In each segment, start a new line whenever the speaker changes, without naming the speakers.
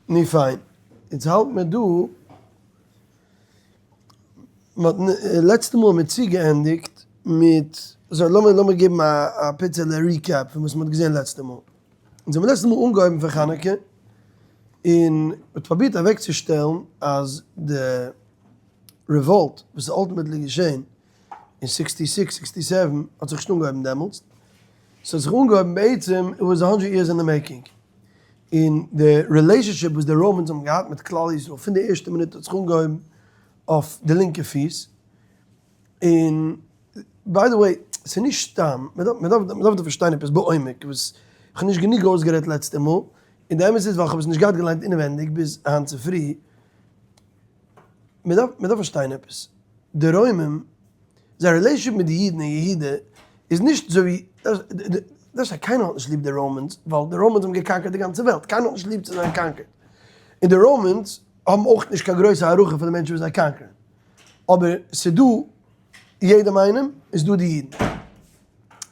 נו פיין, יעצט האלט מיר דא, מ'האט לעצטע מאל מיר צוגעענדיגט מיט, so לאמיר לאמיר געבן א פיצעלע recap פון וואס מ'האט געזען לעצטע מאל. אונז האבן לעצטע מאל אנגעהויבן פון חנוכה, און מ'האט פרובירט אוועקצושטעלן אז די revolt וואס איז ultimately געשען אין sixty six sixty seven האט זיך נישט אנגעהויבן דעמאלטס, ס'האט זיך אנגעהויבן בעצם it was a hundred years in the making, און די relationship וואס די Romans האבן געהאט מיט כלל ישראל פון די ערשטע מינוט האט זיך אנגעהויבן אויף די לינקע פיס, און by the way ס'איז נישט סתם, מ'דארף מ'דארף דא פארשטיין עפעס בעומק וואס כ'האב נישט גענוג אויסגערעדט לעצטע מאל, און די אמת איז ווייל כ'האב עס נישט געהאט געליינט אינעווענדיג ביז היינט צופרי, מ'דארף מ'דארף פארשטיין עפעס, די רוימים זייער relationship מיט די אידן אין יהודה איז נישט אזוי ווי, דאס אז קיינער האט נישט ליב די Romans ווייל די Romans האבן גע conquered ט די גאנצע וועלט, קיינער האט נישט ליב צו זיין conquered, און די Romans האבן אויך נישט קיין גרויסע הערכה פאר די מענטשן וואס זיי conquer ען, אבער ס'דא יעדעם איינעם איז דא די אידן.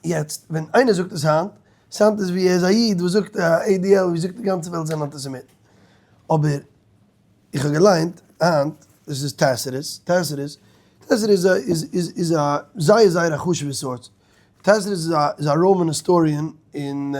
יעצט ווען איינער זאגט עס היינט, sound עס ווי ער איז א איד וואס זאגט א ADL ווי זאגט די גאנצע וועלט זענען אנטיסעמיטן, אבער איך האב געליינט היינט, דאס איז Tacitus, Tacitus, Tacitus איז א איז איז איז א זייער זייער א חשוב'ע source, Tacitus איז א איז א Roman historian אין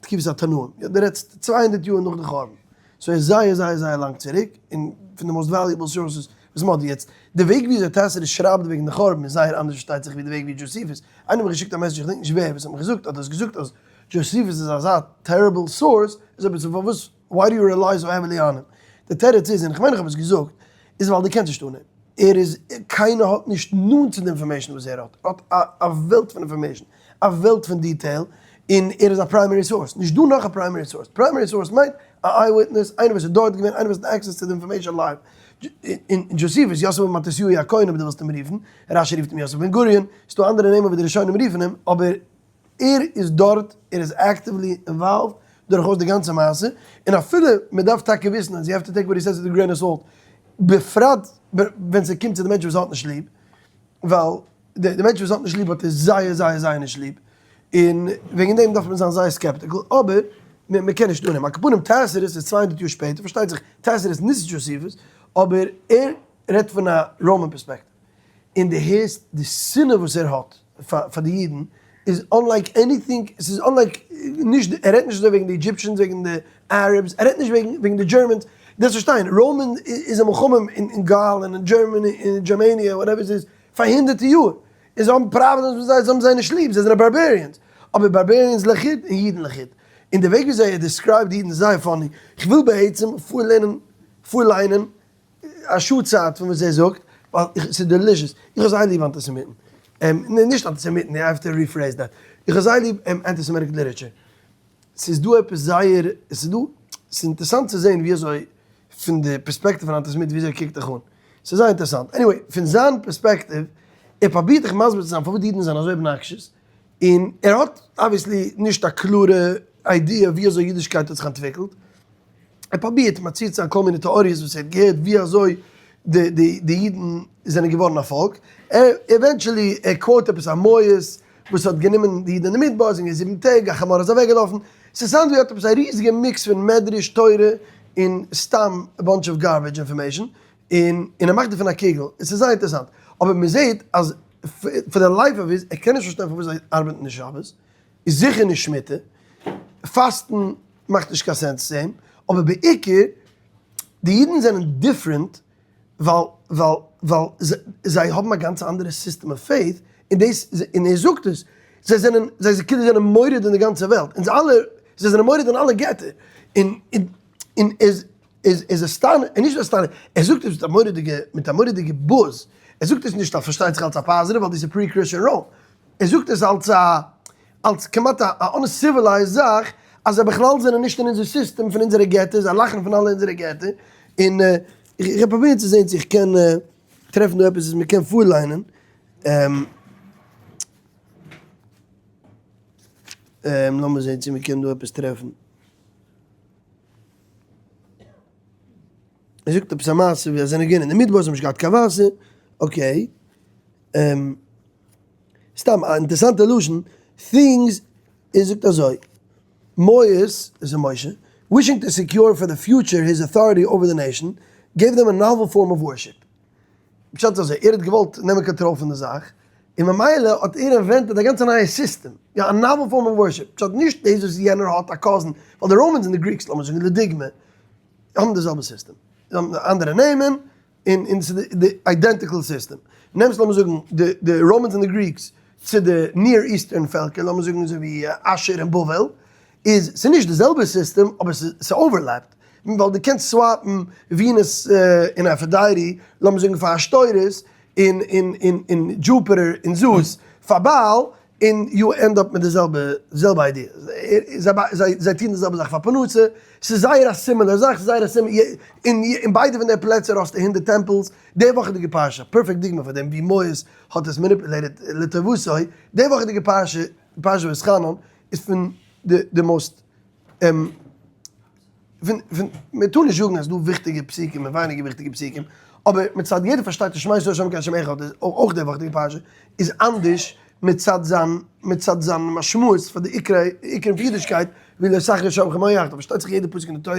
תקופת התנאים, יא דו רעדסט 200 יאר נאך די חורבן, so ער איז זייער זייער זייער לאנג צוריק, און פון די most valuable sources וואס מ'האט יעצט, די וועג וויאזוי Tacitus שרייבט וועגן די חורבן איז זייער אנדערש פארשטייט זיך ווי די וועג ווי Josephus, איינער האט מיר געשיקט א message איך געדענק נישט ווער וואס האט מיר געזאגט האט עס געזאגט אז Josephus איז אזא terrible source, איז אבער צו פארוואס why do you rely so heavily on him? די תירוץ איז, און כ'מיין איך האב עס געזאגט, איז ווייל דו קענסט נישט אן אים. ער איז, קיינער האט נישט נאנט צו די information וואס ער האט. ער האט א וועלט פון information, א וועלט פון detail, און ער איז א primary source. נישט דא נאך א primary source. Primary source מיינט א eye witness, איינער וואס איז דארט געווען, איינער וואס האט access צו די information live. און Josephus, יוסף בן מתתיהו הכהן אויב דו ווילסט אים רופן, רשי רופט אים יוסף בן גוריון, ס'דא אנדערע נעמען וואס די ראשונים רופן אים, אבער ער איז דארט, ער איז actively involved דורכאויס די גאנצע מעשה, און אפילו מען דארף טאקע וויסן אז you have to take what he says with a grain of salt, בפרט ווען ס'קומט צו די מענטשן וואס האט נישט ליב, ווייל די מענטשן וואס האט נישט ליב האט ער זייער זייער זייער נישט ליב, און וועגן דעם דארף מען זיין זייער skeptical, אבער מען קען נישט אננעמען. על כל פנים Tacitus איז 200 יאר שפעטער, פארשטייט זיך Tacitus נישט Josephus, אבער ער רעדט פון א Roman perspective. און דו הערסט די שנאה וואס ער האט פאר די אידן איז unlike anything, ס'איז unlike, נישט, ער רעדט נישט אזוי וועגן די Egyptians, וועגן די Arabs, ער רעדט נישט וועגן וועגן די Germans, דארפסט פארשטיין, Roman איז א מלחמה אין Gaul און אין Germany אין Germania whatever ס'איז פאר הונדערטער יאר, און זיי האבן פראבלעמס מיט זיי, זיי האבן זיי נישט ליב, זיי זענען barbarians, אבער barbarians לחוד און אידן לחוד, און די וועג וויאזוי ער describe ט אידן איז זייער funny, כ'וויל בעצם פארלערנען פארליינען א שעה צייט פון וואס ער זאגט, ווייל איך, ס'איז delicious, איך האב זייער ליב אנטיסעמיטן, נישט אנטיסעמיטן, I have to rephrase that, איך האב זייער ליב antisemitic literature, ס'איז דא עפעס זייער, ס'איז דא, ס'איז אינטערסאנט צו זען ווי אזוי פון די perspective פון אנטיסעמיט ווי אזוי ער קוקט דיך אן, ס'איז זייער אינטערסאנט, anyway, פון זיין perspective, ער פרובירט דיך מסביר צו זיין פארוואס די אידן זענען אזוי obnoxious, און ער האט obviously נישט א קלארע idea ווי אזוי אידישקייט האט זיך אנטוויקלט, ער פרובירט מציע צו זיין כל מיני טעאריעס וואס ער האט געהערט ווי אזוי די די די אידן זענען געווארן א פאלק, ער eventually ער quote עפעס א מויעס וואס האט גענומען די אידן אין די מדבר, זענען געווען זיבן טעג, א חמור איז אוועקגעלאפן, ס' sound ווי ער האט עפעס א ריזיגע מיקס פון מדרש, תורה, און סתם א bunch of garbage information, און און ער מאכט דערפון א קוגל, עס איז זייער אינטערעסאנט, אבער מען זעט אז for the life of his, ער קען נישט פארשטיין פארוואס זיי ארבעטן נישט שבת, איז זיכער נישט שמיטה, פאסטן מאכט נישט קיין sense צו אים, אבער בעיקר די אידן זענען different ווייל ווייל ווייל זיי האבן א גאנץ אנדערע system of faith, און דאס און ער זאגט עס, זיי זענען זיי כאילו זענען מורד אין די גאנצע וועלט, אונז אלע זיי זענען מורד אין אלע געטער, און און איז איז איז עס סתם, און נישט נאר סתם, ער זאגט עס מיט א מורא'דיגע מיט א מורא'דיגע בוז, ער זאגט עס נישט אלס פארשטייט זיך אלס א positive ווייל דאס איז pre-Christian Rome, ער זאגט עס אלס א אלס כמעט א uncivilized זאך אז זיי בכלל זענען נישט אין אונזער סיסטעם פון אונזערע געטער, זיי לאכן פון אלע אונזערע געטער, און איך וועל פרובירן צו זען צו איך קען טרעפן דא עפעס וואס מען קען פארליינען. לאמיר זען צו מען קען דא עפעס טרעפן. ער זאגט עפעס א מעשה ווי אז זיי זענען געווען אין די מדבר זיי האבן נישט געהאט קיין וואסער, okay. סתם א אינטערסאנטע לשון, things, ער זאגט אזוי, מויעס, דאס איז משה. Wishing to secure for the future his authority over the nation, gave them a novel form of worship. פשט איז אזוי, ער האט געוואלט נעמען קאנטראל פון די זאך, און ממילא האט ער invented א גאנצע נייע סיסטעם, יא א novel form of worship, פשט נישט דאס וואס יענער האט א cousin, ווייל די Romans און די Greeks, לאמיר זאגן לדוגמא, האבן די זעלבע סיסטעם, זיי האבן אנדערע נעמען, און און ס'איז די identical סיסטעם. נעמסט לאמיר זאגן די די Romans און די Greeks צו די Near Eastern פעלקער, לאמיר זאגן אזוי ווי אשור און בבל, איז ס'איז נישט די זעלבע סיסטעם אבער ס'איז overlapped, ווייל דו קענסט swap ן Venus און Aphrodite, לאמיר זאגן פאר עשתורת, און און און און Jupiter און Zeus פאר בעל, און you end up מיט די זעלבע זעלבע idea. זיי זיי טוען די זעלבע זאך פאר פרנסה, ס'איז זייער א similar זאך, ס'איז זייער א similar, אין אין ביידע פון די פלעצער האסטו 100 temples, די וואכעדיגע פרשה, perfect דוגמא פאר דעם ווי מואס האט עס manipulated לטובתו, די וואכעדיגע פרשה, פרשת ואתחנן, איז פון די די most פון פון מען טאר נישט זאגן אז ס'דא וויכטיגע פסוקים און ווייניגער וויכטיגע פסוקים, אבער מצד יעדער פארשטייט אז שמע ישראל השם אלקינו השם אחד איז אויך די וואכעדיגע פרשה איז אנדערש מצד זיין מצד זיין משמעות פאר די עיקרי עיקרים פון אידישקייט ווי לא תחרש שמכם יחדיו, פארשטייט זיך יעדע פסוק אין די תורה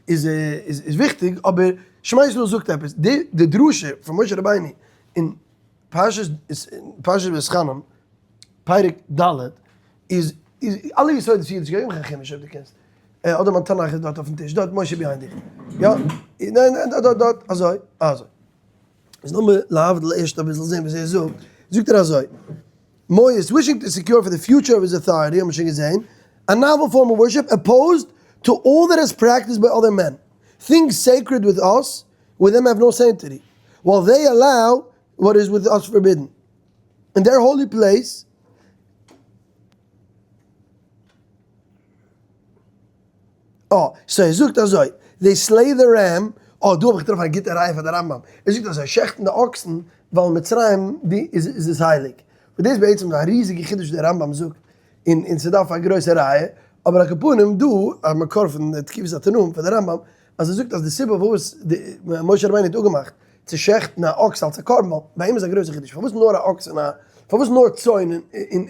איז איז וויכטיג אבער שמע ישראל זאגט עפעס, די די דרשה פון משה רבינו אין פרשת פרשת ואתחנן פרק ד' איז איז אלע יסודות פון אידישקייט, גיב מיך א חומש אויב דו קענסט, אדער מיין תנך איז דארט אויפן טיש, דארט משה behind דיך, יא, ניין ניין דארט דארט אזוי אזוי, איז לאמיר להבדיל ערשט אביסל זען וואס ער זאגט, זאגט ער אזוי, מואס wishing to secure for the future of his authority האבן מיר שוין געזען, a novel form of worship opposed to all that is practiced by other men, things sacred with us with them have no sanctity, while they allow what is with us forbidden. In their holy place. אה, so ער זאגט אזוי, they slay the ram, אה, דא האב איך געטראפן א גוטע ראיה פאר די רמב"ם, ער זאגט אז זיי שעכטן די אקסן ווייל אין מצרים די איז איז עס הייליג, וואס דאס בעצם איז א ריזיגע חידוש וואס די רמב"ם זאגט, און און ס'דארף א גרויסע ראיה, אבער על כל פנים דא א מקור פון די תקופת התנאים פון די רמב"ם, אז ער זאגט אז די סיבה פארוואס די משה רבינו האט אפגעמאכט צו שעכטן א אקס אלס א קרבן, ווייל ביי אים איז א גרויסע חידוש, פארוואס נאר א אקס און א, פארוואס נאר צאן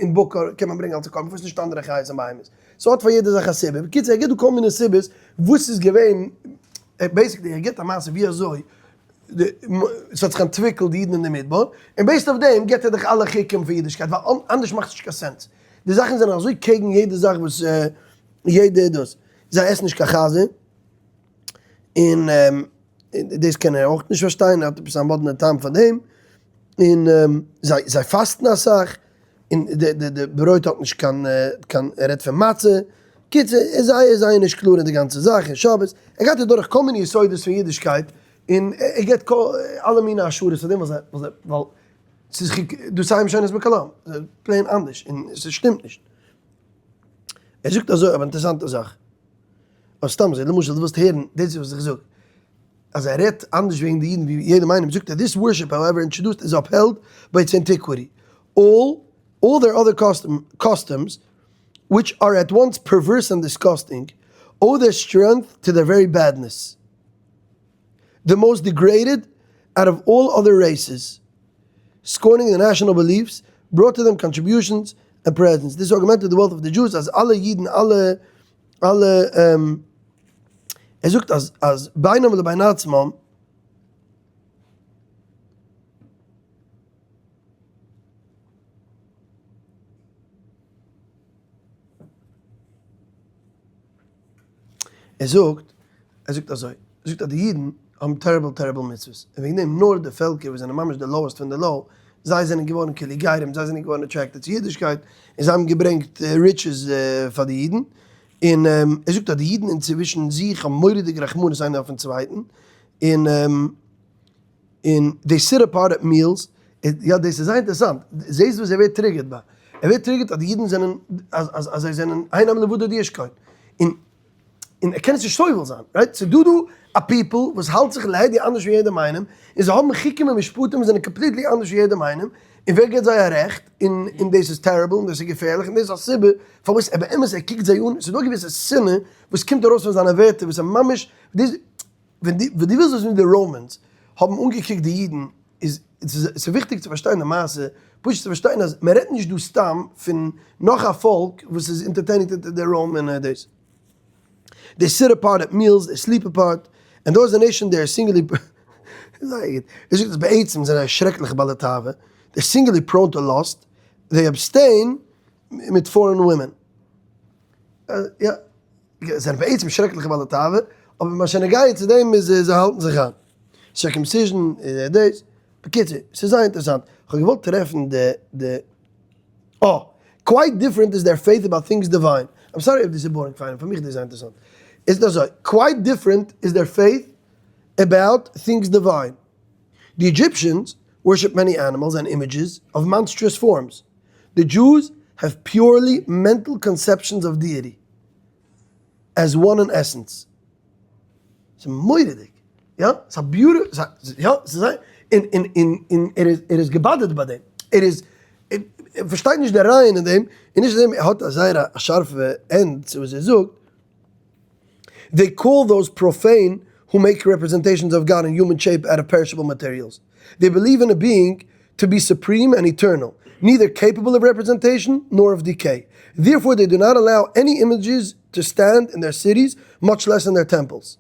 און בקר קען מען ברענגען אלס א קרבן, פארוואס נישט אנדערע חיות און בהמות? ס'האט פאר יעדע זאך א סיבה. בקיצור ער גיבט דא כל מיני סיבות וואס איז געווען, basically ער גיבט א מעשה ווי אזוי ס'האט זיך אנטוויקלט די אידן אין די מדבר, און based אויף דעם גיבט ער דיך אלע חוקים פון אידישקייט, ווייל אנדערש מאכט עס נישט קיין sense. די זאכן זענען אזוי קעגן יעדע זאך וואס יעדע דאס. זיי עסן נישט קיין חזיר, און דאס קען ער אויך נישט פארשטיין, ער האט עפעס א מאדנע טעם פאר דעם, און זיי זיי פאסטן אסאך, און די די די ברויט האט נישט קיין קיין ער רעדט פון מצה, קיצור איז זייער זייער נישט קלאר אין די גאנצע זאך, און שבת, ער גייט אדורך כל מיני יסודות פון אידישקייט, און ער גיבט אלע מיני השערות פאר דעם ווייל זיי ווייל ס'איז דא סיים שוין איז מקלם, plain אנדערש, און ס'שטימט נישט. ער זאגט אזוי אבער אינטערעסאנטע זאך. אבער סתם אזוי, למשל דו ווילסט הערן, דאס איז וואס איך זאג, אז ער רעדט אנדערש וועגן די אידן ווי יעדעם איינעם, זאגט ער, this worship however introduced is upheld by its antiquity, all all their other customs which are at once perverse and disgusting, owe their strength to their very badness. The most degraded out of all other races, scorning the national beliefs, brought to them contributions and presents. This augmented the wealth of the Jews אז אלע אידן אלע אלע ער זאגט אז אז בינם לבין עצמם ער זאגט, ער זאגט אזוי, ער זאגט אז די אידן האבן terrible terrible מצוות, און וועגן דעם נאר די פעלקער וואס זענען ממש די lowest פון די low, זיי זענען געווארן כאילו גרים, זיי זענען געווארן attracted צו אידישקייט, און זיי האבן געברענגט riches פאר די אידן, און ער זאגט אז די אידן אינצווישן זיך האבן מורא'דיג רחמנות איינער אויפן צווייטן, און און they sit apart at meals, יא דאס איז זייער אינטערעסאנט, זעסט וואס ער ווערט triggered ביי, ער ווערט triggered אז די אידן זענען, אז אז אז זיי זענען הן עם לבדד ישכון, און און ער קען עס נישט סובל זיין, right? ס'איז דא דא א people וואס האלט זיך להדיא אנדערש פון יעדעם איינעם, און זיי האבן חוקים און משפטים וואס זענען completely אנדערש פון יעדעם איינעם, און ווער געבט זיי א רעכט, און און דאס איז terrible און דאס איז געפערליך און דאס איז א סיבה פארוואס ער באמת ער קוקט זיי אן, ס'איז דא א געוויסע שנאה וואס קומט ארויס פון זיינע ווערטער וואס ער ממש, דאס ווען דו ווען דו ווילסט וויסן ווי די Romans האבן אנגעקוקט די אידן איז ס'איז וויכטיג צו פארשטיין די מעשה, פשוט צו פארשטיין אז מען רעדט נישט דא סתם פון נאך א פאלק וואס איז אונטערטעניג אונטער די Roman דאס. They sit apart at meals, they sleep apart, and though as a nation they are singularly זייער גוט. ער זאגט אז בעצם זענען זיי שרעקליכע בעלי תאווה, they singularly prone to lust, they abstain מיט foreign women. יא, זיי זענען בעצם שרעקליכע בעלי תאווה, אבער מה שנוגע צו דעם איז זיי האלטן זיך איין. Circumcision איז דאס. בקיצור, ס'איז זייער אינטערעסאנט. כ'האב געוואלט טרעפן די די אה! Quite different is their faith about things divine. I'm sorry אויב דאס איז boring פאר איינעם, פאר מיך איז דאס זייער אינטערעסאנט. איז אזוי, quite different is their faith about things divine. The Egyptians worship many animals and images of monstrous forms. The Jews have purely mental conceptions of deity as one in essence. ס'איז מורא'דיג! יא, ס'איז א beautiful, יא, ס'איז זייער, און און און און ער איז ער איזגע bother ט ביי דעם, ער איז, ער פארשטייט נישט די רעיון אין דעם, און נישט דעם, ער האט א זייער א שארפע end צו וואס ער זאגט, They call those profane who make representations of God in human shape out of perishable materials. They believe in a being to be supreme and eternal, neither capable of representation nor of decay. Therefore they do not allow any images to stand in their cities, much less in their temples.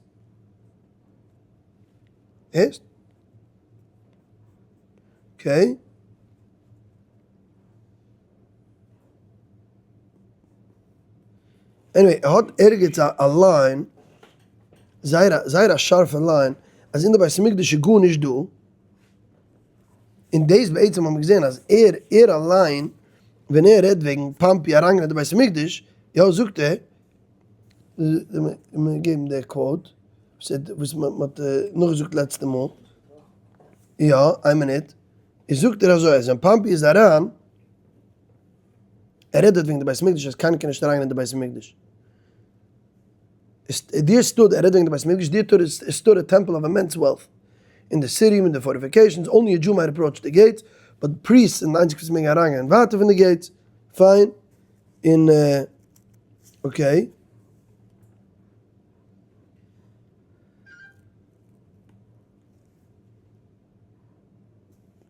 הערסט? Okay. Anyway, ער האט ערגעץ א line, זייער א זייער א שארפע line, אז אין די בית המקדש איז גארנישט דא, און דאס בעצם האט מען געזען אז ער ער אליין ווען ער רעדט וועגן פאמפי אריינגיין אין די בית המקדש, יא זאגט ער, לאמיר געבן די quote וואס מען האט נאכגעזאגט לעצטע מאל, יא איין מינוט, איז זאגט ער אזוי אז ווען פאמפי איז אריין, ער רעדט דארט וועגן די בית המקדש אז קיינער קען נישט אריינגיין אין די בית המקדש. There stood, ער רעדט וועגן די בית המקדש, there stood a temple of immense wealth in the city מיט די fortifications, only a Jew might approach the gates, but priests און די איינציגסטע וואס מעגן אריינגיין ווייטער פון די gates, פיין, און okay.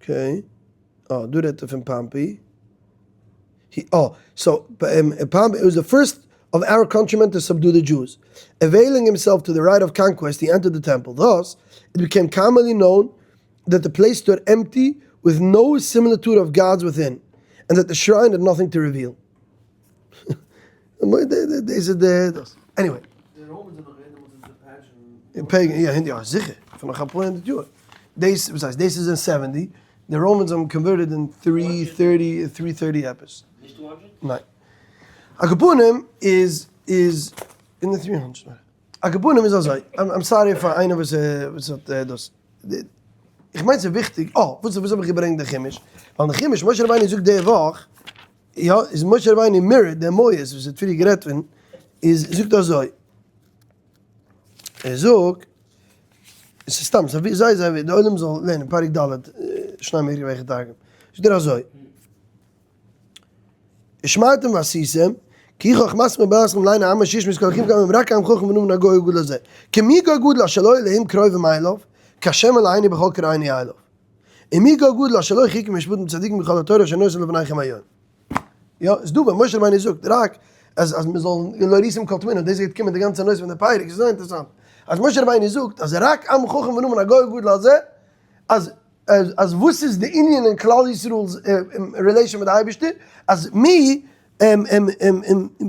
Okay, אה, דא רעדט ער פון פאמפי. אה, so, פאמפי was the first of our countrymen to subdue the Jews. Availing himself to the right of conquest, he entered the temple. Thus, it became commonly known that the place stood empty with no similitude of gods within, and that the shrine had nothing to reveal. דאס איז די דאס. Anyway.
די Romans זענען נאך געווען דעמאלטס אין די Persian.
Pagan, יא, יא, זיכער. פון נאך אפאר הונדערט יאר. דאס, וואס הייסט, דאס איז אין seventy. די Romans האבן converted אין three thirty, three thirty עפעס.
נישט two hundred?
ניין. על כל פנים איז, איז, אין די three hundred. על כל פנים איז אזוי, I'm sorry פאר איינער וואס וואס האט דאס. איך מיין ס'איז וויכטיג, אה, וואס וואס האב איך געברענגט די חומש? ווייל אין חומש, משה רבינו זאגט די וואך, יא, איז משה רבינו mirror דער מויז וואס האט פריער גערעדט פון, איז זאגט אזוי, ער זאגט, עס איז סתם, ס'איז זייער זייער די עולם זאל לערנען פרק ד', שנים מקרא ואחד תרגום, זאגט ער אזוי, ושמרתם ועשיתם, כי חכמתכם ובינתכם לעיני העם אשר ישמעו את כל אחים כמם רק עם חכם ונבון הגוי הגדול הזה, כי מי גוי גדול אשר לא אלהים קרובים אליו, כהשם אלהינו בכל קראנו אליו. ומי גוי גדול אשר לא חכם משפטים צדיקים בכל התורה אשר נותן לבניכם היום. יא, איז דא ווען משה רבינו זאגט רק אז אז מען זאל לא ראיתם כל תמונה, דאס גייט קומען די גאנצע נושא פון די פרק, ס'איז זייער אינטערעסאנט אז משה רבינו זאגט אז רק עם חכם ונבון הגוי הגדול הזה, אז אז וואס איז די ענין אין כלל ישראל'ס relation מיט די אייבערשטער, אז מי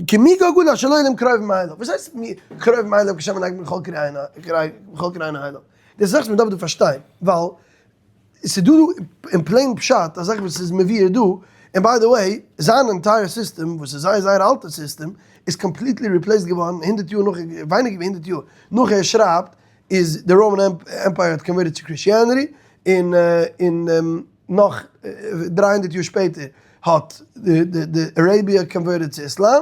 כי מי גוי גדול אשר לא אלהים קרובים אליו, וואס הייסט מי קרובים אליו כשם הנהג בכל קראנו אליו? די זאך וואס מען דארף דא פארשטיין, ווייל ס'איז דא אין plain פשט א זאך וואס איז מבואר דא, און by the way, זיין entire system, וואס איז זייער זייער אלטע סיסטעם, איז completely replaced געווארן הונדערט יאר נאך, ווייניגער ווי הונדערט יאר נאך ער שרייבט, איז די Roman Empire האט converted צו Christianity, און און נאך 300 יאר שפעטער האט די Arabia converted צו איסלאם,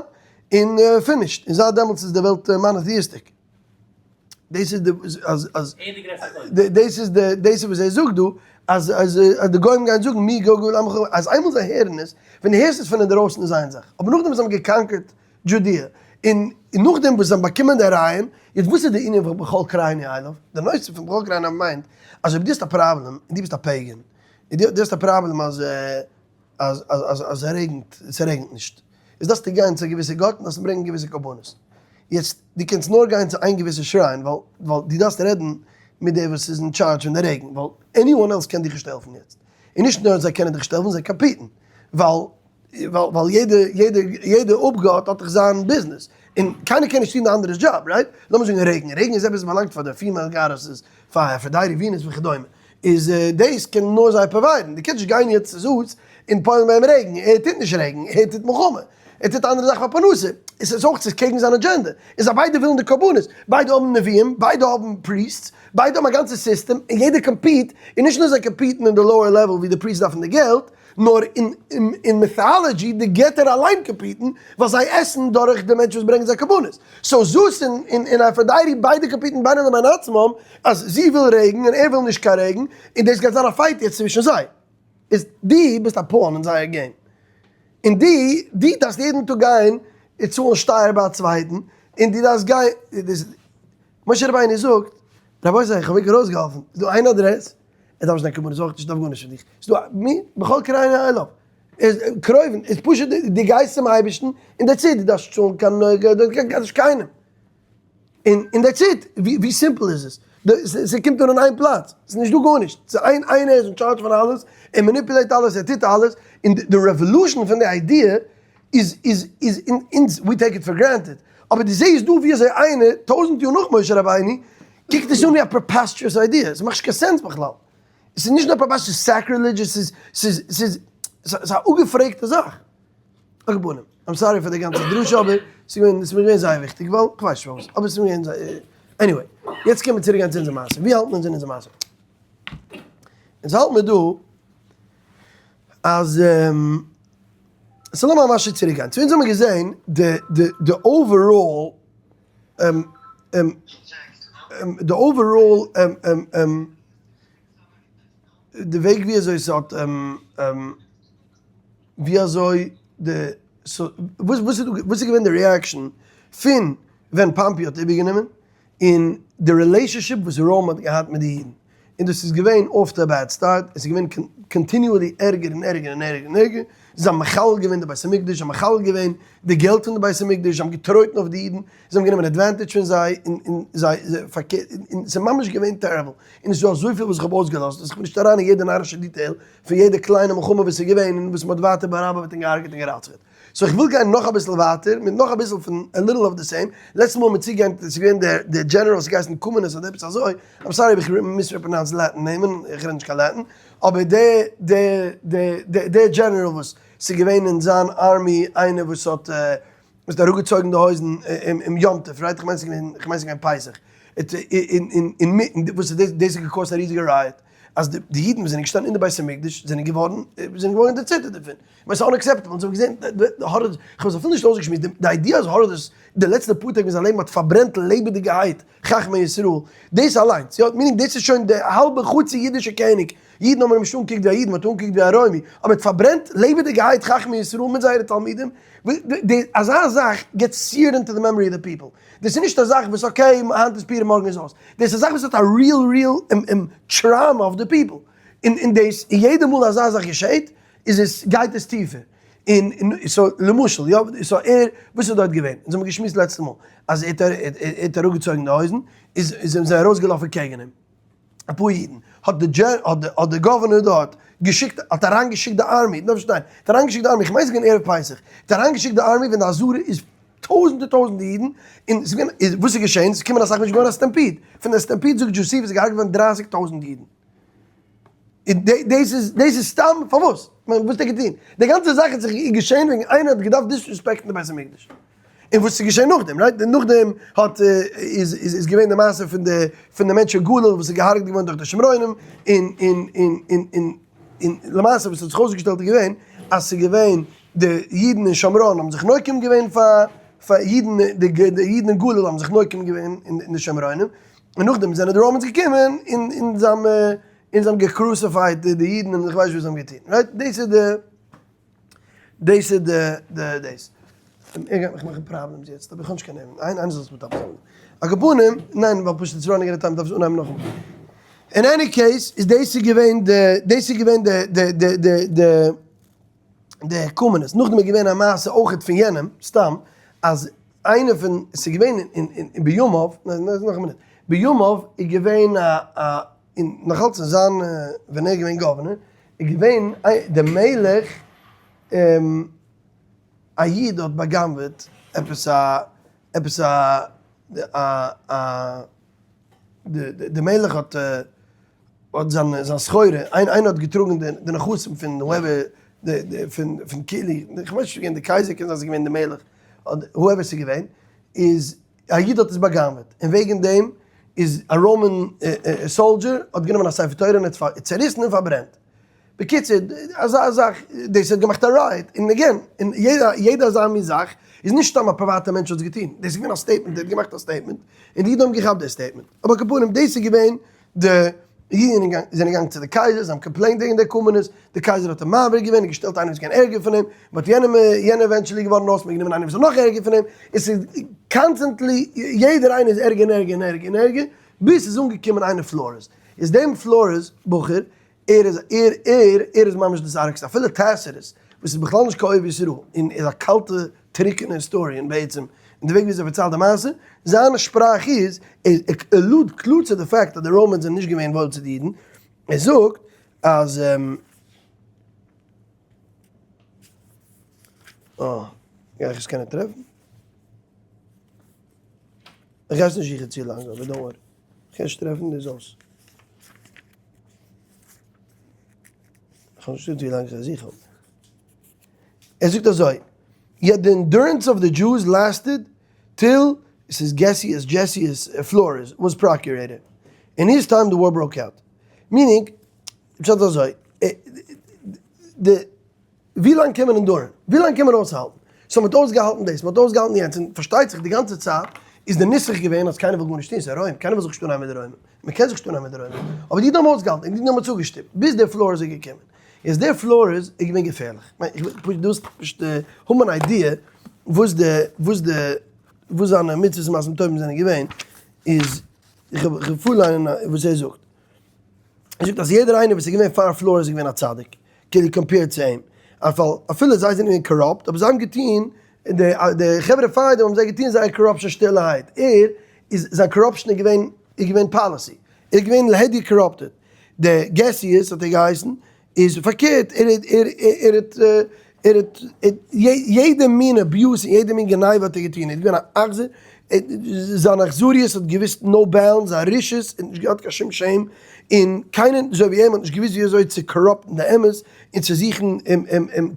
און finished, און זייט דעמאלטס איז די וועלט monotheistic. דאס איז די אז אז דאס איז די דאס איז וואס ער זאגט דא אז אז אז די גוים גייען זאגן מי גוי גדול עמך אז איינמאל זיי הערן עס ווען דו הערסט עס פון אינדערויסן איז איין זאך אבער נאכדעם וואס זיי האבן גע conquered Judea און נאכדעם וואס זיי האבן באקומען די רעיון יעצט וואס איז די ענין פון בכל קראנו אליו די נושא פון בכל קראנו מיינט אז אויב דו האסט א פראבלעם און דו ביסט א pagan און דו האסט א פראבלעם אז אז אז אז עס רעגנט עס רעגנט נישט איז דארפסטו גיין צו א געוויסע גאט און דארפסט ברענגען געוויסע קרבנות. יעצט דו קענסט נאר גיין צו איין געוויסע shrine ווייל ווייל דו דארפסט רעדן מיט דער וואס איז אין charge פון די רעגן ווייל anyone else קען דיך נישט העלפן יעצט. און נישט נאר זיי קענען דיך נישט העלפן זיי compete ן ווייל ווייל יעדע יעדע יעדע אפגאט האט דאך זיין ביזנעס און קיינער קען נישט טון די אנדערע'ס דזשאב right? לאמיר זאגן רעגן, רעגן איז עפעס וואס באלאנגט פאר די female goddesses פאר אפראדייטי ווינוס וכדומה איז דאס קען נאר זיי provide ן, דו קענסט נישט גיין יעצט צו זאוס און פועל'ן ביי אים רעגן, ער טוט נישט רעגן, ער טוט מלחמה, ער טוט אנדערע זאכן פאר פרנסה, עס איז אויך ס'איז קעגן זיין אדזשענדע, און זיי ביידע ווילן די קרבנות, ביידע האבן נביאים, ביידע האבן priests, ביידע האבן א גאנצע סיסטעם, און יעדער compete, און נישט נאר זיי compete ן אין די lower level ווי די priests דארפן די געלט, נאר אין mythology די געטער אליין compete ן, ווייל זיי עסן דורך די מענטשן וואס ברענגען זיי קרבנות. so זאוס און אפראדייטי ביידע compete ן בינם לבין עצמם, אז זי וויל רעגן און ער וויל נישט קיין רעגן, און דאס גייט זיין א fight יעצט צווישן זיי. איז דו ביסט א pawn אין זייער game. און דו, דו דארפסט יעדן טאג גיין און צאלן שטייער ביי א צווייטן, און דו דארפסט גיין, משה רבינו זאגט, רבותי איך האב ענק ארויסגעהאלפן, ס'איז דא איין אדרעס, ער דארף נישט דיין קרבנות אויך נישט, ער דארף גארנישט פון דיך, ס'איז דא א מי בכל קראנו אליו, איז קרובים, איז פשוט דו גייסט צום אייבערשטן און that's it, דו דארפסט נישט צאלן קיין נישט קיינעם, און און that's it, ווי simple איז עס, ס'קומט אן אין איין פלאץ, ס'איז נישט דא גארנישט, ס'איז איין איינער איז אין charge פון אלעס, ער manipulate אלעס, ער טוט אלעס, און די revolution פון די idea איז איז איז אונז we take it for granted, אבער דו זעהסט דא ווי אזוי איינער טויזענט יאר נאך משה רבינו קוקט עס אן ווי א preposterous idea, עס מאכט נישט קיין sense בכלל, עס איז נישט נאר preposterous, ס'איז sacrilegious, ס'איז ס'איז ס'איז ס'איז א אפגעפרעגטע זאך. על כל פנים, I'm sorry פאר די גאנצע דרשה אבער ס'איז געווען ס'איז מיר געווען זייער וויכטיג ווייל כ'ווייס נישט פארוואס אבער ס'איז מיר געווען זייער anyway, יעצט קען מען צוריק גיין צו אונזער מעשה, ווי האלט מען אונז אין אונזער מעשה? אונז האלט מיר דא אז so לאמיר ממש צוריק גיין, צו אונז האבן געזען די די די overall די overall די וועג ווי אזוי ס'האט ווי אזוי די וואס וואס איז געווען די reaction פון ווען פאמפי האט איבערגענומען און די relationship וואס Rome האט געהאט מיט די אידן, און דאס איז געווען off to bad start, עס איז געווען continually ערגער און ערגער און ערגער און ערגער, זיי האבן מחלל געווען די בית המקדש, זיי האבן מחלל געווען די געלט פון די בית המקדש, זיי האבן געטרויטן אויף די אידן, זיי האבן גענומען advantage פון זיי, און זיי פארקערט, און עס איז ממש געווען terrible, און עס איז דא אזויפיל וואס איך האב אויסגעלאזט, איך בין נישט אריין אין יעדע נארישע detail פון יעדע קליינע מלחמה וואס איז געווען און וואס מען האט ווייטער באראבעוועט און געהארגעט און געראצעוועט. so איך וויל גיין נאך אביסל ווייטער, מיט נאך אביסל פון a little of the same, לעצטע מאל מיר צוגעגאנגען איז געווען דער דער general ס'האט געהייסן קומינוס אדער עפעס אזוי, I'm sorry אויב איך mispronounce Latin נעמען, איך רעד נישט קיין Latin, אבער דער דער דער דער דער general וואס ס'איז געווען אין זיין army איינער וואס האט וואס האט אראפגעצויגן די הויזן אום יום טוב, right? כ'מיין ס'איז געווען כ'מיין ס'איז געווען פסח, אינמיטן וואס דאס דאס האט גע cause ט א ריזיגע riot, אז די אידן וואס זענען געשטאנען אין די בית המקדש זענען געווארן זענען געווארן דערציטערט דערפון. ווייל ס'איז unacceptable, אונז האבן געזען הורדוס, איך האב עס אפילו נישט אויסגעשמועסט, די idea אז הורדוס די לעצטע פאר טעג פון זיין לעבן האט פארברענט לעבעדיגערהייט חכמי ישראל, דאס אליינס, יא, meaning דאס איז שוין די האלבע חצי אידישע קעניג, אידן האבן אים נישט אנגעקוקט ווי א איד, מ'האט אנגעקוקט ווי א רוימי, אבער האט פארברענט לעבעדיגערהייט חכמי ישראל מיט זייערע תלמידים, אזא זאך gets seared into the memory of the people, דאס איז נישט א זאך וואס okay היינט איז פורים מארגן איז אויס, דאס איז א זאך וואס האט א real real trauma אויף די people, און דאס יעדע מאל אזא זאך געשעט איז עס גייט עס טיפער, און so למשל יא so ער וואס איז דארט געווען, אונז האבן געשמועסט לעצטע מאל אז ער האט אראפגעצויגן די הויזן איז זענען זיי ארויסגעלאפן קעגן אים אפאר אידן, האט די האט די governor דארט געשיקט האט אריינגעשיקט די army, דארף שטיין, האט אריינגעשיקט די army, כ'מיין ס'איז געווען ערב פסח, האט אריינגעשיקט די army ווען די עזרה איז טויזענטער טויזענטער אידן, און ס'איז געווען, וואס איז געשען, ס'איז געקומען אסאך מענטשן געווארן א stampede, פון די stampede זאגט דזשאסיף איז געהארגעט געווארן דרייסיג טויזענט אידן. און דאס איז דאס איז סתם פארוואס? כ'מיין וואס האט ער געטון? די גאנצע זאך האט זיך געשען וועגן איינער האט געדארפט disrespect ן די בית המקדש. און וואס איז געשען נאכדעם? right? נאכדעם האט איז איז געווען די מעשה פון די פון די מענטש אין גליל וואס איז געהארגעט געווארן דורך די שומרונים, און און און און און און למעשה וואס האט זיך אויסגעשטעלט איז געווען אז ס'איז געווען די אידן אין שומרון האבן זיך נוקם געווען פאר פאר אידן די אידן אין גליל האבן זיך נוקם געווען אין די שומרונים, און נאכדעם זענען די Romans געקומען און און זיי האבן און זיי האבן גע crucified די אידן און איך ווייס נישט וואס זיי האבן געטון right דאס איז די דאס איז די די דאס ער גייט מיך מאכן problems יעצט אבער איך האב נישט קיין נערוון איין איינער זאל עס מטפל זיין על כל פנים ניין ווייל פשוט it's running out of time דארף עס אנהייבן נאכאמאל אין any case איז דאס איז געווען די דאס איז געווען די די די די די די קומענעס נאכדעם איז געווען א מעשה אויכעט פון יענעם סתם אז. איינער פון, ס'איז געווען אין אין בימיו, נאך א מינוט, בימיו איז געווען א א און נאך אלץ אין זיין ווען ער איז געווען governor, איז געווען די מלך א איד האט בא'גנב'עט עפעס א עפעס א א א די מלך האט האט זיין זיין סחורה, איינער האט געטראגן די נכסים פון whoever פון פון כאילו, איך ווייס נישט געווען די קייזער קען זיין ס'איז געווען די מלך, אדער whoever ס'איז געווען, איז א איד האט עס בא'גנב'עט, און וועגן דעם איז א Roman soldier האט גענומען א ספר תורה און האט עס צעריסן און פארברענט. בקיצור, אזא זאך, דאס האט געמאכט א riot, און again, און יעדע יעדע אזא מין זאך איז נישט סתם א פריוואטע מענטש האט עס געטון, דאס איז געווען א statement, ער האט געמאכט א statement, און די אידן האבן געכאפט די statement. אבער על כל פנים, דאס איז געווען די אידן זענען געגאנגען צו די קייזער, זיי האבן complained וועגן די קרבנות, די קייזער האט אים מעביר געווען און געשטעלט איינעם וואס איז געווען ערגער פון אים, מען האט יענעם יענער eventually געווארן אויס, מען האט גענומען איינעם וואס איז נאך ערגער פון אים, עס איז constantly יעדער איינער איז ערגער און ערגער און ערגער און ערגער, ביז ס'איז אנגעקומען איינער פלארעס, איז דעם פלארעס בחור, ער איז ער ער ער איז ממש דאס ארגסטע, אפילו טעסיטוס וואס איז בכלל נישט קיין אוהב ישראל און איז א קאלטע טרוקענע historian בעצם, און די וועג וויאזוי ער פארציילט די מעשה, זיין שפראך איז, ער allude קלאר צו די fact אז די Romans זענען נישט געווען וואויל צו די אידן, ער זאגט אז. אה, גיי איך עס קענען טרעפן? איך גיי עס נישט זוכן צו לאנג אבער don't worry, איך קען נישט טרעפן דאס אויס. איך האב נישט געזאגט ווי לאנג איך זוך אבער. ער זאגט אזוי, yet the endurance of the Jews lasted till עס איז געסיעס, ג'עסיעס, פלארעס was procurator. In his time the war broke out. Meaning, פשט אזוי, די ווי לאנג קען מען endure ן? ווי לאנג קען מען אויסהאלטן? so מ'האט אויסגעהאלטן דאס, מ'האט אויסגעהאלטן יענץ, און פארשטייט זיך די גאנצע צייט איז די נוסח געווען אז קיינער וויל גארנישט טון, ס'איז א רוים, קיינער וויל זיך נישט אננעמען מיט די רוימען, מ'קען זיך נישט אננעמען מיט די רוימען, אבער די אידן האבן אויסגעהאלטן און די אידן האבן צוגעשטופט, ביז דער פלארעס איז געקומען. איז דער פלארעס איז געווען געפערליך. כ'מיין, איך וויל פשוט דאס פשוט האבן אן idea וואס די וואס די וואס זיינע מצוות און מעשים טובים זענען געווען, איז איך וועל פארליינען וואס ער זאגט. ער זאגט אז יעדער איינער וואס איז געווען פאר פלארעס איז געווען א צדיק, כאילו compared צו אים, אפילו זיי זענען געווען corrupt אבער זיי האבן געטון, די חברה פאר דעם האבן זיי געטון זייער corruption שטילערהייט, ער איז זיין corruption איז געווען איז געווען policy, ער איז געווען להדיא corrupted, די געסיעס האט ער געהייסן, איז פארקערט ער האט ער ער האט ער האט יעדע מין abuse און יעדע מין גניבה האט ער געטון, ער איז געווען א אכזר, זיין אכזריות האט געוויסט no bounds, זיין רשעות האט נישט געהאט קיין שום shame, און קיינער אזוי ווי אים האט נישט געוויסט ווי אזוי צו corrupt ן די אמת, און צו זוכן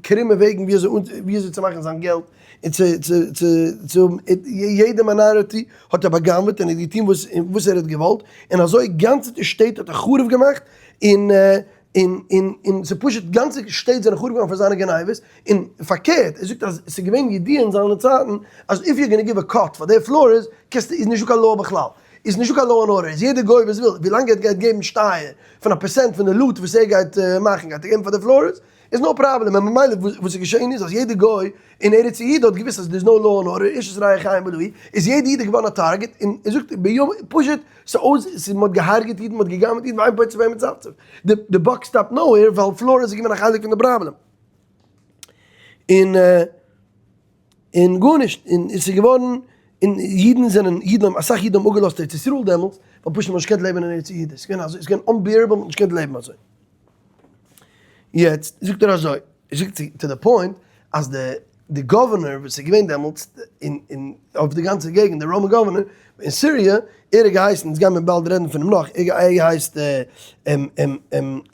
קרומע וועגן ווי אזוי ווי אזוי צו מאכן זיין געלט, און צו צו צו צו יעדע minority האט ער בא'גנב'עט און ער האט געטון וואס וואס ער האט געוואלט, און אזוי גאנצעטע שטעט האט ער חרוב געמאכט, און און און און ס'איז פשוט גאנצע שטעט זענען חרוב געווארן פון זיינע גניבות, און פארקערט ער זאגט אז ס'איז געווען ידיעה אין זיינע צייטן אז if you're gonna give a cut פאר די פלארעס קענסטו איז נישטא קיין law בכלל, איז נישטא קיין law and order איז יעדער גוי וואס וויל ווילאנג ער גייט געבן שטייער פון א פערסענט פון די loot וואס ער גייט מאכן גייט ער געבן פאר די פלארעס איז no problem און ממילא וואס איז געשען איז אז יעדער גוי אין ארץ יהודה האט געוויסט אז there's no law and order איש את רעהו חיים בלעו איז יעדע איד געווארן א target און ער זאגט ביום פשוט ס'אויס ס'איז מ'האט געהארגעט אידן מ'האט געגנב'ט אידן ואין פוצה פה ומצפצף די די buck stop nowhere ווייל פלארעס איז געווען א חלק פון די פראבלעם און און גארנישט און עס איז געווארן און אידן זענען אידן האבן אסאך אידן האבן אפגעלאזט ארץ ישראל דעמאלטס ווייל פשוט מ'האט נישט געקענט לעבן אין ארץ יהודה ס'איז געווען אזוי ס'איז געווען unbearable מ'האט נישט געקענט לעבן אזוי יעצט זאגט ער אזוי ער זאגט to the point אז די די governor וואס איז געווען דעמאלטס אין אין אויף די גאנצע געגנט די Roman governor אין סיריע ער האט געהייסן אונז גיימיר באלד רעדן פון אים נאך ער הייסט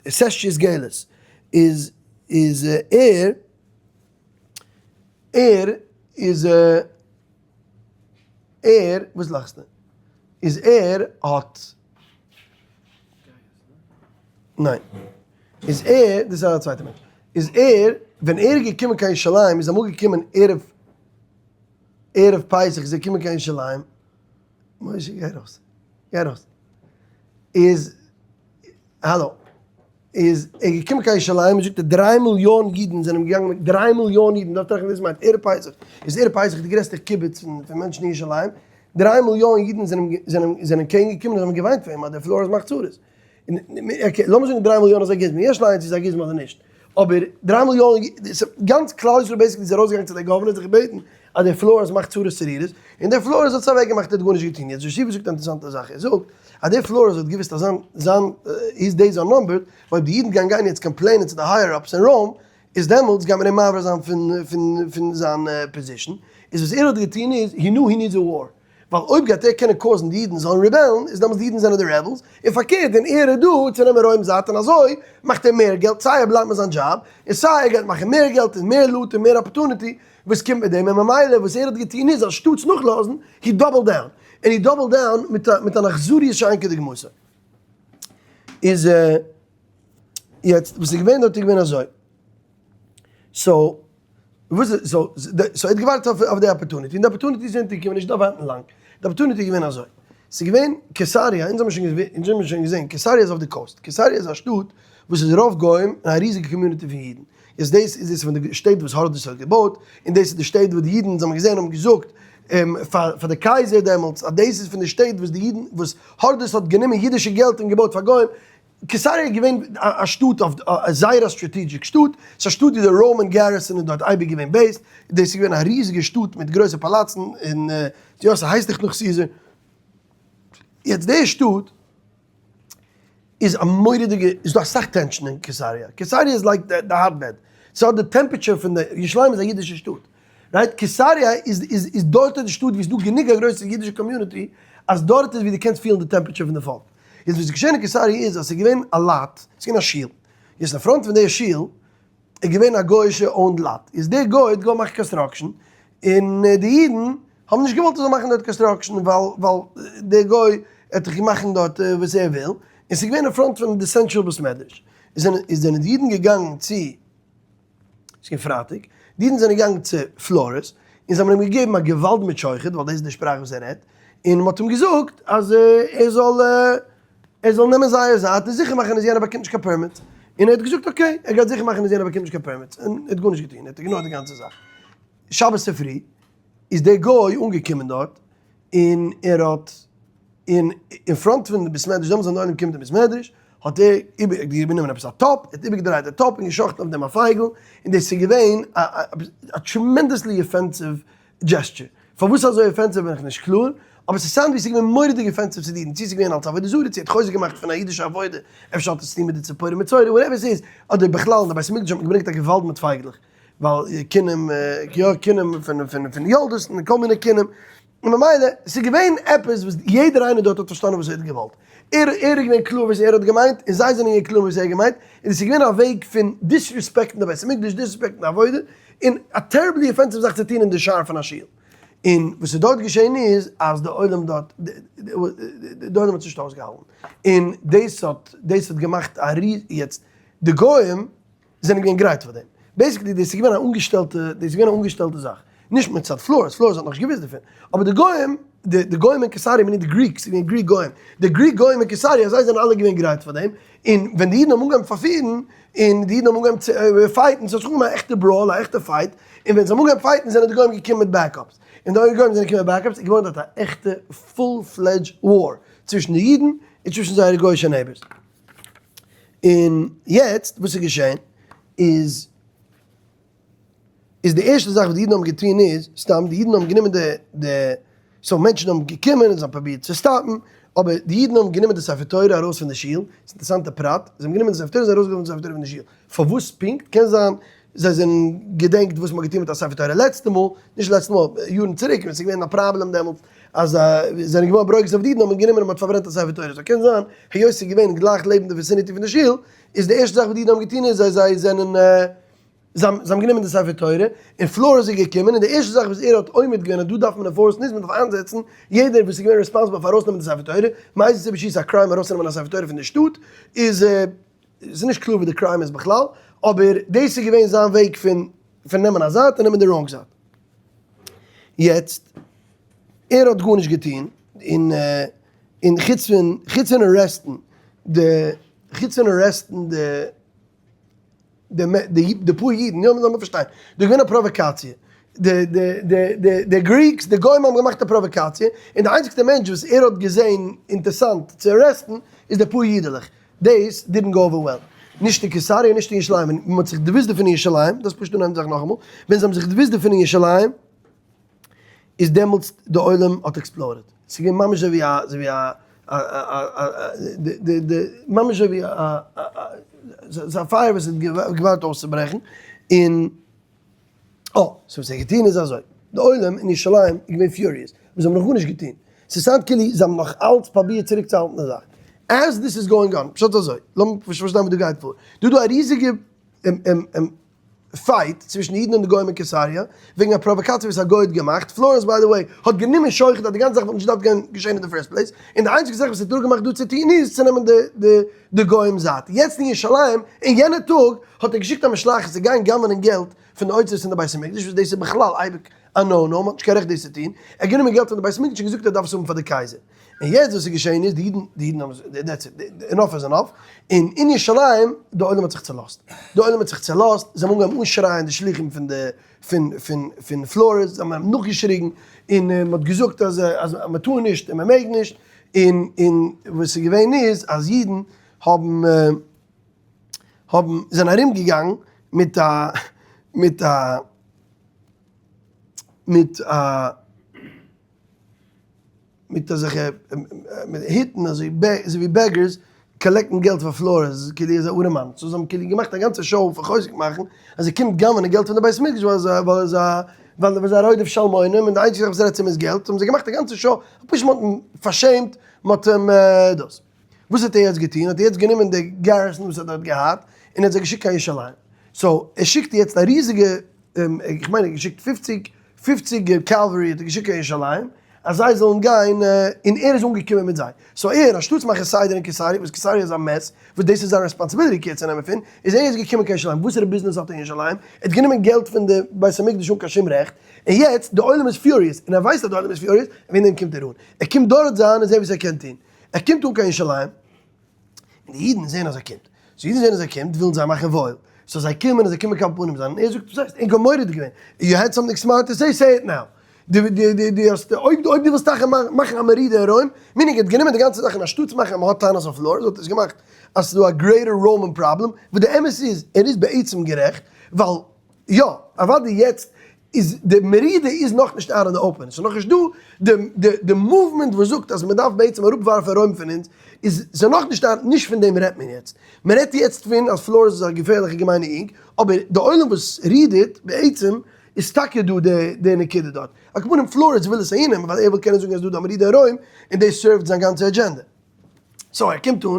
סעסטיוס געלוס איז איז ער ער איז ער וואס לאכסטו איז ער האט ניין. איז ער, דאס איז א צווייטע מענטש, איז ער, ווען ער איז געקומען קיין ירושלים, איז אמאל געקומען ערב, ערב פסח איז ער געקומען קיין ירושלים, משה גיי ארויס, גיי ארויס, איז, האלא, איז ער געקומען קיין ירושלים, זאגט ער 3 מיליאן אידן זענען געגאנגען מיט, 3 מיליאן אידן, דארף טראכטן וואס דאס מיינט, ערב פסח, איז ערב פסח די גרעסטע קיבוץ פון מענטשן אין ירושלים, 3 מיליאן אידן זענען זענען זענען קעגן געקומען און האבן געוויינט פאר אים אז דער פלארעס מאכט צרות. Okay, לאמיר זאגן 3 מיליאן איז א גוזמא, יש לעיין צו ס'איז א גוזמא אדער נישט. אבער דריי מיליאן, גאנץ כלל ישראל basically איז ארויסגעגאנגען צו די governor זיך געבעטן אז דער פלארעס מאכט צרות צרורות, און דער פלארעס האט עס אוועקגעמאכט ער האט גארנישט געטון, יעצט ישיבה זאגט א אינטערעסאנטע זאך, ער זאגט אז דער פלארעס האט געוויסט אז זיין זיין his days are numbered, אויב די אידן גייען גיין יעצט complain ען צו די higher ups אין רוים, איז דעמאלטס גייט מען אים מעביר זיין פון פון פון זיין position, איז וואס ער האט געטון איז, he knew he needs a war, ווייל אויב גייט ער קענען cause ן די אידן זאלן rebel ן, איז דעמאלטס די אידן זענען די rebels, און פארקערט ווען ער איז דא צו נעמען רוים זייט און אזוי מאכט ער מער געלט, סיי ער בלייבט מיט זיין דזשאב, און סיי ער גייט מאכן מער געלט און מער loot און מער opportunity וואס קומט מיט דעם, און ממילא וואס ער האט געטון איז אנשטאטס נאכלאזן, he double down, און he double down מיט אן אכזריות שאין כדוגמתה. איז יעצט וואס איז געווען דארט איז געווען אזוי, so וואס איז so so ער האט געווארט אויף די opportunity און די opportunity איז אונטערגעקומען נישט דארף ווארטן לאנג, די opportunity איז געווען אזוי, ס'איז געווען קיסריה, אונז האבן שוין אונז האבן שוין געזען קיסריה איז אויף די coast, קיסריה איז א שטאט וואס איז רוב גוים און א ריזיגע community פון אידן, איז דאס איז דאס פון די שטעט וואס הורדוס האט געבויט, און דאס איז די שטעט וואס די אידן אונז האבן געזען האבן געזאגט פאר פאר די קייזער דעמאלטס אז דאס איז פון די שטעט וואס די אידן וואס הורדוס האט גענומען אידישע געלט און געבויט פאר גוים, קיסריה איז געווען א שטאט אויף א זייער א strategic שטאט, ס'איז א שטאט ווי די Roman garrison איז דארט אייביג געווען based, דאס איז געווען א ריזיגע שטאט מיט גרויסע פאלאצן, און יא ס'הייסט דאך נאך סיזער. יעצט די שטאט איז א מורא'דיגע, איז דא אסאך tension אין קיסריה, קיסריה איז like די hotbed, ס'האט די temperature פון די, ירושלים איז א אידישע שטאט, right? קיסריה איז איז איז דארט איז די שטאט ווי ס'איז דא גענוג א גרויסע אידישע community אז דארט איז ווי דו קענסט פילן די temperature פון די פאלק. יעצט וואס איז געשען אין קיסריה איז אז ס'איז געווען א lot, ס'איז געווען א שול, יעצט אין front פון די שול איז געווען א גוי'אישע owned lot, איז דער גוי האט געוואלט מאכן construction, און די אידן האבן נישט געוואלט ער זאל מאכן דארט construction ווייל ווייל דער גוי האט דאך געמאכן דארט וואס ער וויל, און ס'איז געווען אין front פון די central בית מדרש, איז זענען די אידן געגאנגען צו. ס'איז געווען פרייטאג, די אידן זענען געגאנגען צו פלארעס, און זיי האבן אים געגעבן א געוואלד מיט שוחד, ווייל דאס איז די שפראך וואס ער רעדט, און מ'האט אים געזאגט אז ער זאל ער זאל נעמען זייער זייט און זיכער מאכן אז יענער באקומט נישט קיין permit, און ער האט געזאגט okay, ער גייט זיכער מאכן אז יענער באקומט נישט קיין permit, און ער האט גארנישט געטון, ער האט ignore ט די גאנצע זאך. שבת צופרי איז דער גוי אנגעקומען דארט, און ער האט אין אין front פון די בית מדרש, דעמאלטס ווען די עולם קומט אין בית מדרש, האט ער איבער גענומען עפעס א טאפ, ער האט איבערגעדרייט די טאפ און געשאכטן אויף דעם א פייגל, און דאס איז געווען א א tremendously offensive gesture. פארוואס אזוי offensive בין איך נישט קלאר, אבער ס'איז sound ווי ס'איז געווען מורא'דיג offensive צו די אידן, צו ס'איז געווען אלס עבודה זרה, צו ער האט חוזק געמאכט פון א אידישע עבודה, אפשר האט עס צוטון מיט די ציפורים מצורע, whatever ס'איז, אדער בכלל אין די בית המקדש האט מען געברענגט א געוואלד מיט פייגלעך, ווייל קינים, יא קינים פון פון פון יולדות און כל מיני קינים, און ממילא ס'איז געווען עפעס וואס יעדער איינער דארט האט פארשטאנען וואס ער האט געוואלט, ער ער איז געווען קלאר וואס ער האט געמיינט און זיי זענען געווען קלאר וואס ער האט געמיינט, און עס איז געווען א וועג פון disrespect ן די בית המקדש, disrespect ן די עבודה, און א terribly offensive זאך צו טון אין די שער פון א שול. און וואס איז דארט געשען איז אז די עולם דארט, די עולם האט עס נישט אויסגעהאלטן, און דאס האט דאס האט געמאכט א ריז, יעצט די גוים זענען געווען גרייט פאר דעם. basically דאס איז געווען א אנגעשטעלטע, דאס איז געווען א אנגעשטעלטע זאך. נישט מצד פלארעס, פלארעס האט נאכנישט געוואוסט דערפון. אבער די גוים, די די גוים אין קיסריה, מיינט די Greeks, ס'איז געווען Greek גוים. די Greek גוים אין קיסריה, זיי זענען אלע געווען גרייט פאר דעם. און ווען די אידן האבן אנגעהויבן פארפירן, און די אידן האבן אנגעהויבן צו fight ן, ס'האט זיך אנגעהויבן א עכטע brawl, א עכטע fight. און ווען זיי האבן אנגעהויבן fight ן זענען די גוים געקומען מיט backups. און די גוים זענען געקומען מיט backups, איז געווארן דארט א עכטע full fledged war צווישן די אידן און צווישן זייערע גוי'אישע neighbors. און יעצט וואס איז געשען איז, איז די ערשטע זאך וואס די אידן האבן געטון איז, סתם די אידן האבן גענומען די די, so מענטשן האבן געקומען און זיי האבן פרובירט צו stop ן, אבער די אידן האבן גענומען די ספר תורה ארויס פון די שול, ס'איז אינטערעסאנטע פרט, זיי האבן גענומען די ספר תורה און זיי ארויסגעווארפן די ספר תורה פון די שול, פארוואס פונקט? קען זיין זיי זענען געדענקט וואס מ'האט געטון מיט א ספר תורה לעצטע מאל, נישט לעצטע מאל, יארן צוריק ווען ס'איז געווען א פראבלעם דעמאלטס, אז זיי זענען געווארן ברוגז אויף די אידן האט מען גענומען און מ'האט פארברענט א ספר תורה, so קען זיין היות ס'איז געווען גלייך לעבן די vicinity פון די שול, איז די ערשטע זאך וואס די אידן האבן געטון איז אז זיי זענען זיי האבן גענומען די ספר תורה, און פלארעס איז געקומען און די ערשטע זאך וואס ער האט עומד געווען אז דא דארף מען enforce ן איז מען דארף איינזעצן יעדער וואס איז געווען responsible פאר ארויסנעמען די ספר תורה, מאיזה סיבה שיהיה ס'איז א crime ארויסצונעמען א ספר תורה פון די שטאט, איז ס'איז נישט קלאר וואס די crime איז בכלל, אבער דאס איז געווען זיין וועג פון פון נעמען א זייט און נעמען די wrong זייט. יעצט, ער האט גארנישט געטון, און און חוץ פון חוץ פון arrest ן די חוץ פון arrest ן די די די פאר אידן, יא לאמיר פארשטיין, דא איז געווען א פראוואקאציע, די די די די די Greeks, די גוים האבן געמאכט א פראוואקאציע, און די איינציגסטע מענטש וואס ער האט געזען אינטערסאנט צו arrest ן איז די פאר אידעלעך, דאס didn't go over well. נישט אין קיסריה און נישט אין ירושלים, ווען מען האט זיך דערוואוסט דערפון אין ירושלים, דאס פשוט אנהייבן די זאך נאכאמאל, ווען זיי האבן זיך דערוואוסט דערפון אין ירושלים, איז דעמאלטס די עולם האט exploded, ס'איז געווען ממש אזוי ווי א, אזוי ווי א, א, א, א, די, די, די, ממש אזוי ווי א, א, ס'איז א פייער וואס האט געווארט אויסצוברעכן, און, אה, so וואס ער האט געטון איז אזוי, די עולם אין ירושלים איז געווען furious, אבער זיי האבן נאך גארנישט געטון, ס'איז סאונד כאילו זיי האבן נאך אלץ פרובירט צוריקצוהאלטן די זאך, as this is going on, פשט אזוי, לאמיר פארשטיין וואס דא גייט פאר, דא איז דא א ריזיגע fight צווישן די אידן און די גוים אין קיסריה, וועגן א פראוואקאציע וואס א גוי האט געמאכט, פלארענס by the way האט גענומען שוחד אז די גאנצע זאך וואלט נישט געדארפט גיין געשען אין די first place, און די איינציגע זאך וואס ער האט נאר געמאכט דא צו טון איז צו נעמען די גוים זייט. יעצט אין ירושלים, אין יענע טאג, האט ער געשיקט א משלחת צו גיין גנב'נען געלט פון די אוצרות אין די בית המקדש, וואס דאס איז בכלל אייביג א no no, מען האט נישט קיין רעכט דאס צו טון, ער האט גענומען געלט פון די בית המקדש און געזאגט ער דארף עס האבן פאר די קייזער. און יעצט וואס איז געשען איז, די אידן, די אידן האבן, that's it, enough is enough, און אין ירושלים, די עולם האט זיך צעלאזט, די עולם האט זיך צעלאזט, זיי האבן אנגעהויבן אנשרייען די שלוחים פון די, פון, פון, פון פלאריס, זיי האבן אים נאכגעשריגן, און מען האט געזאגט אז, אז מען טאר נישט און מען מעג נישט, און, און וואס איז געווען איז, אז אידן האבן, האבן, זענען ארום געגאנגען מיט א, מיט א, מיט א. מיט אזעלכע היטן אזוי ווי beggars collect ן געלט פאר פלארעס כאילו איז א ארעמאן so זיי האבן כאילו געמאכט א גאנצע show פאר חוזק מאכן אז ער קומט גנב'נען געלט פון די בית המקדש ווייל ער איז א ווייל ער איז א רודף שלמונים און די איינציגע זאך וואס ער רעדט צו אים איז געלט האבן זיי געמאכט א גאנצע show פשוט מען האט אים פארשעמט מען האט אים דאס וואס האט ער יעצט געטון האט ער יעצט גענומען די garrison וואס ער האט דארט געהאט און ער האט זיי געשיקט קיין ירושלים so ער שיקט יעצט א ריזיגע איך מיין ער האט געשיקט פופציג פופציג cavalry האט ער געשיקט קיין ירושלים אז זיי זאלן גיין, און ער איז אנגעקומען מיט זיי, so ער, אנשטאטס מאכן סדר אין קיסריה, וואס קיסריה איז א mess, וואס דאס איז זיין responsibility care צו נעמען פון, איז ער יעצט געקומען קיין ירושלים, וואסערע ביזנעס האט ער אין ירושלים? ער האט גענומען געלט פון די בית המקדש אן קיין שום רעכט, און יעצט, די עולם איז furious, און ער ווייסט אז די עולם איז furious, און וועגן דעם קומט ער אן, ער קומט דארט זיין און זען וואס ער קען טון, ער קומט אן קיין ירושלים, און די אידן זעען אז ער קומט, so אידן זעען אז ער קומט, ווילן זיי מאכן וואויל, so זיי קומען און זיי קומען מקבל פנים זיין, און ער זאגט, וואס הייסט, ענק האבן מורא'דיג געווען, you had something smart to say, say it now, דו דו האסט, אויב אויב דו ווילסט טאקע מאכן א מרידה אין רוים, meaning ער האט גענומען די גאנצע זאך און אנשטאטס מאכן אז מען האט טענות אויף פלארעס האט ער עס געמאכט אז ס'איז דא א greater Roman problem, וואס די אמת איז, ער איז בעצם גערעכט, ווייל יא, אוודאי יעצט איז די מרידה איז נאכנישט out in the open, ס'איז נאכנישט דא די די די movement וואס זאגט אז מ'דארף בעצם אראפווארפן רוים פון אונז, איז ס'איז נאכנישט דא, נישט פון דעם רעדט מען יעצט, מ'רעדט יעצט פון אז פלארעס איז א געפערליכע געמיינע אינג, אבער די עולם וואס רידערט בעצם איז טאקע דא די די נקודה דארט, על כל פנים פלארעס וויל עס אהיננעמען ווייל ער וויל קענען זאגן אז ס'איז דא די מרידה אין רוים און דאס serve ט זיין גאנצע אדזשענדע. so ער קומט אן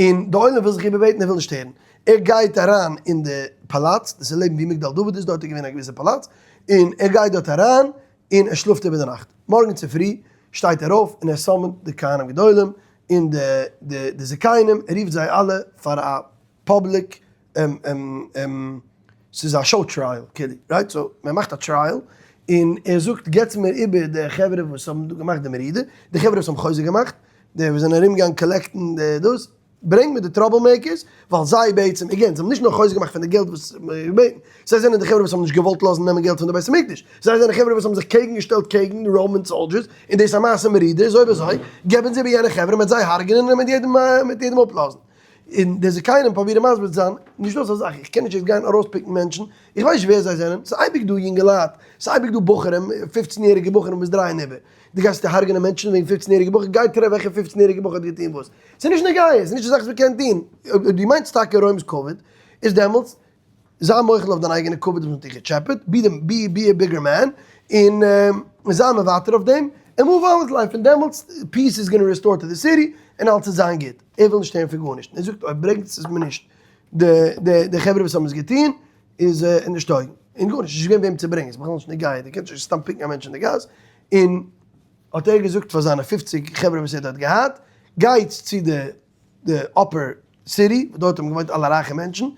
און די עולם וויל זיך איבערבעטן ער וויל נישט הערן, ער גייט אריין אין די פאלאץ, דאס איז לעבן ווי מגדל דוד איז, דארט איז געווען א געוויסע פאלאץ, און ער גייט דארט אריין און ער שלאפט איבער די נאכט, מארגן צופרי שטייט ער אויף און ער summon ט די כהנים גדולים און די די זקנים, ער רופט זיי אלע פאר א public ס'איז א show trial כאילו, right? so מען מאכט א trial און ער זאגט געטס מיר איבער די חברה וואס האבן דא געמאכט די מרידה, די חברה וואס האבן חוזק געמאכט, די וואס זענען ארום געגאנגען collect ן די דאס, ברענג מיר די trouble makers, ווייל זיי בעצם, again, זיי האבן נישט נאר חוזק געמאכט פון די געלט וואס מען געבעטן, זיי זענען די חברה וואס האבן נישט געוואלט לאזן נעמען געלט פון די בית המקדש, זיי זענען חברה וואס האבן זיך קעגן געשטעלט קעגן Roman soldiers, און דאס איז א מעשה מרידה, איז אויב אזוי, געבן זיי איבער יענע חברה, מען וועט זיי הרג'נען און מען וועט יעדעם אפלאזן. און די זקנים פרובירן מסביר צו זיין, נישט דא אזא זאך, איך קען נישט יעצט גיין ארויס pick ן מענטשן, איך ווייס נישט ווער זיי זענען, ס'איז אייביג דא יונגעלייט, ס'איז אייביג דא בחורים, פופצן יעריגע בחורים וואס דרייען איבער, דו גייסט הרג'נען מענטשן וועגן פופצן יעריגע בחור, גיי טרעף וועלכע פופצן יעריגע בחור האט געטון וואס, ס'איז נישט נוגע, ס'איז נישט די זאך וואס מ'קען טון, אויב דו מיינסט טאקע רוים'ס כבוד, איז דעמאלטס זיי מוחל אויף דיין אייגענע כבוד וואס מ'האט דיך געטשעפעט, be the be a bigger man, און זיי מוותר אויף דעם, און move on with life, און דעמאלטס peace is gonna restore to the city, און אלס וועט זיין גוט. ער וויל נישט הערן פון גארנישט, און ער זאגט אויב ברענגט עס מיר נישט די די חברה וואס האבן עס געטון, איז נישט טויג, און גארנישט, נישט געווען וועם צו ברענגען, ס'איז בכלל נישט נוגע, דו קענסט נישט סתם pick ן א מענטש אין די גאס, און האט ער געזאגט פאר זיינע פופציג חברה וואס ער האט דארט געהאט, גייטס צו די די upper city, וואס דארט האבן געוואוינט אלע רייכע מענטשן,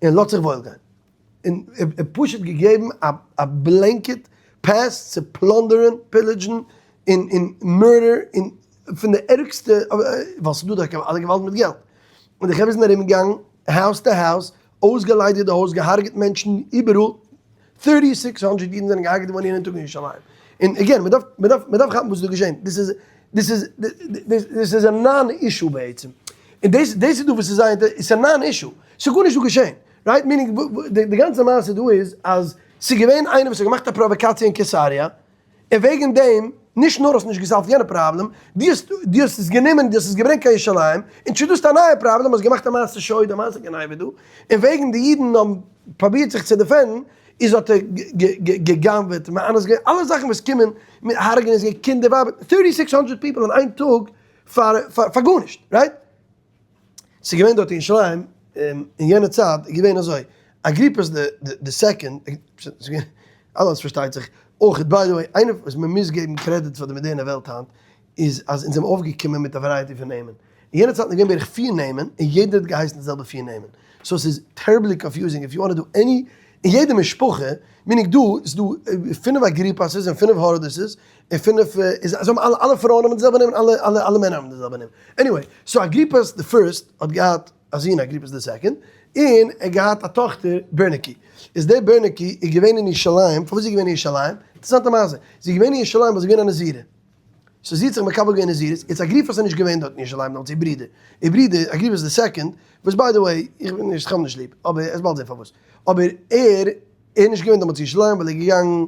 און לאזט זיך וואויל גיין. און ער האט פשוט געגעבן א blanket pass צו פלאנדערן, pillage ן, און און murder, און פון די ערגסטע, ווייל ס'איז דא דארט אלע געוואלד מיט געלט. און די חברה זענען ארום געגאנגען house to house, אויסגעליידיגט די הויז, געהארגעט מענטשן איבעראל, 36 הונדרעט אידן זענען געהארגעט געווארן יענעם טאג אין ירושלים. און again, מען דארף, מען דארף, מען דארף כאפן וואס איז דא געשען. דאס איז, דאס איז, דאס איז א non issue בעצם. און דאס דאס איז דא וואס איז זייער איז א non issue, ס'איז גארנישט דא געשען, right? Meaning די גאנצע מעשה דא איז אז ס'איז געווען איינער וואס האט געמאכט א פראוואקאציע אין קיסריה, און וועגן דעם, נישט נאר האסט נישט גע solve ט יענע פראבלעם, דו האסט דו האסט עס גענומען, דו האסט עס געברענגט קיין ירושלים, און introduce ט א נייע פראבלעם, האסט געמאכט א מעשה שוד, א מעשה גניבה דא, און וועגן די אידן האבן פרובירט זיך צו defend ן, איז האט ער גע'גנב'עט, מאנס געווען, אלע זאכן וואס קומען מיט הרג'נען איז געווען קינדער ווייבער, 3600 people אין איין טאג פאר פאר גארנישט, right? ס'איז געווען דארט אין ירושלים אין יענע צייט איז געווען אזוי, אגריפס די second, אלעס פארשטייט זיך, אויך by the way איינער וואס מען מוז געבן קרעדיט פאר די מאדערנע וועלט היינט איז אז אונז זעמיר אויפגעקומען מיט א variety פון נעמען, אין יענע צייטן איז געווען בערך פיר נעמען און יעדער האט געהייסן די זעלבע פיר נעמען, so ס'איז terribly confusing if you want to do any, אין יעדע משפחה, meaning דא איז דא פינף אגריפאסעס און פינף הורדוסעס און פינף איז זיי האבן אלע אלע פרויען האבן די זעלבע נעמען אלע אלע אלע מענער האבן די זעלבע נעמען, anyway, so אגריפאס די first האט געהאט א זון אגריפאס די second, און ער האט געהאט א טאכטער בערניקי, איז די בערניקי איז געווען אין ירושלים, פארוואס איז זי געווען אין ירושלים? אינטערעסאנטע מעשה, זי איז געווען אין ירושלים ווייל זי איז געווען א נזירה. so זי האט זיך מקבל געווען נזירות, יעצט אגריפס איז נישט געווען דארט אין ירושלים דעמאלטס איר ברודער, איר ברודער אגריפס די second, וואס by the way, איך בין נישט, איך האב אים נישט ליב, אבער עס באלד זען פארוואס, אבער ער איז נישט געווען דעמאלטס אין ירושלים ווייל ער איז געגאנגען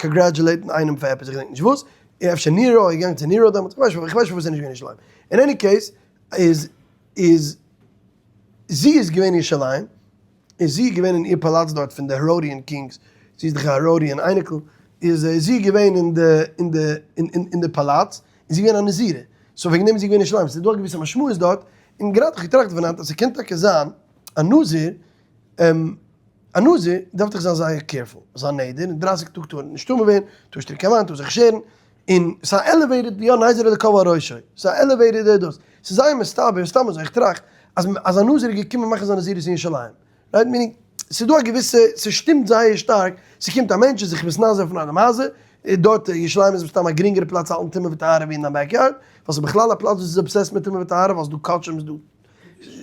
congratulate ן איינעם פאר עפעס איך געדענק נישט וואס, אפשר נירא, ער איז געגאנגען צו נירא דעמאלטס, איך ווייס נישט פארוואס ער איז נישט געווען אין ירושלים, אין any case איז איז זי איז געווען אין ירושלים, איז זי געווען אין איר פאלאץ דארט פון די Herodian kings, זי איז דאך א Herodian אייניקל, איז זי געווען אין די אין די אין די פאלאץ, איז זי געווען א נזירה, so וועגן דעם איז זי געווען אין ירושלים, ס'איז דא א געוויסע משמעות דארט, און גראדע האב איך געטראכט פון היינט אז ס'קען טאקע זיין א נזיר, א נזיר דארף דאך זיין זייער careful, זיין נדר, אין דרייסיג טאג טאר ער נישט טמא ווערן, טאר נישט טרינקען וויין, טאר זיך שערן, און ס'איז א elevated, יא נזר אלקה על ראשו, ס'איז א elevated דאס, ס'איז זייער מסתבר, סתם אזוי איך טראכט, אז אז א נזיר איז געקומען מאכן זיין נזירות אין ירושלים, right meaning, ס'איז דא א געוויסע, ס'שטימט זייער שטארק, ס'קומט א מענטש איז זיך מתנזר פון אדם הזה, דארט אין ירושלים איז מסתם א גרינגערע פלאץ צו האלטן טומאה וטהרה ווי אין דיין backyard, ווייל ס'איז בכלל א פלאץ וואס איז obsessed מיט טומאה וטהרה, ווייל ס'איז דא קדשים, ס'איז דא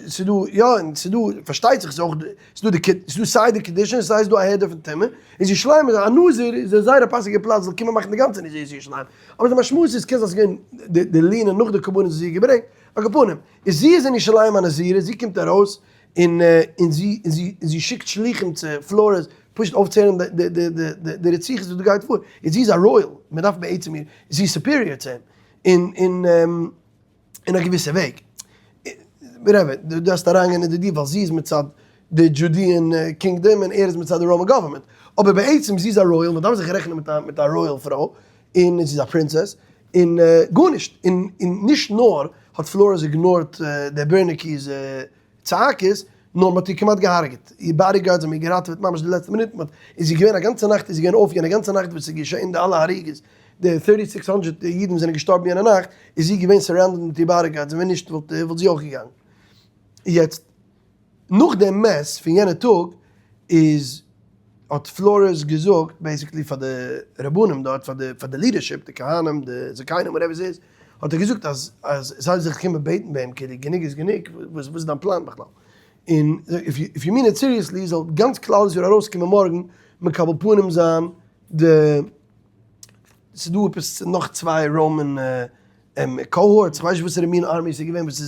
ס'איז דא, יא, און ס'איז דא, פארשטייט זיך, ס'איז אויך, ס'איז דא די, ס'איז דא סיי די קדושה און סיי איז דא א העדר פון טומאה, איז ירושלים איז א נזיר איז א זייער א פאסיגע פלאץ זאל קומען מאכן די גאנצע נזירות אין ירושלים, אבער די משמעות איז קען זיין ס'איז געווען די די לינה נאך די קרבנות וואס זי האט געברענגט, על כל פנים, איז זי איז אין ירושלים א נזירה, זי קומט ארויס און און זי און זי און זי שיקט שלוחים צו פלארעס פשוט אויפצוהערן די די די די די רציחות וואס דא גייט פאר, און זי איז א royal, מען דארף בעצם איר, זי איז superior צו אים, און און. אין א געוויסע וועג. רבי, דו דארפסט אריינגיין אין די deal ווייל זי איז מצד די Judean kingdom און ער איז מצד די Roman government. אבער בעצם זי איז א royal, מען דארף זיך רעכענען מיט א מיט א royal פרוי, און זי איז א princess, און גארנישט. און און נישט נאר האט פלארעס ignore ט די בערניקי'ס צעקות, נאר מ'האט איר כמעט געהארגעט, איר bodyguards האבן איר געראטעוועט ממש די לעצטע מינוט, מ'האט, איז זי געווען א גאנצע נאכט איז זי געווען אויף יענע גאנצע נאכט וואס איז געשען די אלע הריגות, די 3600 אידן וואס זענען געשטארבן יענע נאכט, איז זי געווען surrounded מיט איר bodyguards, און ווען נישט וואלט וואלט זי אויך געגאנגען. יעצט, נאך די mess פון יענע טאג, איז האט פלארעס געזאגט basically פאר די רבנים דארט, פאר די פאר די leadership, די כהנים, די זקנים, whatever ס'איז, האט ער געזאגט אז אז זיי זיך קומען בעטן ביי אים כאילו גענוג איז גענוג, וואס איז דיין פלאן בכלל? און if you mean it seriously זאל גאנץ כלל ישראל ארויסקומען מארגן מקבל פנים זיין די, ס'איז דא עפעס נאך צוויי Roman cohorts, כ'ווייס נישט וואסערע מין army ס'איז געווען וואס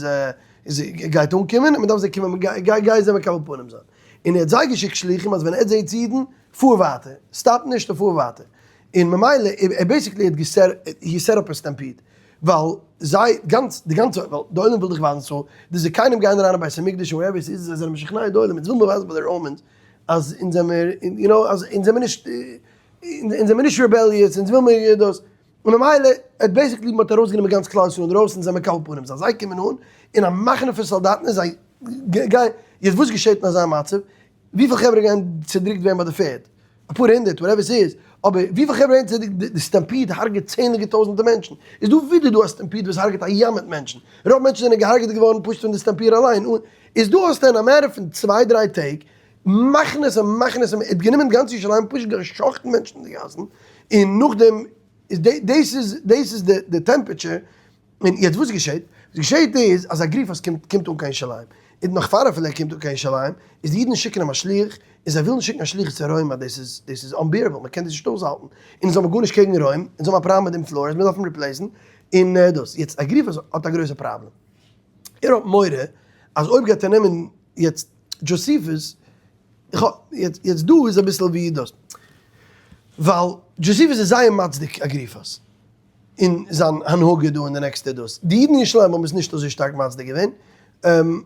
איז גייט אנקומען און מ'דארף זיי קומען גיי גיי זיי מקבל פנים זיין. און ער האט זיי געשיקט שלוחים אז ווען עטס זעהטס אידן פאר ווייטער, stop נישט און פאר ווייטער. און ממילא ער basically האט גע set, he set up a stampede, ווייל זיי גאנץ די גאנצע ווייל די עולם וויל דיך ווייזן so די זקנים גייען אריין אין בית המקדש און wherever ס'איז זיי זענען משכנע די עולם אונז וויל מיר ווייזן פאר די Romans אז אונז זעמיר you know אז אונז זעמיר נישט אונז זעמיר נישט rebellious אונז וויל מיר דאס און ממילא האט basically מ'האט ארויסגענומען גאנץ כלל ישראל אינדרויסן און זיי מקבל פנים זיין זיי קומען אן אין א מחנה פון סאלדאטן און זיי גייען יעצט וואס געשעט אין אזא מצב וויפיל חברה גייען צעדריקט ווערן ביי די פערד? אפאר הונדערט whatever ס'איז, אבער וויפיל חברה ווערן צעדריקט די stampede הרג'עט צענדליגע טויזענטער מענטשן, איז דא ווידער דא א stampede וואס הרג'עט א ים מיט מענטשן, רוב מענטשן זענען געהארגעט געווארן פשוט פון די stampede אליין, און איז דא האסטו אין א matter פון צוויי דריי טעג מחנות און מחנות און מ'האט גענומען גאנץ ירושלים פשוט גע'שחט'ן מענטשן אין די גאסן, און נאכדעם איז דאס איז דאס איז די temperature און יעצט וואס געשעט? וואס געשעט איז אז אגריפס קומט קומט אן קיין ירושלים, און נאך פאר אפילו ער קומט אן קיין ירושלים, איז די אידן שיקן אים א שליח, און זיי ווילן שיקן א שליח צו רוים אז דאס איז דאס איז unbearable, מען קען דאס נישט אויסהאלטן, און אונז האבן גארנישט קעגן רוים, אונז האבן א פראבלעם מיט דעם פלארעס, מיר דארפן replace ן, און דאס. יעצט אגריפס האט א גרויסע פראבלעם, ער האט מורא. אז אויב גייט ער נעמען יעצט דזשאסיפוס, יעצט דא איז אביסל ווי דאס, ווייל דזשאסיפוס איז זייער מצדיק אגריפס אין זיין הנהגה דא אין די נעקסטע דאס, די אידן אין ירושלים האבן עס נישט אזוי שטארק מצדיק געווען,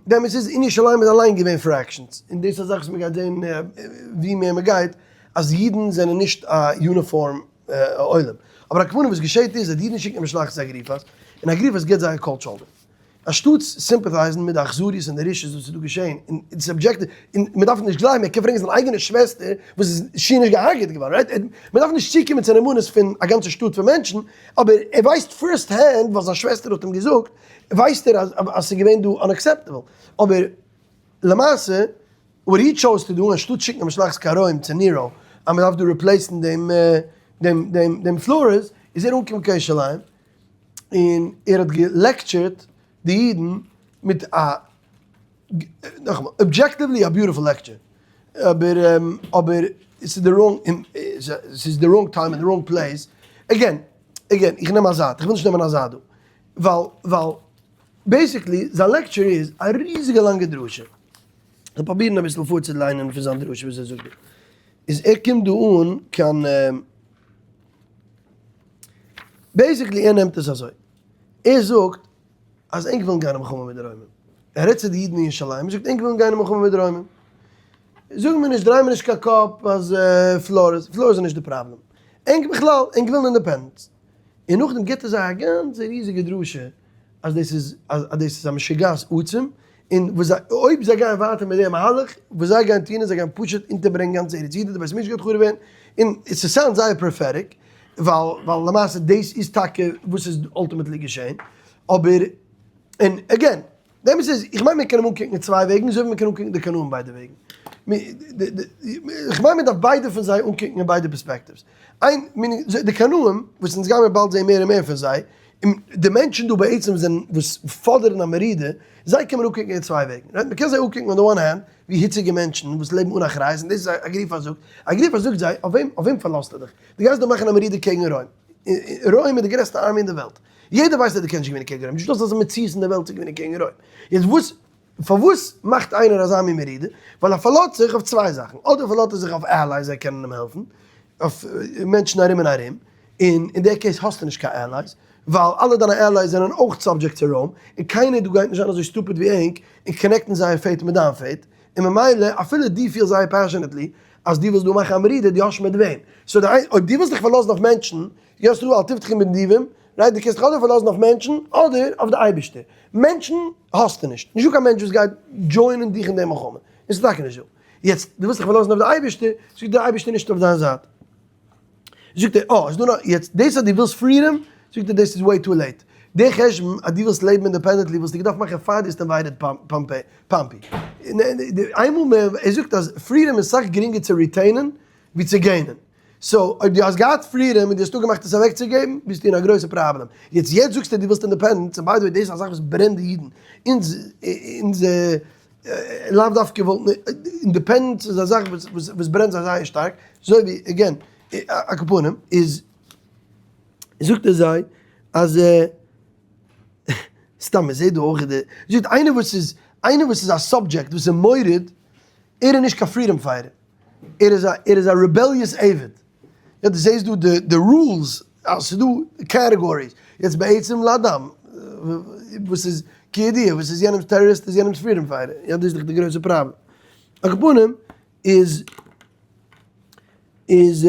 די אמת איז אין ירושלים איז אליין געווען fractions, און דאס איז א זאך וואס מען גייט זען ווי מער מען גייט, אז אידן זענען נישט א uniform עולם, אבער הכוונה וואס געשעט איז אז די אידן שיקן א משלחת צו אגריפס, און אגריפס גיבט זיי א cold shoulder. אנשטאטס sympathize ן מיט די אכזריות און די רשעות וואס איז דא געשען, און ס'איז objective, און מען דארף נישט גלייבן, ער קען פרעגן זיין אייגענע שוועסטער וואס איז שיער נישט געהארגעט געווארן, right? מען דארף נישט צוקומען צו נאמנות פון א גאנצע שטאט פון מענטשן, אבער ער ווייסט first hand ווייל זיין שוועסטער האט אים געזאגט, ווייסט ער אז אז ס'איז געווען דא unacceptable. אבער למעשה, what he chose to do, אנשטאט שיקן א משלחת קיין רוים צו נירו, אז מען דארף דא replace ן דעם דעם דעם דעם פלאריס, איז ער אנגעקומען קיין ירושלים, און ער האט גע lecture ט די אידן מיט א, נאכאמאל, objectively א beautiful lecture, אבער אבער ס'איז די wrong, ס'איז די wrong time און די wrong place, again, again, איך נעם א זייט, איך וויל נישט נעמען א זייט דא, ווייל ווייל basically זיין lecture איז א ריזיגע לאנגע דרשה, כ'וועל פרובירן אביסל פארצוליינען פון זיין דרשה וואס ער זאגט דא, איז ער קומט דא אן קיין. basically ער נעמט עס אזוי, ער זאגט אז ענק ווילן גיין אין מלחמה מיט די רוימען, ער רעדט צו די אידן אין ירושלים, ער זאגט ענק ווילן גיין אין מלחמה מיט די רוימען, זאג מיר נישט, דריי מיר נישט קיין קאפ אז פלאריס, פלאריס איז נישט די פראבלעם, ענק בכלל, ענק ווילן independence, און נאכדעם גיבט ער זיי א גאנצע ריזיגע דרשה אז דאס איז אז דאס איז א משוגעת עצום, און וואס זיי אויב זיי גייען ווייטער מיט דעם מהלך, וואס זיי גייען טון איז זיי גייען פשוט אונטערברענגען גאנץ ארץ יהודה, די בית המקדש גייט חרוב ווערן, און עס sound זייער prophetic, ווייל ווייל למעשה דאס איז טאקע וואס איז ultimately געשען, אבער און again, די אמת איז, איך מיין מען קען אים אנקוקן אין צוויי וועגן, אזוי ווי מען קען אנקוקן די קנאים ביידע וועגן. איך מיין מען דארף ביידע פון זיי אנקוקן אין ביידע perspectives. איין, די קנאים, וואס אונז גיימיר באלד זעהן מער און מער פון זיי, און די מענטשן דא בעצם זענען וואס פאדערן א מרידה, זיי קען מען אנקוקן אין צוויי וועגן. right? מ'קען זיי אנקוקן on the one hand ווי היציגע מענטשן וואס לעבן אן אחריות, און דאס איז אגריפס זאגט. אגריפס זאגט זיי, אויף וועם אויף וועם פארלאזטו דיך? דו גייסט דא מאכן א מרידה קעגן רוים. רוים איז די גרעסטע army אין די וועלט. יעדער ווייסט אז דו קענסט נישט געווינען קעגן רוים. נישטא אזא מציאות אין די וועלט צו געווינען קעגן רוים. יעצט וואס פארוואס מאכט איינער אזא מין מרידה? ווייל ער פארלאזט זיך אויף צוויי זאכן, אדער פארלאזט ער זיך אויף allies זיי קענען אים העלפן, אויף מענטשן ארום און ארום, און אין די case האסטו נישט קיין allies, ווייל אלע דיינע allies זענען אויך subject צו רוים, און קיינער דא גייט נישט זיין אזוי stupid ווי ענק און connect ן זייער fate מיט דיין fate, און ממילא אפילו דו פילסט זייער passionately אז דו ווילסט דא מאכן א מרידה, דו האסט מיט וועם. so אויב דו ווילסט דיך פארלאזן אויף מענטשן, גייסטו אל תבטחו בנדיבים, right, דו קענסט דיך אדער פארלאזן אויף מענטשן אדער אויף די אייבערשטער. מענטשן האסטו נישט. נישטא קיין מענטש וואס גייט join ען דיך אין די מלחמה. און ס'איז טאקע נישט דא. יעצט, דו ווילסט דיך פארלאזן אויף די אייבערשטער, זאגט דער אייבערשטער נישט אויף דיין זייט. זאגט ער, אה, איז דא נאך, יעצט דאס אז דו ווילסט freedom, זאגט ער דאס איז way too late. די חשבון אז דו ווילסט לעבן independently וואלסטו געדארפט מאכן פאר דו האסט invaded פאמפי. איינמאל מען, ער זאגט אז freedom איז סאך גרינגער צו retain ען ווי צו gain ען. so אויב דו האסט געהאט freedom און דו האסט אפגעמאכט עס אוועקצוגעבן, ביסטו אין א גרויסע פראבלעם. יעצט יעצט זאגסטו דו ווילסט independence, און by the way דאס איז א זאך וואס ברענט די אידן. אונז אונז לאו דווקא וואלטן, independence איז א זאך וואס וואס ברענט זיי זייער שטארק, אזוי ווי again על כל פנים איז זאגט ער זיי אז סתם מען זעט דא אויך די, זאגט איינער וואס איז איינער וואס איז א subject וואס איז מורד, ער איז נישט קיין freedom fighter. ער איז א ער איז א rebellious עבד. יא דו זעסט דא די די rules אז ס'איז דא categories. יעצט בעצם לאדם וואס איז כידוע וואס איז יענעמ'ס טעראריסט איז יענעמ'ס freedom fighter. יא דאס איז דאך די גרויסע פראבלעם. על כל פנים איז איז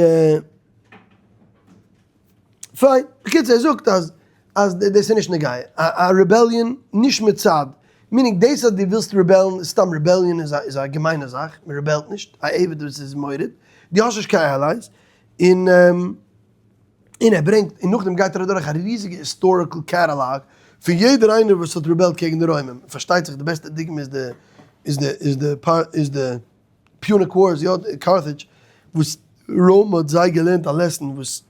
פיין. בקיצור ער זאגט אז אז דאס איז נישט נוגע. א rebellion נישט מצד, meaning דאס אז דו ווילסט rebel ן, סתם rebellion איז א איז א געמיינע זאך, מען rebel ט נישט, א עבד וואס איז מורד, דו האסט נישט קיין allies, און און ער ברענגט, און נאכדעם גייט ער אדורך א ריזיגע historical catalog פון יעדער איינער וואס האט rebel ט קעגן די רוימען, פארשטייט זיך די בעסטע דוגמא איז די איז די איז די איז די Punic Wars, יא, קארטעדזש, וואס רוים האט זיי געלערנט א lesson וואס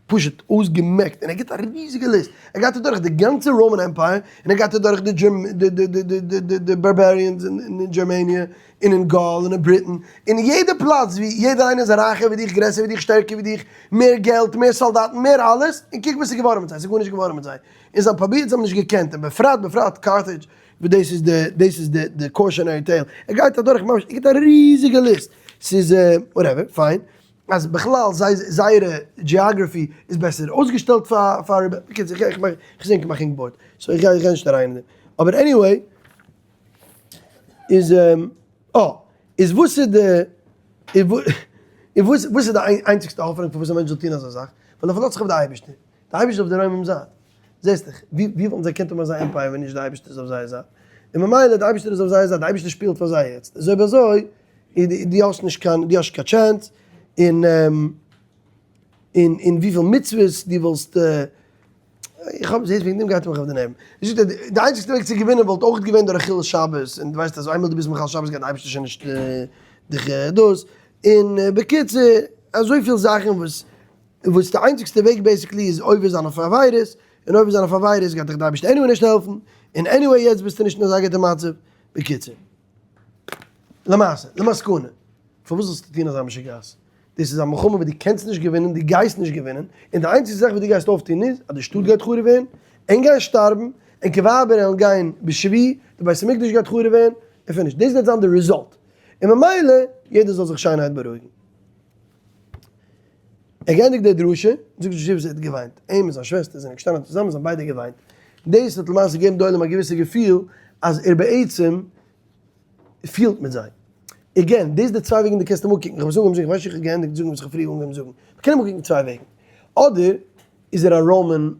פשוט אויסגעמעקט, און ער גיבט א ריזיגע list, ער גייט אדורך די גאנצע Roman Empire, און ער גייט אדורך די barbarians אין גערמעניע, און אין Gaul, און אין Britain, און יעדע פלאץ ווי יעדער איינער איז רייכער ווי דיך, גרעסער ווי דיך, שטערקער ווי דיך, מער געלט, מער סאלדאטן, מער אלעס, און קוק וואס איז געווארן מיט זיי, ס'איז גארנישט געווארן מיט זיי, און זיי האבן פרובירט, זיי האבן נישט געקענט, און בפרט בפרט קארטעדזש. וואס דאס איז די דאס איז די די cautionary tale, ער גייט אדורך ממש, ער גיבט א ריזיגע list, ס'איז whatever, fine, אז בכלל זיי זייערע geography איז בעסער אויסגעשטעלט פאר פאר בקיצור איך איך איך זינק מיך אין bored, so איך גיי איך גיי נישט אריין אין דעם, אבער anyway איז אה איז וואס איז די איז וואס וואס איז די איינציגסטע האפענונג פארוואס א מענטש זאל טון אזא זאך? ווייל ער פארלאזט זיך אויף די אייבערשטער, די אייבערשטער איז אויף די רוימים זייט, זעסט דאך, ווי ווי וואלטן זיי געקענט האבן אזא empire ווען נישט די אייבערשטער איז אויף זייער זייט? און ממילא די אייבערשטער איז אויף זייער זייט, די אייבערשטער שפילט פאר זיי יעצט, איז אויב אזוי איז דו האסט נישט קיין דו האסט נישט קיין chance, און און און וויפיל מצוות דו וואלסט איך האב זעהסט וועגן דעם גייט ער מיך אויף די נערוון, זאגט ער די איינציגסטע וועג צו געווינען וואלט אויך געווען דורך חילול שבת, און דו ווייסט אז איינמאל דו ביסט מחלל שבת גייט די אייבערשטער שוין נישט דיך דאס, און בקיצור אזויפיל זאכן וואס וואס די איינציגסטע וועג basically איז עובר זיין אויף עבירות, און עובר זיין אויף עבירות גייט דיך די אייבערשטער anyway נישט העלפן, און anyway יעצט ביסטו נישט אין אזא גוטע מצב, בקיצור. למעשה, למסקנא, פארוואס זאלסטו טון אזא משוגעת? דאס איז א מלחמה וואס דו קענסט נישט געווינען, דו גייסט נישט געווינען, און די איינציגסטע זאך וואס דו גייסט אויפטון איז אז די שטאט גייט חרוב ווערן, ענק גייען שטארבן, ענקער ווייבער וועלן גיין בשבי, די בית המקדש גייט חרוב ווערן, און finish. דאס גייט זיין די result. און ממילא, יעדער זאל זיך שיינערהייט בארואיגן. ער געענדיגט די דרשה, זאגט די ישיבה זי האט געוויינט, אים און זיין שוועסטער זענען געשטאנען צוזאמען זיי האבן ביידע געוויינט, דאס האט למעשה געגעבן די עולם א געוויסע געפיל אז ער בעצם פילט מיט זיי. again, דאס איז די צוויי וועגן דו קענסט אים אנקוקן, איך האב עס אנגעהויבן זאגן, איך ווייס נישט איך האב געענדיגט זאגן וואס איך האב פריער אנגעהויבן זאגן, מ'קען אים אנקוקן צוויי וועגן, אדער איז ער א Roman,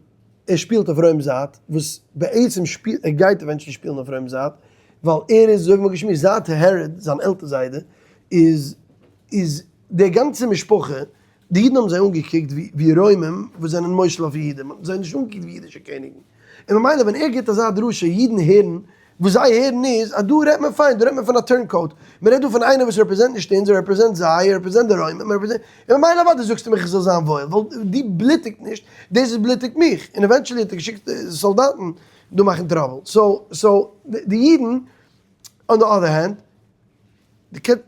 ער שפילט אויף רוים זייט, וואס בעצם שפילט, ער גייט eventually שפילן אויף רוים זייט, ווייל ער איז, אזוי ווי מ'האט געשמועסט, זייט העראד, זיין עלטער זיידע, איז איז די גאנצע משפחה, די אידן האבן זיי אנגעקוקט ווי רוימים וואס זענען מושל אויף יהודה, מען האט זיי נישט אנגעקוקט ווי אידישע קעניגן, און ממילא ווען ער גיבט אזא דרשה, אידן הערן, וואס זיי הערן איז אז דא רעדט מען פיין, דא רעדט מען פון א turncoat, מען רעדט דא פון איינער וואס represent נישט אונז, ער represent זיי, ער represent די רוימים, ער represent, און ממילא אוודאי זאגסטו מיך איך זאל זיין וואויל, ווייל דו בלוטיגט נישט, דאס וואס בלוטיגט מיך, און eventually האט ער געשיקט סאלדאטן דא מאכן trouble, so so די אידן on the other hand, די קען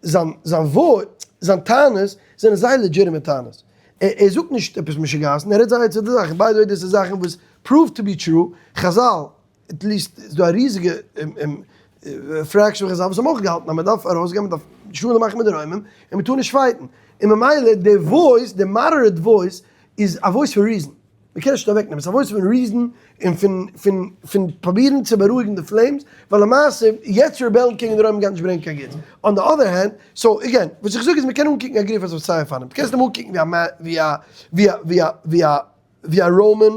זיין זיין ווארט זיין טענות זענען זייער legitimate טענות. ער ער זאגט נישט עפעס משוגעת'ן, ער רעדט זייער צו די זאך, by the way דאס איז זאכן וואס prove to be true, חזל, at least איז דא א ריזיגע fraction פון חזל וואס האבן אויך געהאלטן אז מען דארף ארויסגיין, מען דארף שלום מאכן מיט די רוימים, און מען טאר נישט fight ן. און ממילא די voice, די moderate voice, איז א voice פון reason. מען קען נישט אוועקנעמען, ס'איז א voice פון reason און פון פון פון פרובירן צו בארואיגן די flames, ווייל למעשה יעצט rebel ן קעגן די רוימען גייט נישט ברענגען קיין גוטס. on the other hand, so again, וואס איך זאג איז מען קען אנקוקן אגריפס אויף סיי אופנים, דו קענסט אים אנקוקן ווי א ווי א ווי א ווי א ווי א ווי א Roman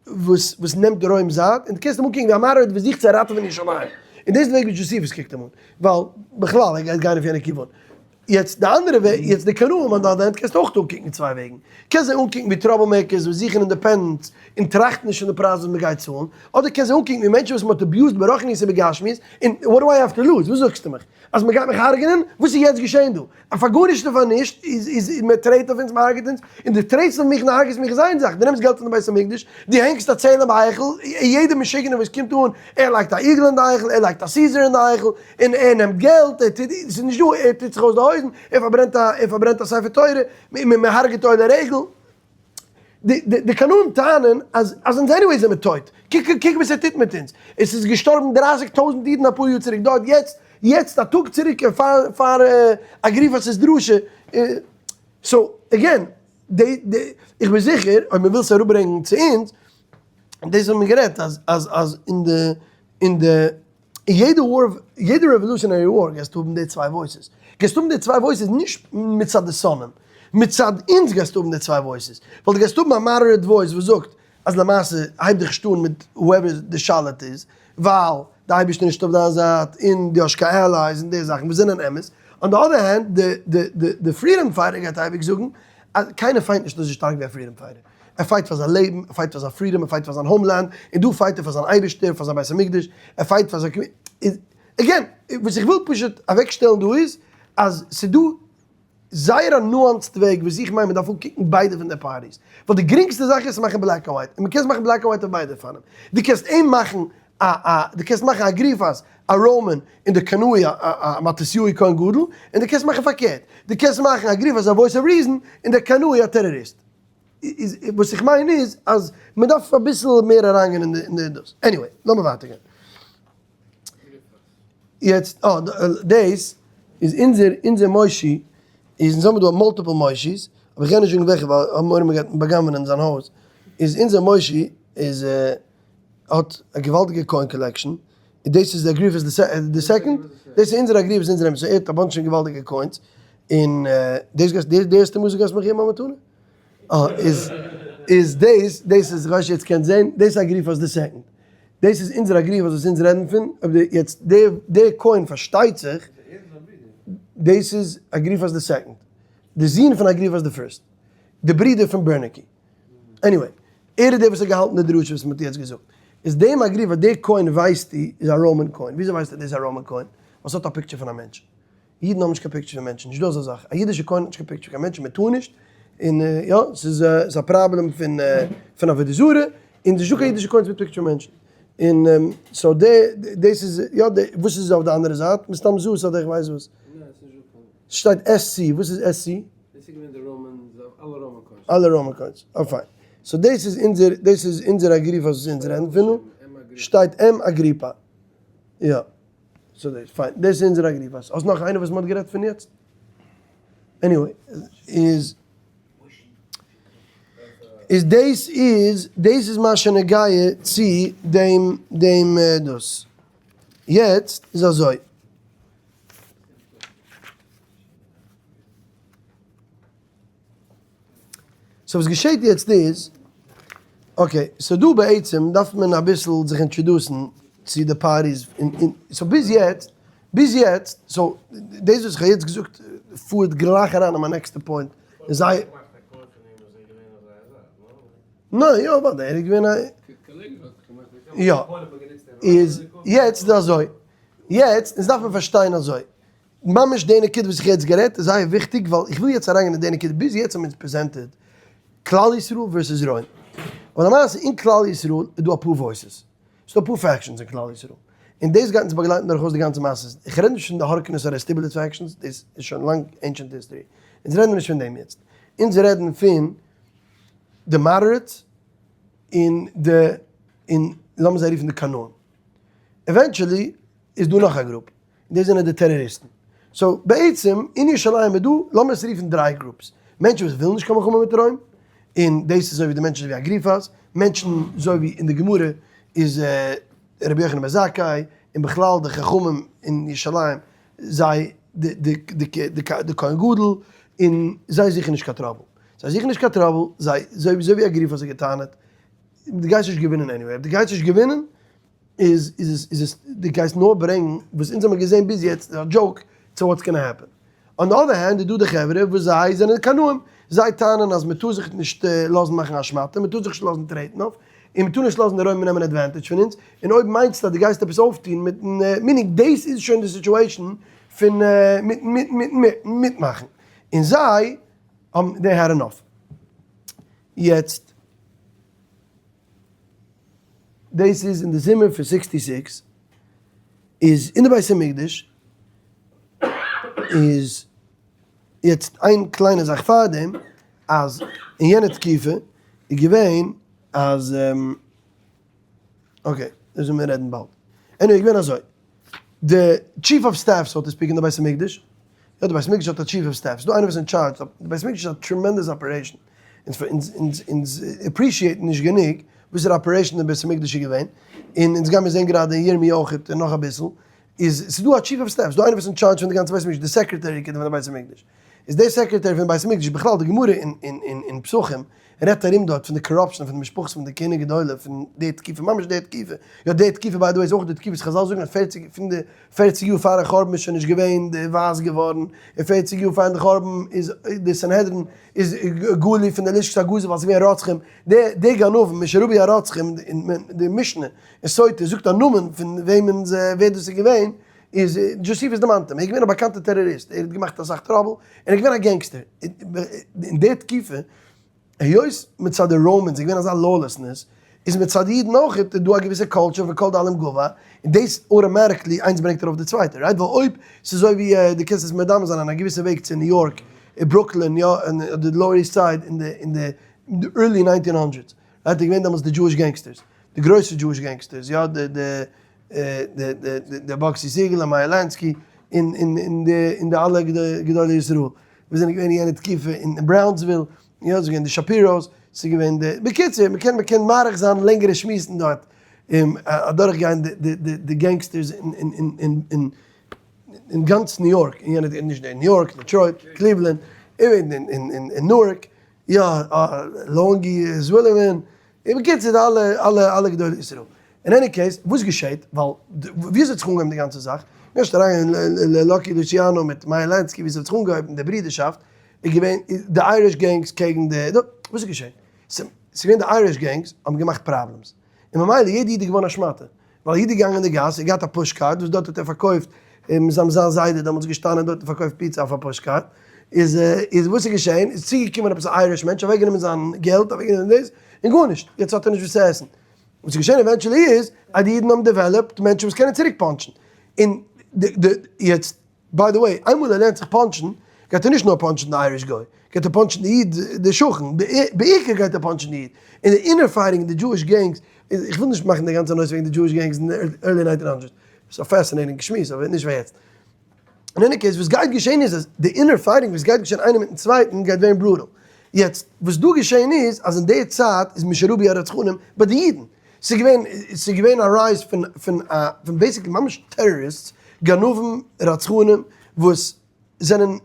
וואס וואס נעמט די רוים זייט, און דו קענסט אים אנקוקן ווי א moderate וואס זוכט צו ראטעווען ירושלים, און דאס איז די וועג ווי דזשאסיפוס קוקט אים אן, ווייל בכלל ער גייט גיין אויף יענע כיוון. יעצט די אנדערע וועג, יעצט די קנאים on the other hand קענסטו אויך אנקוקן צוויי וועגן, קענסט זיי אנקוקן ווי trouble makers וואס זוכן independence און טראכטן נישט פון די פרייז וואס מען גייט צאלן, אדער קענסט זיי אנקוקן ווי מענטשן וואס מען האט abused ברוחניות ובגשמיות, און what do I have to lose, וואס זאגסטו מיך? אז מען גייט מיך הרג'נען? וואס איז יעצט געשען דא? אז פאר גארנישט און פאר נישט איז איז מען טרעט אויף אונז, מען הרג'עט אונז, און דו טרעטסט אויף מיך און הרג'עסט מיך איז איין זאך, דו נעמסט געלט פון די בית המקדש, דו הענגסט א צלם בהיכל, יעדער משוגענער וואס קומט אן, ער לייגט א איגל אין די היכל, ער לייגט א Caesar אין די היכל, און ער נעמט געלט, ער טוט, ס'איז נישט דא, ער טוט זיך אויס די הויזן, ער פארברענט א, ער פארברענט א ספר תורה, מען הרג'עט עולי רגל. די די די קנאים טענה'ן אז אז אונז anyway זעמיר טויט, קוק קוק וואס ער טוט מיט אונז, עס איז געשטארבן 30,000 אידן אפאר יאר צוריק דארט, יעצט יעצט א טאג צוריק פאר פאר אגריפס'ס דרשה, so again, די די איך בין זיכער אויב מען וויל עס אראפברענגן צו אונז, דאס האבן מיר גערעדט אז אז אז אין די אין די אין יעדע war, יעדע revolutionary war גייסטו האבן די צוויי voices. גייסטו האבן די צוויי voices נישט מצד די שונאים, מצד אונז גייסטו האבן די צוויי voices. ווייל דו גייסט האבן א moderate voice וואס זאגט אז למעשה הייב דיך נישט אן מיט whoever די שליט איז, ווייל די אייבערשטער נישט אויף דיין זייט און דו האסט קיין allies און די זאכן וואס זענען אמת. on the other hand, די freedom fighter גייט אייביג זאגן אז קיינער fight נישט אזוי שטארק ווי א freedom fighter. ער fight פאר זיין לעבן, ער fight פאר זיין freedom, ער fight פאר זיין homeland, און דא fight ער פאר זיין אייבערשטער, פאר זיין בית המקדש, ער fight פאר זיין community. Again, וואס איך וויל פשוט אוועקשטעלן דא איז, אז ס'איז דא זייער א nuanced וועג וואס איך מיין מ'דארף אנקוקן ביידע פון די parties. ווייל די גרינגסטע זאך איז צו מאכן black and white, און מ'קען עס מאכן black and white אויף ביידע אופנים. דו קענסט אים מאכן א א, דו קענסט מאכן אגריפס א Roman און די קנאי א א מתתיהו כהן גדול, און דו קענסט מאכן פארקערט, דו קענסט מאכן אגריפס א voice of reason און די קנאי א טעראריסט. איז וואס איך מיין איז אז מען דארף אביסל מער אריינגיין אין די דאס. Anyway, לאמיר ווייטער גיין. יעצט, אה, דאס איז אונזער, אונזער מושי, איז אונז האבן דא multiple מושי'ס, אבער איך גיי נישט זאגן וועלכע ווייל איך האב מורא מ'גייט בא'גנב'ענען זיין הויז, איז אונזער מושי איז האט א געוואלדיגע coin collection, און דאס איז אגריפס די second, דאס איז אונזער אגריפס אונזער אמת, ער האט א bunch פון געוואלדיגע coins, און דאס גייסט, די ערשטע מאל גייסט מיך געבן א מתנה? אה, איז איז דאס, דאס איז, כ'ווייס נישט יעצט קענסט זען, דאס איז אגריפס די second, דאס איז אונזער אגריפס וואס אונז רעדן פון, אויב די, יעצט די די coin פארשטייט זיך, דאס איז אגריפס די second, די זון פון אגריפס די first, די ברודער פון בערניקי. Anyway, ער איז דער וואס האט געהאלטן די דרשה וואס מ'האט יעצט געזאגט. איז דעם אגריפס, די coin ווייסטו איז א Roman coin. וויאזוי ווייסטו דאס איז א Roman coin? ווייל ס'האט א picture פון א מענטש. אידן האבן נישט קיין picture פון מענטשן, נישטא אזא זאך. א אידישע coin האט נישט קיין picture פון קיין מענטשן, מ'טאר נישט. און יא, ס'איז א פראבלעם פון פון עבודה זרה, און נישטא קיין אידישע coins מיט picture פון מענטשן. און so די, דאס איז, יא, די, וואס איז אויף די אנדערע זייט? מסתם זאס אדער איך ווייס וואס. ס'שטייט SC, וואס איז SC?
דאס איז געווען די Roman, אלע Roman coins.
אלע Roman coins, אה פיין. So דאס איז אונזער, דאס איז אונזער אגריפס וואס אונז רעדן פון. שטייט M אגריפא. יא. So דאס, פיין. דאס איז אונזער אגריפס. האסט נאך איינער וואס מ'האט גערעדט פון יעצט? Anyway, איז, איז דאס איז, דאס איז מה שנוגע צו דעם, דעם דאס. יעצט איז אזוי. So וואס געשעט יעצט איז, okay, so דא בעצם דארף מען אביסל זיך introduce ן צו די parties, so ביז יעצט, ביז יעצט, so דאס וואס איך האב יעצט געזאגט פארט גלייך אריין אין מיין נעקסטע point, און זיי. ניין, יא אוודאי, ער איז געווען א. יא, איז יעצט איז אזוי, יעצט, אונז דארף מען פארשטיין אזוי, ממש די נקודה וואס איך האב יעצט גערעדט איז זייער וויכטיג ווייל איך וויל יעצט אריינגיין אין די נקודה, ביז יעצט האבן אונז presented כלל ישראל versus רוים, אבער למעשה אין כלל ישראל איז דא אפאר voices, ס'איז דא אפאר factions אין כלל ישראל, און דאס גייט אונז באגלייטן דורכאויס די גאנצע מעשה, איך רעד נישט פון די הורקנוס אריסטובולוס factions, דאס איז שוין לאנג ancient history, אונז רעדן נישט פון דעם יעצט, אונז רעדן פון די moderates און די, און לאמיר זיי רופן די קנאים, eventually איז דא נאך א group. דאס זענען די טעראריסטן. So בעצם אין ירושלים איז דא, לאמיר עס רופן דריי groups. מענטשן וואס ווילן נישט קיין מלחמה מיט רוים, און דאס איז אזוי ווי די מענטשן אזוי ווי אגריפס, מענטשן אזוי ווי אין די גמרא איז רבי יוחנן בן זכאי, און בכלל די חכמים אין ירושלים, זיי די די די די כהן גדול, און זיי זוכן נישט קיין trouble. זיי זוכן נישט קיין trouble, זיי אזוי ווי אגריפס האט געטענה'ט, דו גייסט נישט געווינען anyway, אויב דו גייסט נישט געווינען, איז איז עס איז עס דו גייסט נאר ברענגן וואס אונז האמיר געזען ביז יעצט איז א joke צו what's gonna happen. On the other hand איז דא די חברה וואס זיי זענען קנאים, זיי טענה'ן אז מ'טאר זיך נישט לאזן מאכן א שמאטע, מ'טאר זיך נישט לאזן טרעטן אויף, און מ'טאר נישט לאזן די רוימער נעמען advantage פון אונז, און אויב מיינסטו אז דו גייסט עפעס אויפטון מיטן meaning דאס איז שוין די situation פון מיטן מיטן מיטמאכן, און זיי האבן they had enough. יעצט. דאס איז אין די זומער פון 66, איז אין די בית המקדש, איז יעצט איין קליינע זאך פארדעם, אז אין יענע תקופה איז געווען אז, okay, דאס וועלן מיר רעדן באלד. Anyway, איז געווען אזוי, די chief of staff so to speak אין די בית המקדש, יא די בית המקדש האט א chief of staff, ס'דא איינער וואס איז אין טשארדזש, די בית המקדש איז א tremendous operation, אונז אונז appreciate ן נישט גענוג וואסערע operation די בית המקדש איז געווען, און אונז גיימיר זען גראדע אין ירמי' אויך און נאך אביסל, איז ס'דא א chief of staff, ס'דא איינער וואס איז אין טשארדזש פון די גאנצע בית המקדש, די secretary פון די בית המקדש. איז דער secretary פון בית המקדש, בכלל די גמרא אין פסחים רעדט ארום דארט פון די corruption פון די משפחות פון די כהונה גדולה פון די תקופה, ממש די תקופה, יא די תקופה by the way איז אויך די תקופה וואס חזל זאגן אז פערציג פון די פערציג יאר פארן חורבן איז שוין נישט געווען די ווייס געווארן, און פערציג יאר פארן די חורבן איז די סנהדרין איז גלי פון די לשכת הגזית ווייל ס'איז געווען רוצחים, די די גנבים משרבי הרוצחים די משנה אין סוטה זאגט א נאמען פון וועמענס ווער דאס איז געווען, איז דזשאסיפוס דערמאנט אים, ער איז געווען א באקאנטער טעראריסט, ער האט געמאכט אסאך trouble, און ער איז געווען א gangster. אין די תקופה, היות מצד די Romans איז געווען אזא lawlessness, איז מצד די אידן אויך איז דא א געוויסע culture פון כל דאלים גבר, און דאס automatically איינס ברענגט ארויף די צווייטע, right? ווייל אויב ס'איז אזוי ווי דו קענסט עס מדמה זיין אין א געוויסע וועג צו ניו יארק, ברוקלין, יא, און די Lower East Side אין די אין די early 19 hundreds, right? איז געווען דעמאלטס די Jewish gangsters, די גרויסע Jewish gangsters, יא, די די. די באקסי סיגעל און מאיר לענסקי און און די און די אלע גדולי ישראל וואס זענען געווען אין יענע תקופה אין בראונזוויל, יא ס'איז געווען די שפירא'ס, ס'איז געווען די, בקיצור מ'קען מ'קען מאריך זיין לענגערע שמועסן דארט, און אדורך גיין די די די gangsters אין אין אין אין גאנץ ניו יארק, אין יענע, נישט ניו יארק, דעטרויט, קליוולענד, און אין נוארק, יא, לאנגי זווילערמען, און בקיצור די אלע אלע אלע גדולי ישראל. אין any case, וואס געשעט? ווייל ווי אזוי האט זיך אנגעהויבן די גאנצע זאך? נישט אריין אין לאקי לוציאנא מיט מאיר לענסקי ווי עס האט זיך אנגעהויבן די ברידערשאפט איז געווען די Irish gangs קעגן די, וואס איז געשען? ס'איז געווען די Irish gangs האבן געמאכט problems און ממילא יעדע איד איז געווארן א שמאטע. ווייל א איד איז געגאנגען אין די גאס, ער האט געהאט א push cart וואס דארט האט ער פארקויפט, און זיין זיין זיידע דעמאלטס געשטאנען דארט און פארקויפט פיצא אויף א push cart, איז איז וואס איז געשען, איז צוגעקומען עפעס א Irish מענטש, אוועקגענומען זיין געלט, אוועקגענומען דאס, און גארנישט, יעצט האט ער נישט וואס צו עסן. וואס איז געשען eventually איז, אז די אידן האבן developed מענטשן וואס קענען צוריק punch ן, און די די יעצט by the way, איינמאל ער לערנט זיך punch ן, גייט ער נישט נאר punch ן די Irish גוי, גייט ער punch ן די איד, די שכן, בעיקר גייט ער punch ן די איד. און די inner fighting אין די Jewish gangs, איך וויל נישט מאכן די גאנצע נושא וועגן די Jewish gangs אין די early 19 hundreds, ס'איז א fascinating שמועס אבער נישט פאר יעצט. אין any case, וואס גייט געשען איז אז די inner fighting וואס גייט געשען איינער מיטן צווייטן גייט ווערן brutal. יעצט, וואס דא געשען איז אז אין די צייט איז משרבו הרצחנים ביי די אידן. ס'איז געווען, ס'איז געווען א rise פון, פון א, פון basically ממש טעראריסטס, גנבים, רצחנים, וואס זענען,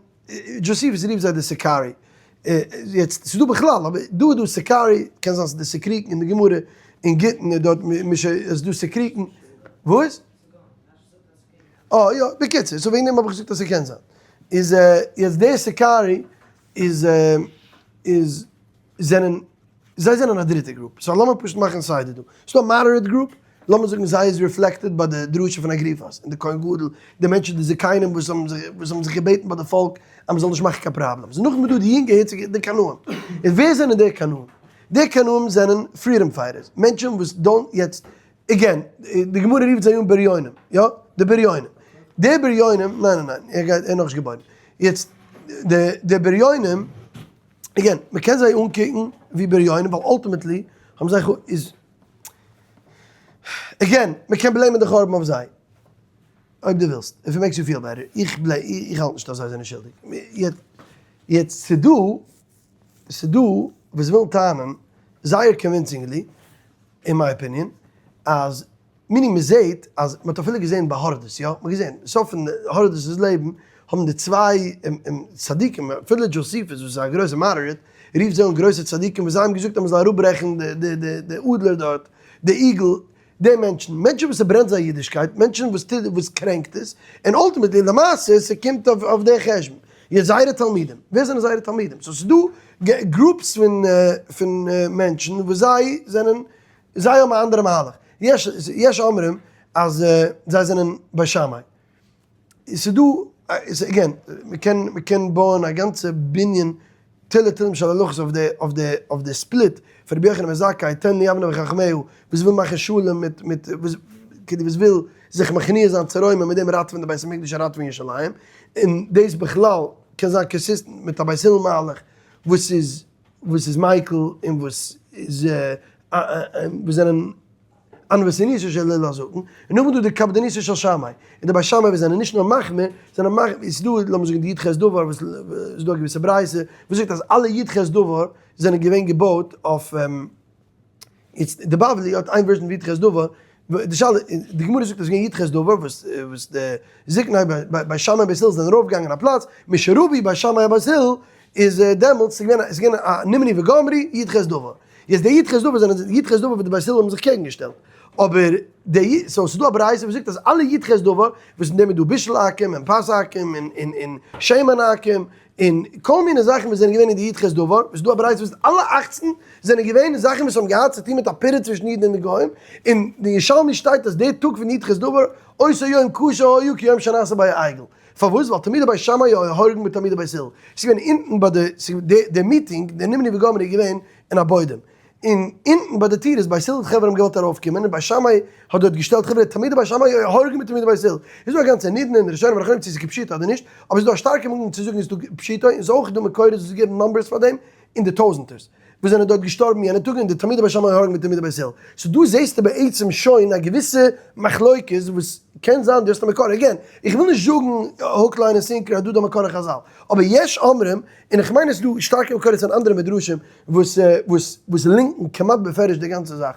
דזשאסיפוס רופט זיי די Sicarii. יעצט, ס'איז דא בכלל, אבער דא איז דא Sicarii, קען זיין ס'איז די סיקריקן אין די גמרא, אין גיטין איז דארט מש איז דא סיקריקן. וואס? אה, יא, בקיצור, so וועגן דעם האב איך געזאגט אז ס'קען זיין. איז יעצט די Sicarii איז, איז, זענען, זיי זענען א דריטע group, so לאמיר פשוט מאכן סדר דא. ס'דא א moderate group, לאמיר זאגן זיי איז reflected ביי די דרשה פון אגריפס און די כהן גדול, די מענטשן די זקנים וואס האבן זיך וואס האבן זיך געבעטן ביי די פאלק אז מ'זאל נישט מאכן קיין problems. נאכדעם איז דא די יונגע היציגע די קנאים. און ווער זענען די קנאים? די קנאים זענען freedom fighters, מענטשן וואס don't יעצט, again, די גמרא רופט זיי אן בריונים, יא? די בריונים. די בריונים, ניין ניין ניין, ער גייט, ער איז נאכנישט געבוירן. יעצט, די די בריונים, again, מען קען זיי אנקוקן ווי בריונים ווייל ultimately האבן זיי איז, again, מען קען blame ען די חורבן אויף זיי, אויב דו ווילסט, if it makes you feel better, איך blame, איך האלט נישט אז זיי זענען שולדיג. יעצט ס'דא, ס'דא וואס ווילן טענה'ן זייער convincingly, אין my opinion, אז meaning מען זעהט אז מען האט אפילו געזעהן ביי הורדוס, יא, מען האט געזעהן, סוף פון הורדוס'ס לעבן האבן די צוויי צדיקים, אפילו דזשאסיפוס וואס איז א גרויסע moderate, רופט זיי אן גרויסע צדיקים וואס זיי האבן געזאגט אז מען זאל אראפברעכן די אדלער דארט, די eagle, די מענטשן, מענטשן וואס ס'ברענט זיי אידישקייט, מענטשן וואס טוט וואס קרענקט עס, און ultimately למעשה ס'קומט אויף די חשבון. יעצט זייערע תלמידים, ווער זענען זייערע תלמידים? so ס'איז דא groups פון מענטשן וואס זיי זענען זיי האבן א אנדערע מהלך. יש יש אומרים אז זיי זענען בית שמאי. ס'איז דא, again, מ'קען מ'קען בויען א גאנצע בנין תילי תילים של הלכות אויף די אויף די אויף די split פון רבי יוחנן בן זכאי תן לי יבנה וחכמיה וואס וויל מאכן שלום מיט מיט וואס כאילו וואס וויל זיך מכניע זיין צו רוימען מיט דעם ראטעווען די בית המקדש און ראטעווען ירושלים. און דאס בכלל קען זיין consistent מיט א בית הלל מהלך וואס איז וואס איז מיקל און וואס איז וואס זענען ענוותנותו של הלל הזקן, און נאכדעם דא די קפדנותו של שמאי, און די בית שמאי וואס זענען נישט נאר מחמיר, זענען מחמיר, איז דא לאמיר זאגן די י"ח דבר וואס איז דא א געוויסע ברייתא וואס זאגט אז אלע י"ח דבר זענען געווען געבויט אויף איצט די בבלי האט איין version פון י"ח דבר, די שאלה, די גמרא זאגט אז ס'איז געווען י"ח דבר וואס וואס די זקני בית שמאי ובית הלל זענען ארויף געגאנגען א פלאץ, משרבו בית שמאי ובית הלל איז דעמאלטס איז געווען איז געווען א נמנו וגמרו י"ח דבר, יעצט די י"ח דבר זענען י"ח דבר וואס די בית הלל האבן זיך קעגן געשטעלט, אבער די so ס'איז דא א ברייתא וואס זאגט אז אלע י"ח דבר וואס אין דעם איז דא בישול עכו"ם און פת עכו"ם און און און שמן עכו"ם און כל מיני זאכן וואס זענען געווען אין די י"ח דבר, איז דא א ברייתא וואס אלע 18 זענען געווען זאכן וואס האבן געהאט צו טון מיט א פירוד צווישן אידן און די גוים, און די ירושלמי שטייט אז די טאג פון י"ח דבר, אותו יום קשה היה כיום שנעשה בו העגל. פארוואס? ווייל תלמידי בית שמאי היו הורגין בתלמידי בית הלל. ס'איז געווען אונטן ביי די, די meeting, די נמנו וגמרו איז געווען אין א בוידעם. און אונטן ביי די טיר איז בית הלל חברה האבן געוואלט ארויפקומען, און בית שמאי האט דארט געשטעלט חברה, תלמידי בית שמאי הורגין בתלמידי בית הלל. איז דא א גאנצע נידון אין ראשונים ואחרונים צו ס'איז כפשוטו אדער נישט, אבער ס'איז דא א שטארקע מקום צו זאגן איז דא פשוטו, און ס'איז אויך דא מקורות וואס געבן numbers פאר דעם אין די טויזענטערס. וואס זענען דארט געשטארבן יענע טאג און די תלמידי בית שמאי הרג'ן מיט תלמידי בית הלל. so דא זעסטו בעצם שוין א געוויסע מחלוקת וואס קען זיין דו האסט א מקור, again איך וויל נישט זאגן hook line and sinker אז דא איז דא מקור אין חזל, אבער יש אומרים, און איך מיין עס איז דא שטארקע מקורות אין אנדערע מדרשים וואס וואס וואס link ן כמעט בפירוש די גאנצע זאך.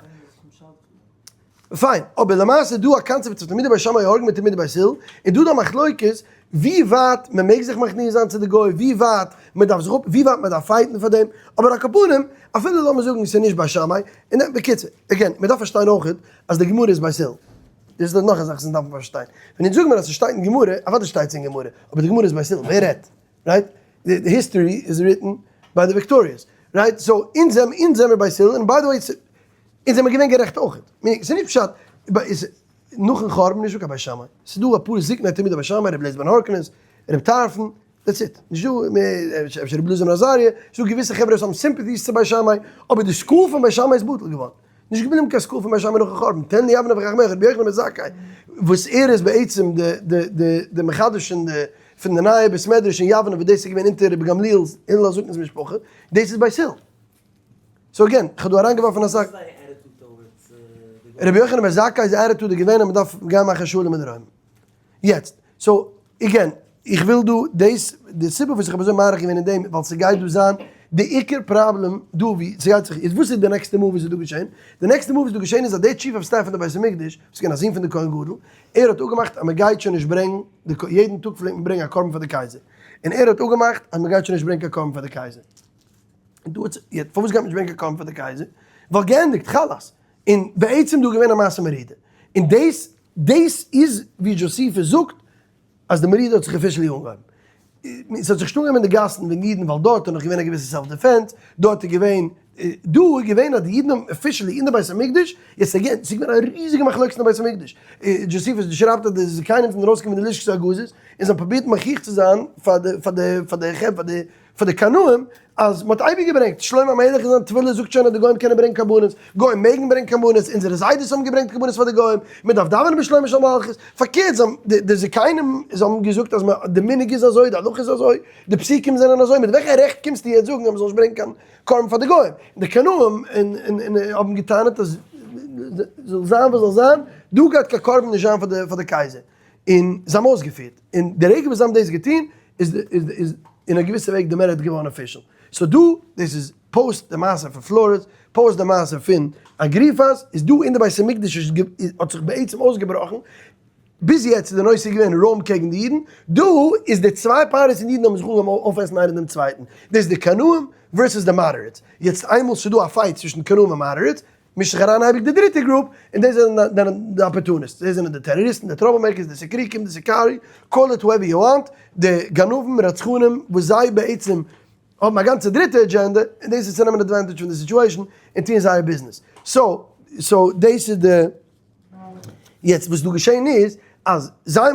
פיין, אבער למעשה איז דא א קאנצעפט פון תלמידי בית שמאי הורגים מיט תלמידי בית הלל, און דא איז דא א מחלוקת ווי ווייט מען מעג זיך מכניע זיין צו די גוי, ווי ווייט מען דארף זיך אפ, ווי ווייט מען דארף fight ן פאר דעם, אבער על כל פנים, אפילו לאמיר זאגן ס'איז נישט בית שמאי, און דען בקיצור, again, מען דארף פארשטיין אויכעט אז די גמרא איז בית הלל. דאס איז נאך א זאך וואס מען דארף פארשטיין. ווען אונז זאגן מיר אז ס'שטייט אין גמרא, אוודאי שטייט עס אין גמרא, אבער די גמרא איז בית הלל, ווער רעדט? right? די history איז written by the victorious, right? so אונז זעמיר בית הלל, און by the way, אונז זעמיר געווען גערעכט אויכעט. ס'איז נישט פשט, נאכן חורבן נישט דא קיין בית שמאי. ס'איז דא אפאר זקני תלמידי בית שמאי, רבי אליעזר בן הורקנוס, רבי טרפון, that's it. נישט דא, אפשר רבי אלעזר בן עזריה, ס'איז דא געוויסע חברה וואס האבן sympathies צו בית שמאי, אבער די school פון בית שמאי איז בטל געווארן. נישט געבליבן קיין school פון בית שמאי נאכן חורבן. תן לי יבנה וחכמיך, רבי יוחנן בן זכאי, וואס ער איז בעצם די מחדש פון די נייע בית מדרש אין יבנה, וואס דאס איז געווען אונטער רבי גמליאל'ס הלל הזקן'ס משפחה, דאס איז בית הלל. so again, כ'האב דא אריינגעווארפן אסאך. רבי יוחנן בן זכאי'ס attitude איז געווען אז מ'דארף גיין מאכן שלום מיט די רוימער. יעצט, so again, איך וויל דא דאס, די סיבה וואס איך האב אזוי מאריך געווען אין דעם, ווייל ס'גייט דא זיין די עיקר פראבלעם דא ווי ס'גייט זיך, איז וואס איז די נעקסטע move וואס איז דא געשען? די נעקסטע move וואס איז דא געשען איז אז דער chief of staff פון די בית המקדש, וואס איז געווען א זון פון די כהן גדול, ער האט אפגעמאכט אז מ'גייט שוין נישט ברענגן, יעדן טאג פלעגט מען ברענגן א קרבן פאר די קייזער, און ער האט אפגעמאכט אז מ'גייט שוין נישט ברענגן קיין קרבן פאר די קייזער. און דא האט זיך, יעצט פארוואס גייט מען נישט ברענגען קיין קרבן פאר די קייזער? ווייל געענדיגט, חלאס. און בעצם דא געווען א מעשה מרידה. און דאס, דאס איז ווי דזשאסיפוס זאגט אז די מרידה האט זיך officially אנגעהויבן. עס האט זיך נישט אנגעהויבן אין די גאסן וועגן אידן ווייל דארט איז נאך געווען א געוויסע self defense, דארט איז געווען, דא איז געווען אז די אידן האבן officially אין די בית המקדש, יעצט again, ס'איז געווען א ריזיגע מחלוקת אין די בית המקדש. דזשאסיפוס שרייבט אז די זקנים זענען ארויסגעקומען פון די לשכת הגזית און זיי האבן פרובירט מוכיח צו זיין פאר די, פאר די, פאר די, פאר די, פאר די קנאים אז מ'האט אייביג געברענגט, שלמה המלך אין זיין תפילה זאגט שוין אז די גוים קענען ברענגען קרבנות, גוים מעגן ברענגען קרבנות, אונזערע זיידעס האבן געברענגט קרבנות פאר די גוים, מ'דארף דאווענען בשלומה של מלכות, פארקערט זיי האבן, די זקנים זיי האבן געזאגט אז די מנהג איז אזוי, די הלכה איז אזוי, די פסוקים זענען אזוי, מיט וועלכע רעכט קומסטו יעצט זאגן אז מ'זאל נישט ברענגען קיין קרבן פאר די גוים? די קנאים האבן געטענה'ט אז זאל זיין וואס זאל זיין, דא גייט קיין קרבן נישט זיין פאר די קייזער. און זיי האבן אויסגעפירט, און די רגע וואס זיי האבן דאס געטון איז איז אין א געוויסע וועג די מרד געווארן official. so דא, דאס איז post די מעשה פון פלאריס, post די מעשה פון אגריפס, איז דא אין די בית המקדש איז האט זיך בעצם אויסגעבראכן, ביז יעצט איז די נושא געווען רוים קעגן די אידן, דא איז די צוויי parties און אידן האבן זיך אנגעהויבן אויפעסן איינער דעם צווייטן, דאס איז די קנאים versus די moderates, יעצט איינמאל ס'איז דא א fight צווישן קנאים און moderates, מישט זיך אריין אייביג די דריטע group, און דאס זענען די opportunists, דאס זענען די טעראריסטן, די trouble makers, די סיקריקים, די סיקארי, call it whoever you want, די גנבים, רצחנים, וואס זיי בעצם האבן א גאנצע דריטע agenda, און דאס איז צו נעמען advantage פון די situation און טוען זייער ביזנעס. so, so דאס איז די, יעצט וואס דא געשען איז, אז זיי,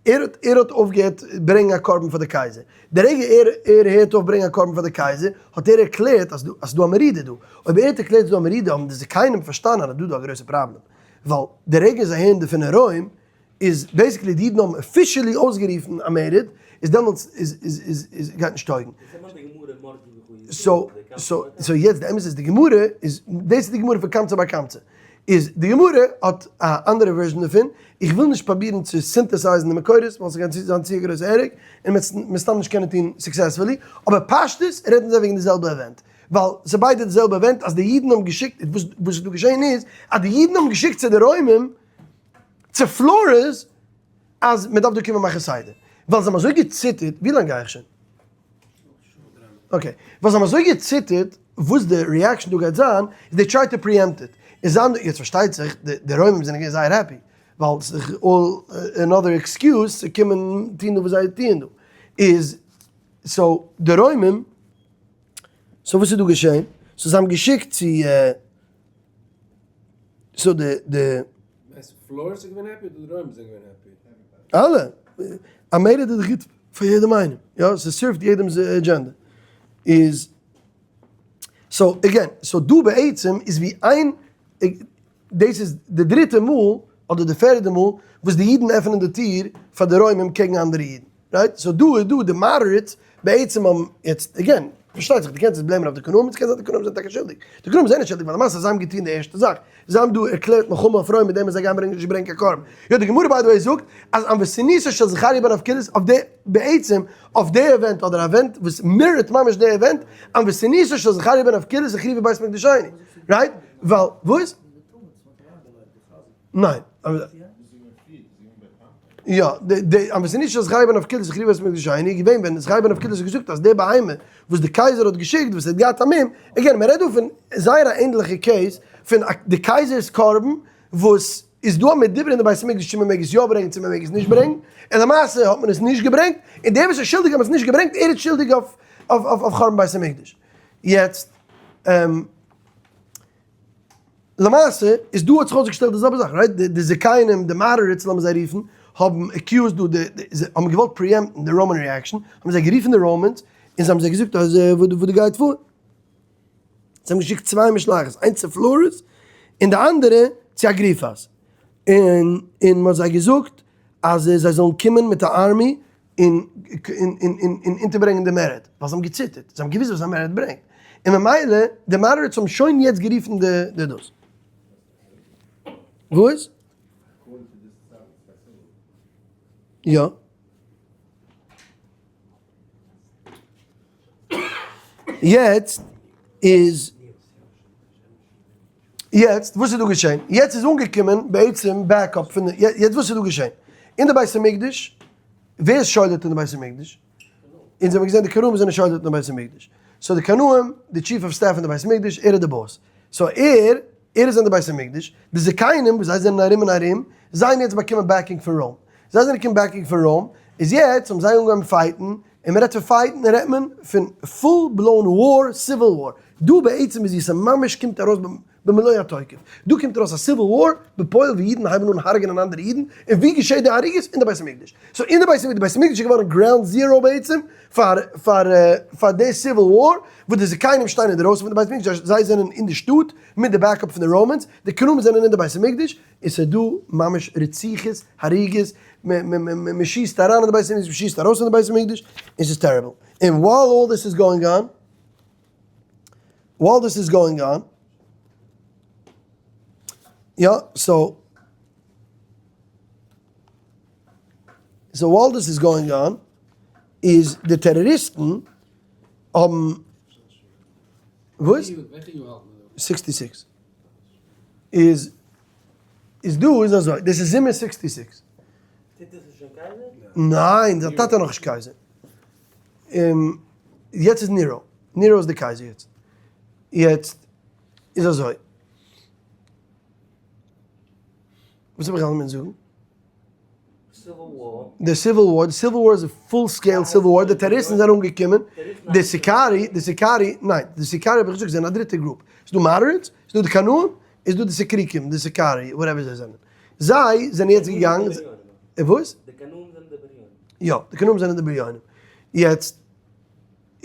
ער האט ער האט אויפגעהערט ברענגן א קרבן פאר די קייזער. די רגע ער ער הערט אויף ברענגן א קרבן פאר די קייזער, האט ער ערקלערט אז דא אז ס'דא א מרידה דא. אויב ער האט ערקלערט ס'דא א מרידה האבן די זקנים פארשטאנען אז דא דא א גרויסע פראבלעם. ווייל די רגע זיי הערן דערפון אין רוים, איז basically די אידן האבן officially אויסגערופן א מרד, איז דעמאלטס איז איז איז איז גייט נישט טויגן. so so so יעצט די אמת איז די גמרא איז דאס איז די גמרא פון קמצא בר קמצא. איז די גמרא האט א אנדערע version דערפון, איך וויל נישט פראבירן צו synthesize ן די מקורות ווייל ס'גייט זיין צו א גרויסע הרג און מ'וועט מסתם נישט קענען טון successfully, אבער פשטות רעדן זיי וועגן די זעלבע event, ווייל ס'איז ביידע די זעלבע event אז די אידן האבן געשיקט, וואס איז דא געשען איז אז די אידן האבן געשיקט צו די רוימים צו פלאריס אז מ'דארף דא קומען מאכן סדר, ווייל זיי האבן אזוי געציטערט, ווי לאנג גיי איך שוין? okay, ווייל זיי האבן אזוי געציטערט וואס די reaction דא גייט זיין, איז they try to preempt it. און זיי האבן, יעצט פארשטייט זיך, די רוימים זענען געווען זייער happy, ווייל ס'איז דאך all another excuse צו קומען טון דא וואס זיי טוען דא. איז, so די רוימים, so וואס איז דא געשען? so זיי האבן געשיקט צו, so די, די.
מיינסט פלאריס איז געווען happy אדער די רוימער זענען געווען happy?
אלע! א מרד איז דאך גוט פאר יעדעם איינעם, יא? ס' serve ט יעדעמ'ס agenda. איז so again, so דא בעצם איז ווי איין, דאס איז די דריטע מאל אדער די פערדע מאל וואס די אידן עפענען די טיר פאר די רוימים קעגן אנדערע אידן, right? so דא איז דא די moderates בעצם האבן יעצט again. פארשטייט זיך דו קענסט עס blame ען אויף די קנאים, עס קען זיין די קנאים זענען טאקע שולדיג, די קנאים זענען שולדיג ווייל למעשה זיי האבן געטון די ערשטע זאך, זיי האבן דא ערקלערט מלחמה אויף רוים מיט דעם אז זיי גייען ברענגען נישט ברענגען קיין קרבן. יא די גמרא by the way זאגט אז ענוותנותו של זכריה בן אבקולס אויף די בעצם אויף די event אדער א event וואס mirror ט ממש די event ענוותנותו של זכריה בן אבקולס החריבה בית מקדשינו right ווייל וואס? ניין. יא, די ענוותנותו של זכריה בן אבקולס החריבה בית מקדשינו איז געווען ווען זכריה בן אבקולס האט געזאגט אז די בהמה וואס די קייזער האט געשיקט וואס האט געהאט א מום, again מען רעדט דא פון זייער א ענדליכע case פון די קייזער'ס קרבן וואס איז דא א מדובר אין די בית המקדש צו מען מעג עס יא ברענגען צו מען מעג עס נישט ברענגען, און למעשה האט מען עס נישט געברענגט, און דער וואס איז שולדיג אז מען האט עס נישט געברענגט ער איז שולדיג אויף חורבן בית המקדש. יעצט. למעשה איז דא האט זיך אויסגעשטעלט די זעלבע זאך, right? די זקנים, די moderates לאמיר זיי רופן, האבן accused דא די, זיי האבן געוואלט preempt ן די Roman reaction, האבן זיי גערופן די Romans, און זיי האבן זיי געזאגט אז וואס דא גייט פאר. זיי האבן געשיקט צוויי משלחת, איינס צו פלאריס, און די אנדערע צו אגריפאס. און און מען האט זיי געזאגט אז זיי זאלן קומען מיט א army און און אונטערברענגען די מרד, ווייל זיי האבן געציטערט, זיי האבן געוואוסט וואס א מרד ברענגט, און ממילא די moderates האבן שוין יעצט גערופן די די דאס. וואס? יא. יעצט איז יעצט וואס איז דא געשען? יעצט איז אנגעקומען בעצם backup פון די, יעצט וואס איז דא געשען? אין די בית המקדש, ווער איז שולט אין די בית המקדש? אונז האבן געזען די קנאים זענען שולט אין די בית המקדש. so די קנאים, די chief of staff אין די בית המקדש, ער איז די boss. so ער, ער איז אין די בית המקדש, די זקנים וואס זיי זענען ארום און ארום, זיי האבן יעצט באקומען backing פון רוים. זיי זענען געקומען backing פון רוים, איז יעצט האבן זיי אנגעהויבן fight ן, און מען רעדט פון fight ן רעדט מען פון full blown war, civil war. דא בעצם איז ווי ס'ממש קומט ארויס במלוא התוקף. דא קומט ארויס א civil war בפועל ווי אידן הייבן אן הרג'נען אנדערע אידן, און ווי געשעט די הריגות? אין די בית המקדש. so אין די בית המקדש, די בית המקדש איז געווארן ground zero בעצם פאר פאר פאר די civil war, וואס די זקנים שטייען אינדערויסן פון די בית המקדש, זיי זענען אין די שטאט מיט די backup פון די Romans, די קנאים זענען אין די בית המקדש, און ס'איז דא ממש רציחות, הריגות, מען שיסט אריין אין די בית המקדש, מען שיסט ארויס פון די בית המקדש, און ס'איז terrible. און while all this is going on, while this is going on, יא, so, so while this is going on, איז די טעראריסטן האבן, וואס?
וועלכע יאר האלט מען דא?
66. איז איז דא איז אזוי, דאס איז זומער 66.
טיטוס איז שוין קייזער?
ניין, זיין טאטע איז נאכנישט קייזער. יעצט איז נירא, נירא איז די קייזער יעצט. יעצט איז אזוי. וואס האב איך געהאלטן מיטן זאגן? די civil war, די civil war איז א full scale civil war, די טעראריסטן זענען אנגעקומען, די סיקארי, די סיקארי, ניין, די סיקארי האב איך געזאגט זענען א דריטע group, ס'איז דא moderates, ס'איז דא די קנאים, איז דא די סיקריקים, די סיקארי, whatever זיי זענען. זיי זענען יעצט געגאנגען, וואס?
די קנאים זענען די בריונים.
יא, די קנאים זענען די בריונים. יעצט,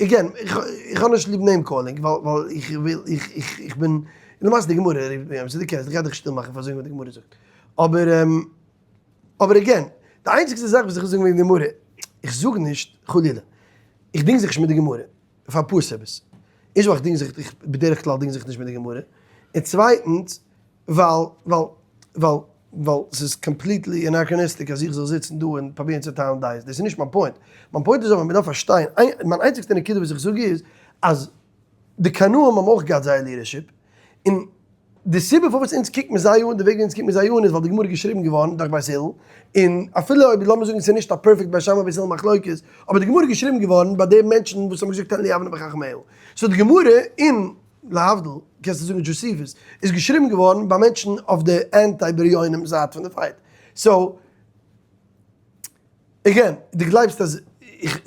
again, איך האב נישט ליב name calling, ווייל איך וויל, איך בין, למעשה די גמרא, דו קענסט, איך גיי דיך שטיל מאכן פאר זאגן וואס די גמרא זאגט. אבער, אבער again, די איינציגסטע זאך וואס איך וויל זאגן וועגן די גמרא, איך זאג נישט, חלילה, איך דינג זיך נישט מיט די גמרא, פאר אפאר סיבות. ערשט ווייל איך דינג זיך, איך בדרך כלל דינג זיך נישט מיט די גמרא, און צווייטנס, ווייל, ווייל, ווייל, ווייל ס'איז completely anachronistic אז איך זאל זיצן דא און פרובירן צו טיילן דעות, דאס איז נישט מיין point. מיין point איז אבער מ'דארף פארשטיין, מיין איינציגסטע נקודה וואס איך זאג איז, אז די קנאים האבן אויך געהאט זייער leadership, און די סיבה פארוואס אונז קוקט מיר זיי אן די וועג ווי אונז קוקט מיר זיי אן איז ווייל די גמרא איז געשריבן געווארן דורך בית הלל, און אפילו אויב לאמיר זאגן ס'איז נישט א perfect בית שמאי בית הלל מחלוקת, אבער די גמרא איז געשריבן געווארן ביי די מענטשן וואס האבן געזאגט תן לי יבנה וחכמיה. so די גמרא און להבדיל קענסטו זאגן דזשאסיפוס איז געשריבן געווארן ביי מענטשן אויף די anti בריונים זייט פון די fight. so again, דו גלייבסט אז איך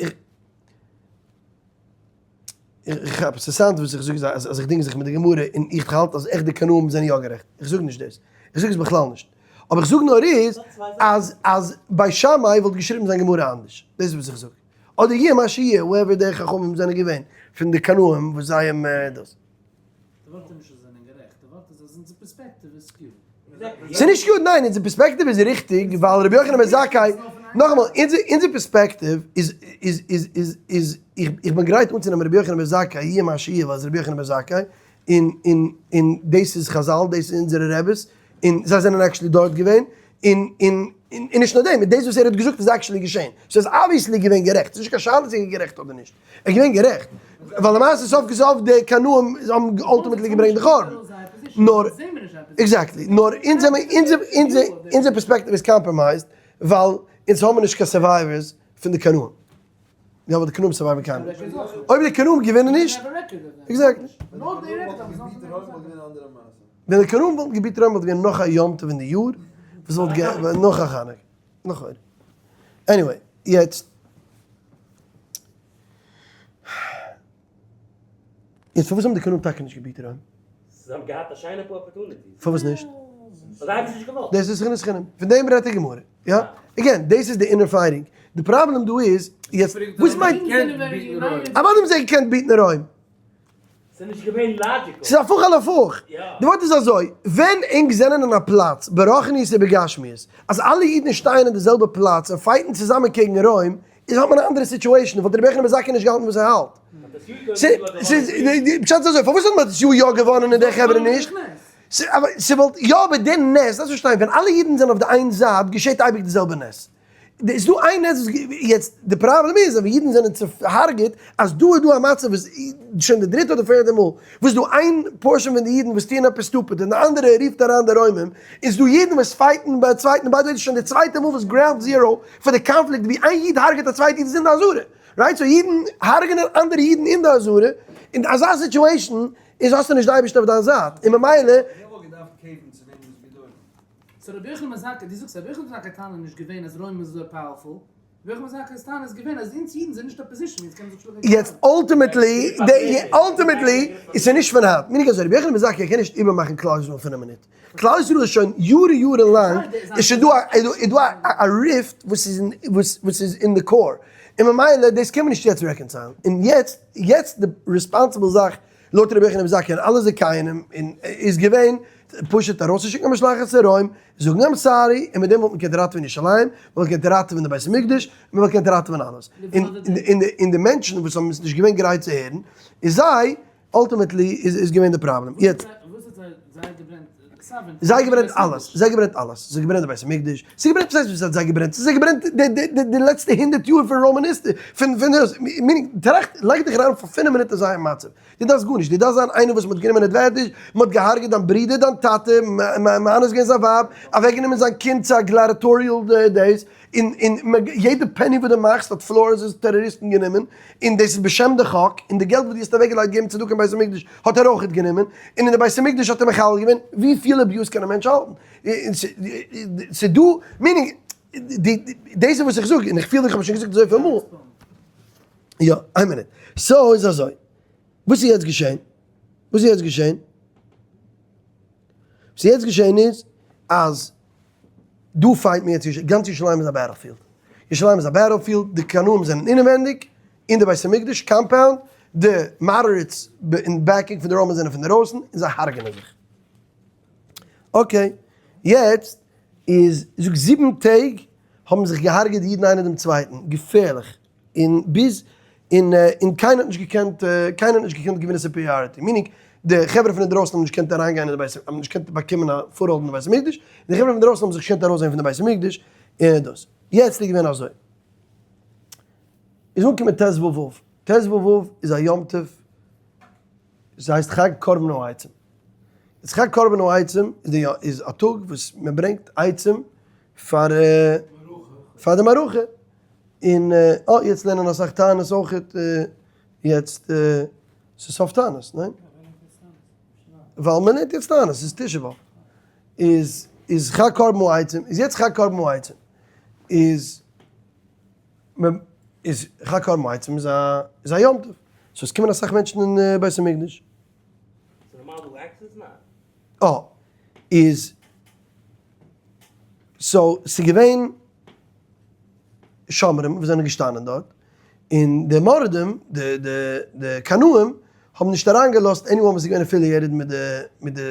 איך כאפ, ס'איז sound וואס איך זאג איז אז איך דינג זיך מיט די גמרא און איך האלט אז עכט די קנאים זענען יא גערעכט. איך זאג נישט דאס. איך זאג עס בכלל נישט. אבער איך זאג נאר איז אז אז בית שמאי וואלט געשריבן זיין גמרא אנדערש. דאס איז וואס איך זאג. אדער יהיה מה שיהיה, whoever די חכמים זענען געווען פון די קנאים וואס זיי האבן דאס.
די ווארט איז נישט אז זיי זענען גערעכט, די ווארט איז אז אונזער perspective איז skewed.
ס'איז נישט skewed, ניין, אונזער perspective איז ריכטיג, ווייל רבי יוחנן בן זכאי, נאכאמאל, אונזער perspective איז איז איז איז איז איך בין גרייט אנצונעמען רבי יוחנן בן זכאי יהיה מה שיהיה ווייל עס איז רבי יוחנן בן זכאי, און און און דאס איז חזל, דאס איז אונזערע רעבעס, און זיי זענען actually דארט געווען, און און און נישט נאר דעם, דאס וואס ער האט געזאגט איז actually געשען, so איז obviously געווען גערעכט, ס'איז נישט קיין שאלה צו ער איז גערעכט אדער נישט, ער איז געווען גערעכט, ווייל למעשה סוף כל סוף די קנאים האבן ultimately געברענגט די חורבן, נאר, exactly, נאר אונז זעמער, אונזער אונזער אונזער perspective איז compromised, ווייל אונז האבן נישט קיין survivors פון די קנאים. יא אבער די קנאים survive ן קיינמאל נישט. אויב די קנאים געווינען נישט, exactly. ווען די קנאים וואלטן גע beat רוים וואלט געווען נאך א יום טוב אין די יאר וואס וואלט געווען נאך א חנוכה. נאך א. Anyway, יעצט. יעצט פארוואס האבן די קנאים טאקע נישט גע beat רוים?
זיי האבן געהאט א שיינע פאר opportunities.
פארוואס נישט?
ווייל זיי האבן עס נישט געוואלט.
דאס איז חינוך חינם. פון דעם רעדט די גמרא. יא? Again, דאס איז די inner fighting. די פראבלעם דא איז, יעצט, וואס מיינט. אוודאי האבן זיי געקענט beat ן רוים.
ס'איז נישט געווען logical.
ס'איז הפוך על הפוך. די ווארט איז אזוי, ווען ענק זענען אין א פלאץ, ברוחניות ובגשמיות, אז אלע אידן שטייען אין די זעלבע פלאץ און fight ן צוזאמען קעגן רוים, איז האט מען א אנדערע situation, וואלט רבי יוחנן בן זכאי נישט געהאלטן וואס ער האלט. ס'איז, פשט איז אזוי, פארוואס האט מתתיהו יא געוואנען און די חברה נישט? ס'וואלט יא אבער די נס, דארפסט פארשטיין, ווען אלע אידן זענען אויף די איין זייט געשעט אייביג די זעלבע נס. איז דא איין נס וואס יעצט די פראבלעם איז אז ווען אידן זענען צוהארגעט אז דא איז דא א מצב וואס שוין די דריטע אדער פערדע מאל וואס דא איין portion פון די אידן וואס טוען עפעס stupid און די אנדערע רופט אריין די רוימים, איז דא אידן וואס fight ן ביי א צווייטן, by the way דאס איז שוין די צווייטע מאל וואס ground zero פאר די קאנפליקט ווי איין איד הרג'עט א צווייטע איד איז אין די עזרה, right? So אידן הרג'נען אנדערע אידן אין די עזרה, אין אזא situation איז האסטו נישט די אייבערשטער אויף דיין זייט, און ממילא.
ווער וואלט געדארפט cave ן צו וועם איז גדול?
So רבי יוחנן בן זכאי, דו זאגסט רבי יוחנן בן זכאי טענה איז נישט געווען אז רוים איז אזוי powerful, רבי יוחנן בן זכאי'ס טענה איז געווען אז אונז אידן זענען נישט opposition אונז קענען זיך שלאגן קעגן
יעצט ultimately, ultimately איז עס נישט פון היינט, מיין איך אזוי, רבי יוחנן בן זכאי קען נישט איבערמאכן כלל ישראל אין פינף מינוט, כלל ישראל איז שוין יארן יארן לאנג איז שוין דא א איז דא א ריפט וואס איז וואס איז אין די core, און ממילא דאס קען מען נישט יעצט reconcile ן, און יעצט יעצט די responsible זאך לויט רבי יוחנן בן זכאי און אלע זכאים און איז געווען פשוט ארויסצושיקן א משלחת צו רוים, זאגן I'm sorry, און מיט דעם וואלט מען געקענט ראטעווען ירושלים, מען וואלט געקענט ראטעווען די בית המקדש, מען וואלט געקענט ראטעווען אלעס. און די מענטשן וואס האבן עס נישט געווען גרייט צו הערן, איז זיי ultimately איז געווען די פראבלעם. יעצט.
וואס האט זיי געברענט?
זיי געברענט אלעס, זיי געברענט אלעס, זיי געברענט די בית המקדש, זיי געברענט וואס הייסט וואס האט זיי געברענט, זיי געברענט די לעצטע הונדערט יאר פון Roman history, פון פון דאס, meaning טראכט, לייג דיך אריין פאר פינף מינוט אין זייער מצב, דו דארפסט גארנישט, דו דארפסט זיין איינער וואס מען האט גענומען advantage, מען האט געהארגעט דיין ברודער, דיין טאטע, מאנס געווען זיין ווייב, אוועק גענומען זיין קינד צו א gladiatorial דאס, און און יעדע penny וואס דו מאכסט האט פלארעס'ס טעראריסטן גענומען, און דאס איז בשם די חק, און די געלט וואס דו האסט אוועק געלייגט געבן צדקה אין בית המקדש האט ער אויכעט גענומען, און אין די בית המקדש האט ער מחלל געווען, ווי פיל abuse קען א מענטש האלטן? ס'איז דא, meaning, דאס איז וואס איך זאג, און איך פיל איך האב שוין געזאגט אזויפיל מאל. יא, איין מינוט. So איז אזוי, וואס איז יעצט געשען? וואס איז יעצט געשען? וואס איז יעצט געשען איז, אז דא fight מען יעצט, גאנץ ירושלים איז א battlefield. ירושלים איז א battlefield, די קנאים זענען אינעווענדיג, אין די בית המקדש compound, די moderates אין backing פון די Romans זענען פון דערויסן, און זיי הרג'נען זיך. Okay, יעצט איז, זאג זיבן טעג האבן זיך געהארגעט די אידן איינער דעם צווייטן, געפערליך, און ביז, און און קיינער האט נישט געקענט, קיינער האט נישט געקענט געווינען superiority, meaning די חברה פון אינדרויסן האבן נישט געקענט אריינגיין אין די בית, האבן נישט געקענט באקומען א foothold אין די בית המקדש, און די חברה פון אינדרויסן האבן זיך נישט געקענט ארויסזען פון די בית המקדש, און דאס. יעצט איז געווען אזוי. איז אנגעקומען ט ו אב, ט ו אב איז א יום טוב, ס'הייסט חג קרבן העצים. איז חג קרבן העצים איז די איז א טאג וואס מען ברענגט עצים פאר פאר די מערכה, און אה יעצט לערנען אסאך תענית אויכעט יעצט ס'איז סוף תענית, ניין? ווייל מען לערנט יעצט תענית, ס'איז תשעה באב, איז איז חג קרבן העצים, איז יעצט חג קרבן העצים, איז מען איז חג קרבן העצים איז א איז א יום טוב, so עס קומען אסאך מענטשן אין בית המקדש. אה, איז so ס'איז געווען שומרים וואס זענען געשטאנען דארט, און די מורדים, די די די קנאים, האבן נישט אריינגעלאזט anyone וואס איז געווען affiliated מיט די מיט די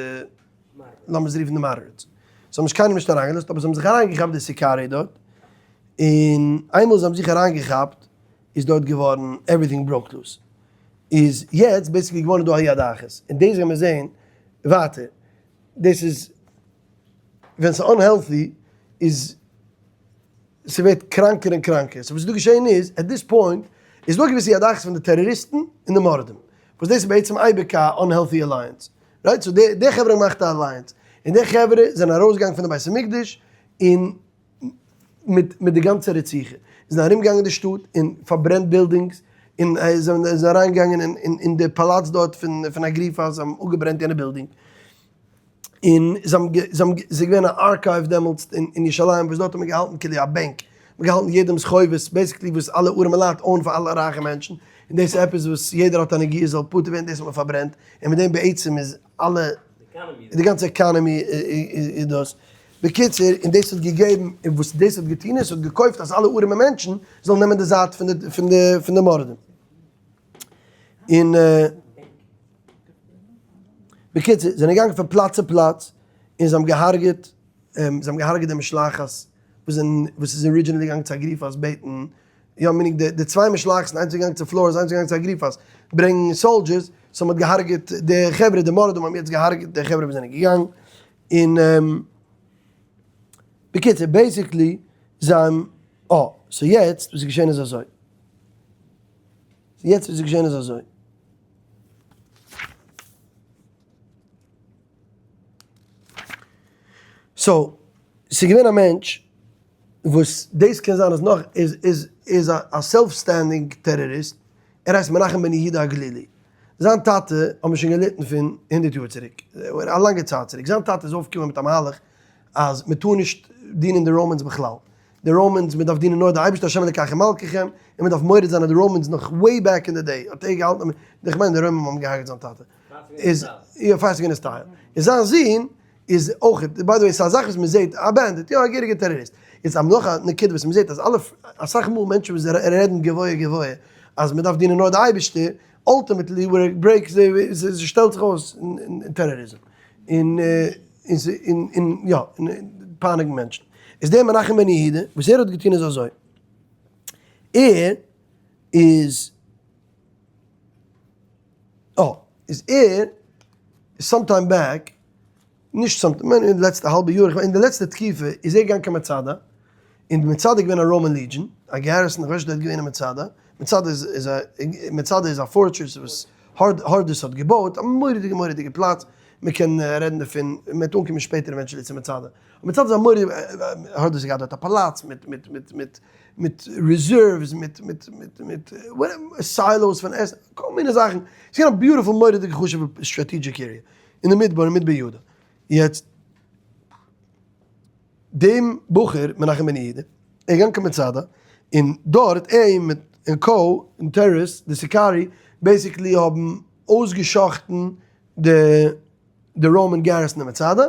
לאמיר עס רופן די moderates. זיי האבן נישט קיינעם נישט אריינגעלאזט, אבער זיי האבן זיך אריינגעכאפט די סיקארי דארט. און איינמאל זיי האבן זיך אריינגעכאפט איז דארט געווארן everything broke loose. איז יעצט basically געווארן דא א יד אחת, און דאס גיימיר זעהן ווייטער, דאס איז ווען ס'איז unhealthy איז ס'ווערט קראנקער און קראנקער, so וואס איז דא געשעהן איז at this point איז דא א געוויסע יד אחת פון די טעראריסטן און די מורדים, וואס דאס איז בעצם אייביג א unhealthy alliance, right? so די חברה האבן געמאכט א alliance, און די חברה זענען ארויסגעגאנגען פון די בית המקדש און מיט מיט די גאנצע רציחה, זענען ארום געגאנגען די שטאט און פארברענט buildings, און זענען אריין געגאנגען אין די פאלאץ דארט פון פון אגריפס, זיי האבן אפגעברענט יענע בילדינג, און זיי האבן זיי האבן ס'איז געווען א archive דעמאלטס אין ירושלים וואס דארט האט מען געהאלטן כאילו א בענק, מען האט געהאלטן יעדעמ'ס חובות, basically וואס אלע ארעמע לייט owe ן פאר אלע רייכע מענטשן, און דאס איז עפעס וואס יעדער האט א נגיעה זאל פטור ווערן, דאס האט מען פארברענט, און מיט דעם בעצם איז אלע די גאנצע economy איז דאס. בקיצור, און דאס האט געגעבן, און וואס דאס האט געטון איז, ס'האט געקויפט אז אלע ארעמע מענטשן זאלן נעמען די זייט פון די פון די פון די מורדים. און בקיצור, זיי זענען געגאנגען פון פלאץ צו פלאץ, און זיי האבן געהארגעט, זיי האבן געהארגעט די משלחת וואס זענען, וואס איז originally געגאנגען צו אגריפס בעטן, יא meaning די צוויי משלחת'ן, איינס איז געגאנגען צו פלארענס, איינס איז געגאנגען צו אגריפס, ברענגן soldiers, so מ'האט געהארגעט די חברה, די מורדים האבן יעצט געהארגעט די חברה וואס זענען געגאנגען, און בקיצור basically זיי האבן, אה, so יעצט וואס איז געשען איז אזוי, יעצט וואס איז געשען איז אזוי. so, ס'איז געווען א מענטש וואס דאס קען זיין אז נאך איז איז איז א self standing טעראריסט, ער הייסט מנחם בן יהודה הגלילי. זיין טאטע האט מען שוין געליטן פון 100 יאר צוריק, א לאנגע צייט צוריק, זיין טאטע איז אויפגעקומען מיט א מהלך אז מען טאר נישט דינען די Romans בכלל, די Romans, מען דארף דינען נאר די אייבערשטער השם אלקיכם מלככם, און מען דארף מורד זיין אין די Romans נאך way back in the day, האט ער געהאלטן, איך מיין די רוימען האבן געהארגעט זיין טאטע, איז יא פאר ס'איז געווען א style, און זיין זון איז אויך, by the way ס'איז א זאך וואס מען זעט, א bandit, יא א געהעריגע טעראריסט, איז נאך א נקודה וואס מען זעט אז אלע, אסאך מאל מענטשן וואס רעדן גבוה גבוה אז מען דארף דינען נאר די אייבערשטער, ultimately where it breaks ס'שטעלט זיך אויס אין טעראריזם און און יא און פייניגן מענטשן. איז דער מנחם בן יהודה וואס ער האט געטון איז אזוי, ער איז אה איז ער some time back, נישט some time, אין די לעצטע האלבע יאר, אין די לעצטע תקופה איז ער געגאנגען קיין מצדה, און די מצדה איז געווען א Roman legion, א garrison, איך ווייס נישט ווער איז געווען אין מצדה, מצדה איז א, מצדה איז א fortress וואס הורדוס האט געבויט, א מורא'דיגע מורא'דיגע פלאץ, מען קען רעדן דערפון, מען וועט אנקומען שפעטער eventually צו מצדה, מצדה איז א מורא'דיגע, הורדוס האט געהאט דארט א פאלאץ מיט מיט מיט מיט מיט reserves, מיט מיט מיט מיט silos פון עסן, כל מיני זאכן, ס'איז געווען א beautiful מורא'דיגע חשוב'ע strategic area, אין די מדבר אין מדבר יהודה, יעצט דעם בחור מנחם בן יהודה איז געגאנגען קיין מצדה, און דארט ער מיט און קא און טעראריסט די Sicarii basically האבן אויסגעשאכטן די די Roman garrison אין מצדה,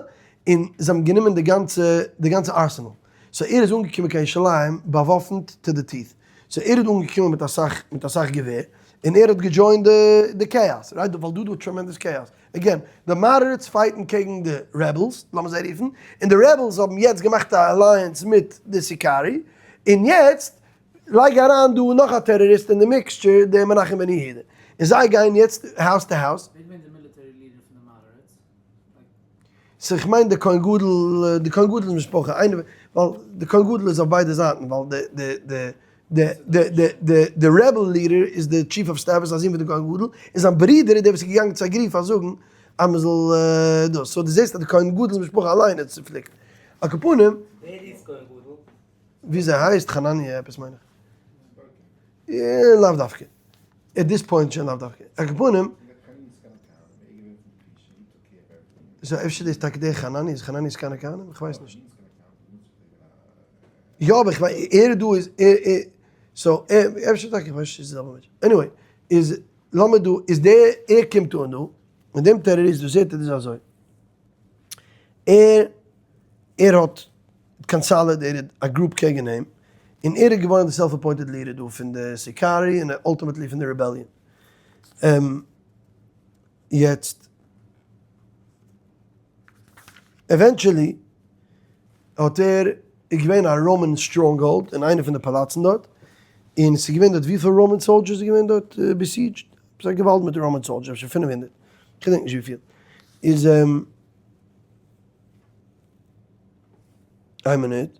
און זיי האבן גענומען די גאנצע די גאנצע arsenal, so ער איז אנגעקומען קיין ירושלים באוואפנט to the teeth, so ער איז אנגעקומען מיט אסאך מיט אסאך געווער, און ער האט גע join ט די די כאאס, right? ווייל דא דא tremendous chaos, again, די moderates fight ן קעגן די rebels, לאמיר זיי רופן, און די rebels האבן יעצט געמאכט א alliance מיט די Sicarii, און יעצט לייג אריין דא נאך א טעראריסט אין די mixture, דער מנחם בן יהודה, און זיי גייען יעצט house to house.
ווער איז געווען די military leader פון די moderates?
so איך מיין די כהן גדול, די כהן גדול'ס משפחה, איינער, ווייל די כהן גדול איז אויף ביידע זייטן, ווייל די די די די די די די די rebel leader איז די chief of staff איז א זון פון די כהן גדול, און זיין ברודער איז דער וואס איז געגאנגען צו אגריפס זאגן אז מען זאל דאס, so דו זעסט אז די כהן גדול'ס משפחה אליין איז צופליקט. על כל פנים.
ווער איז כהן גדול?
וויאזוי הייסט חנניה עפעס מיין איך. לאו דווקא. at this point שוין לאו דווקא. על כל פנים. so אפשר דאס טאקע דער חנניה איז חנניה סגן הכהנים? איך ווייס נישט. יא אבער איך מיין ער דא איז ער ער so אפשר טאקע איך ווייס נישט צו ס'איז די זעלבע מענטש. anyway איז לאמיר דא איז דער ער קומט אן דא און דעם טעראריסט וואס זעט ער איז אזוי ער ער האט consolidated א group קעגן אים און ער איז געווארן די self appointed leader דא פון די Sicarii און ultimately פון די rebellion. יעצט eventually האט ער. איז געווען א Roman stronghold אין איינע פון די פאלאצן דארט, און ס'איז געווען דארט וויפיל Roman soldiers איז געווען דארט besieged? עפעס א געוואלד מיט Roman soldiers, אפשר 500, כ'געדענק נישט וויפיל. איז איין מינוט.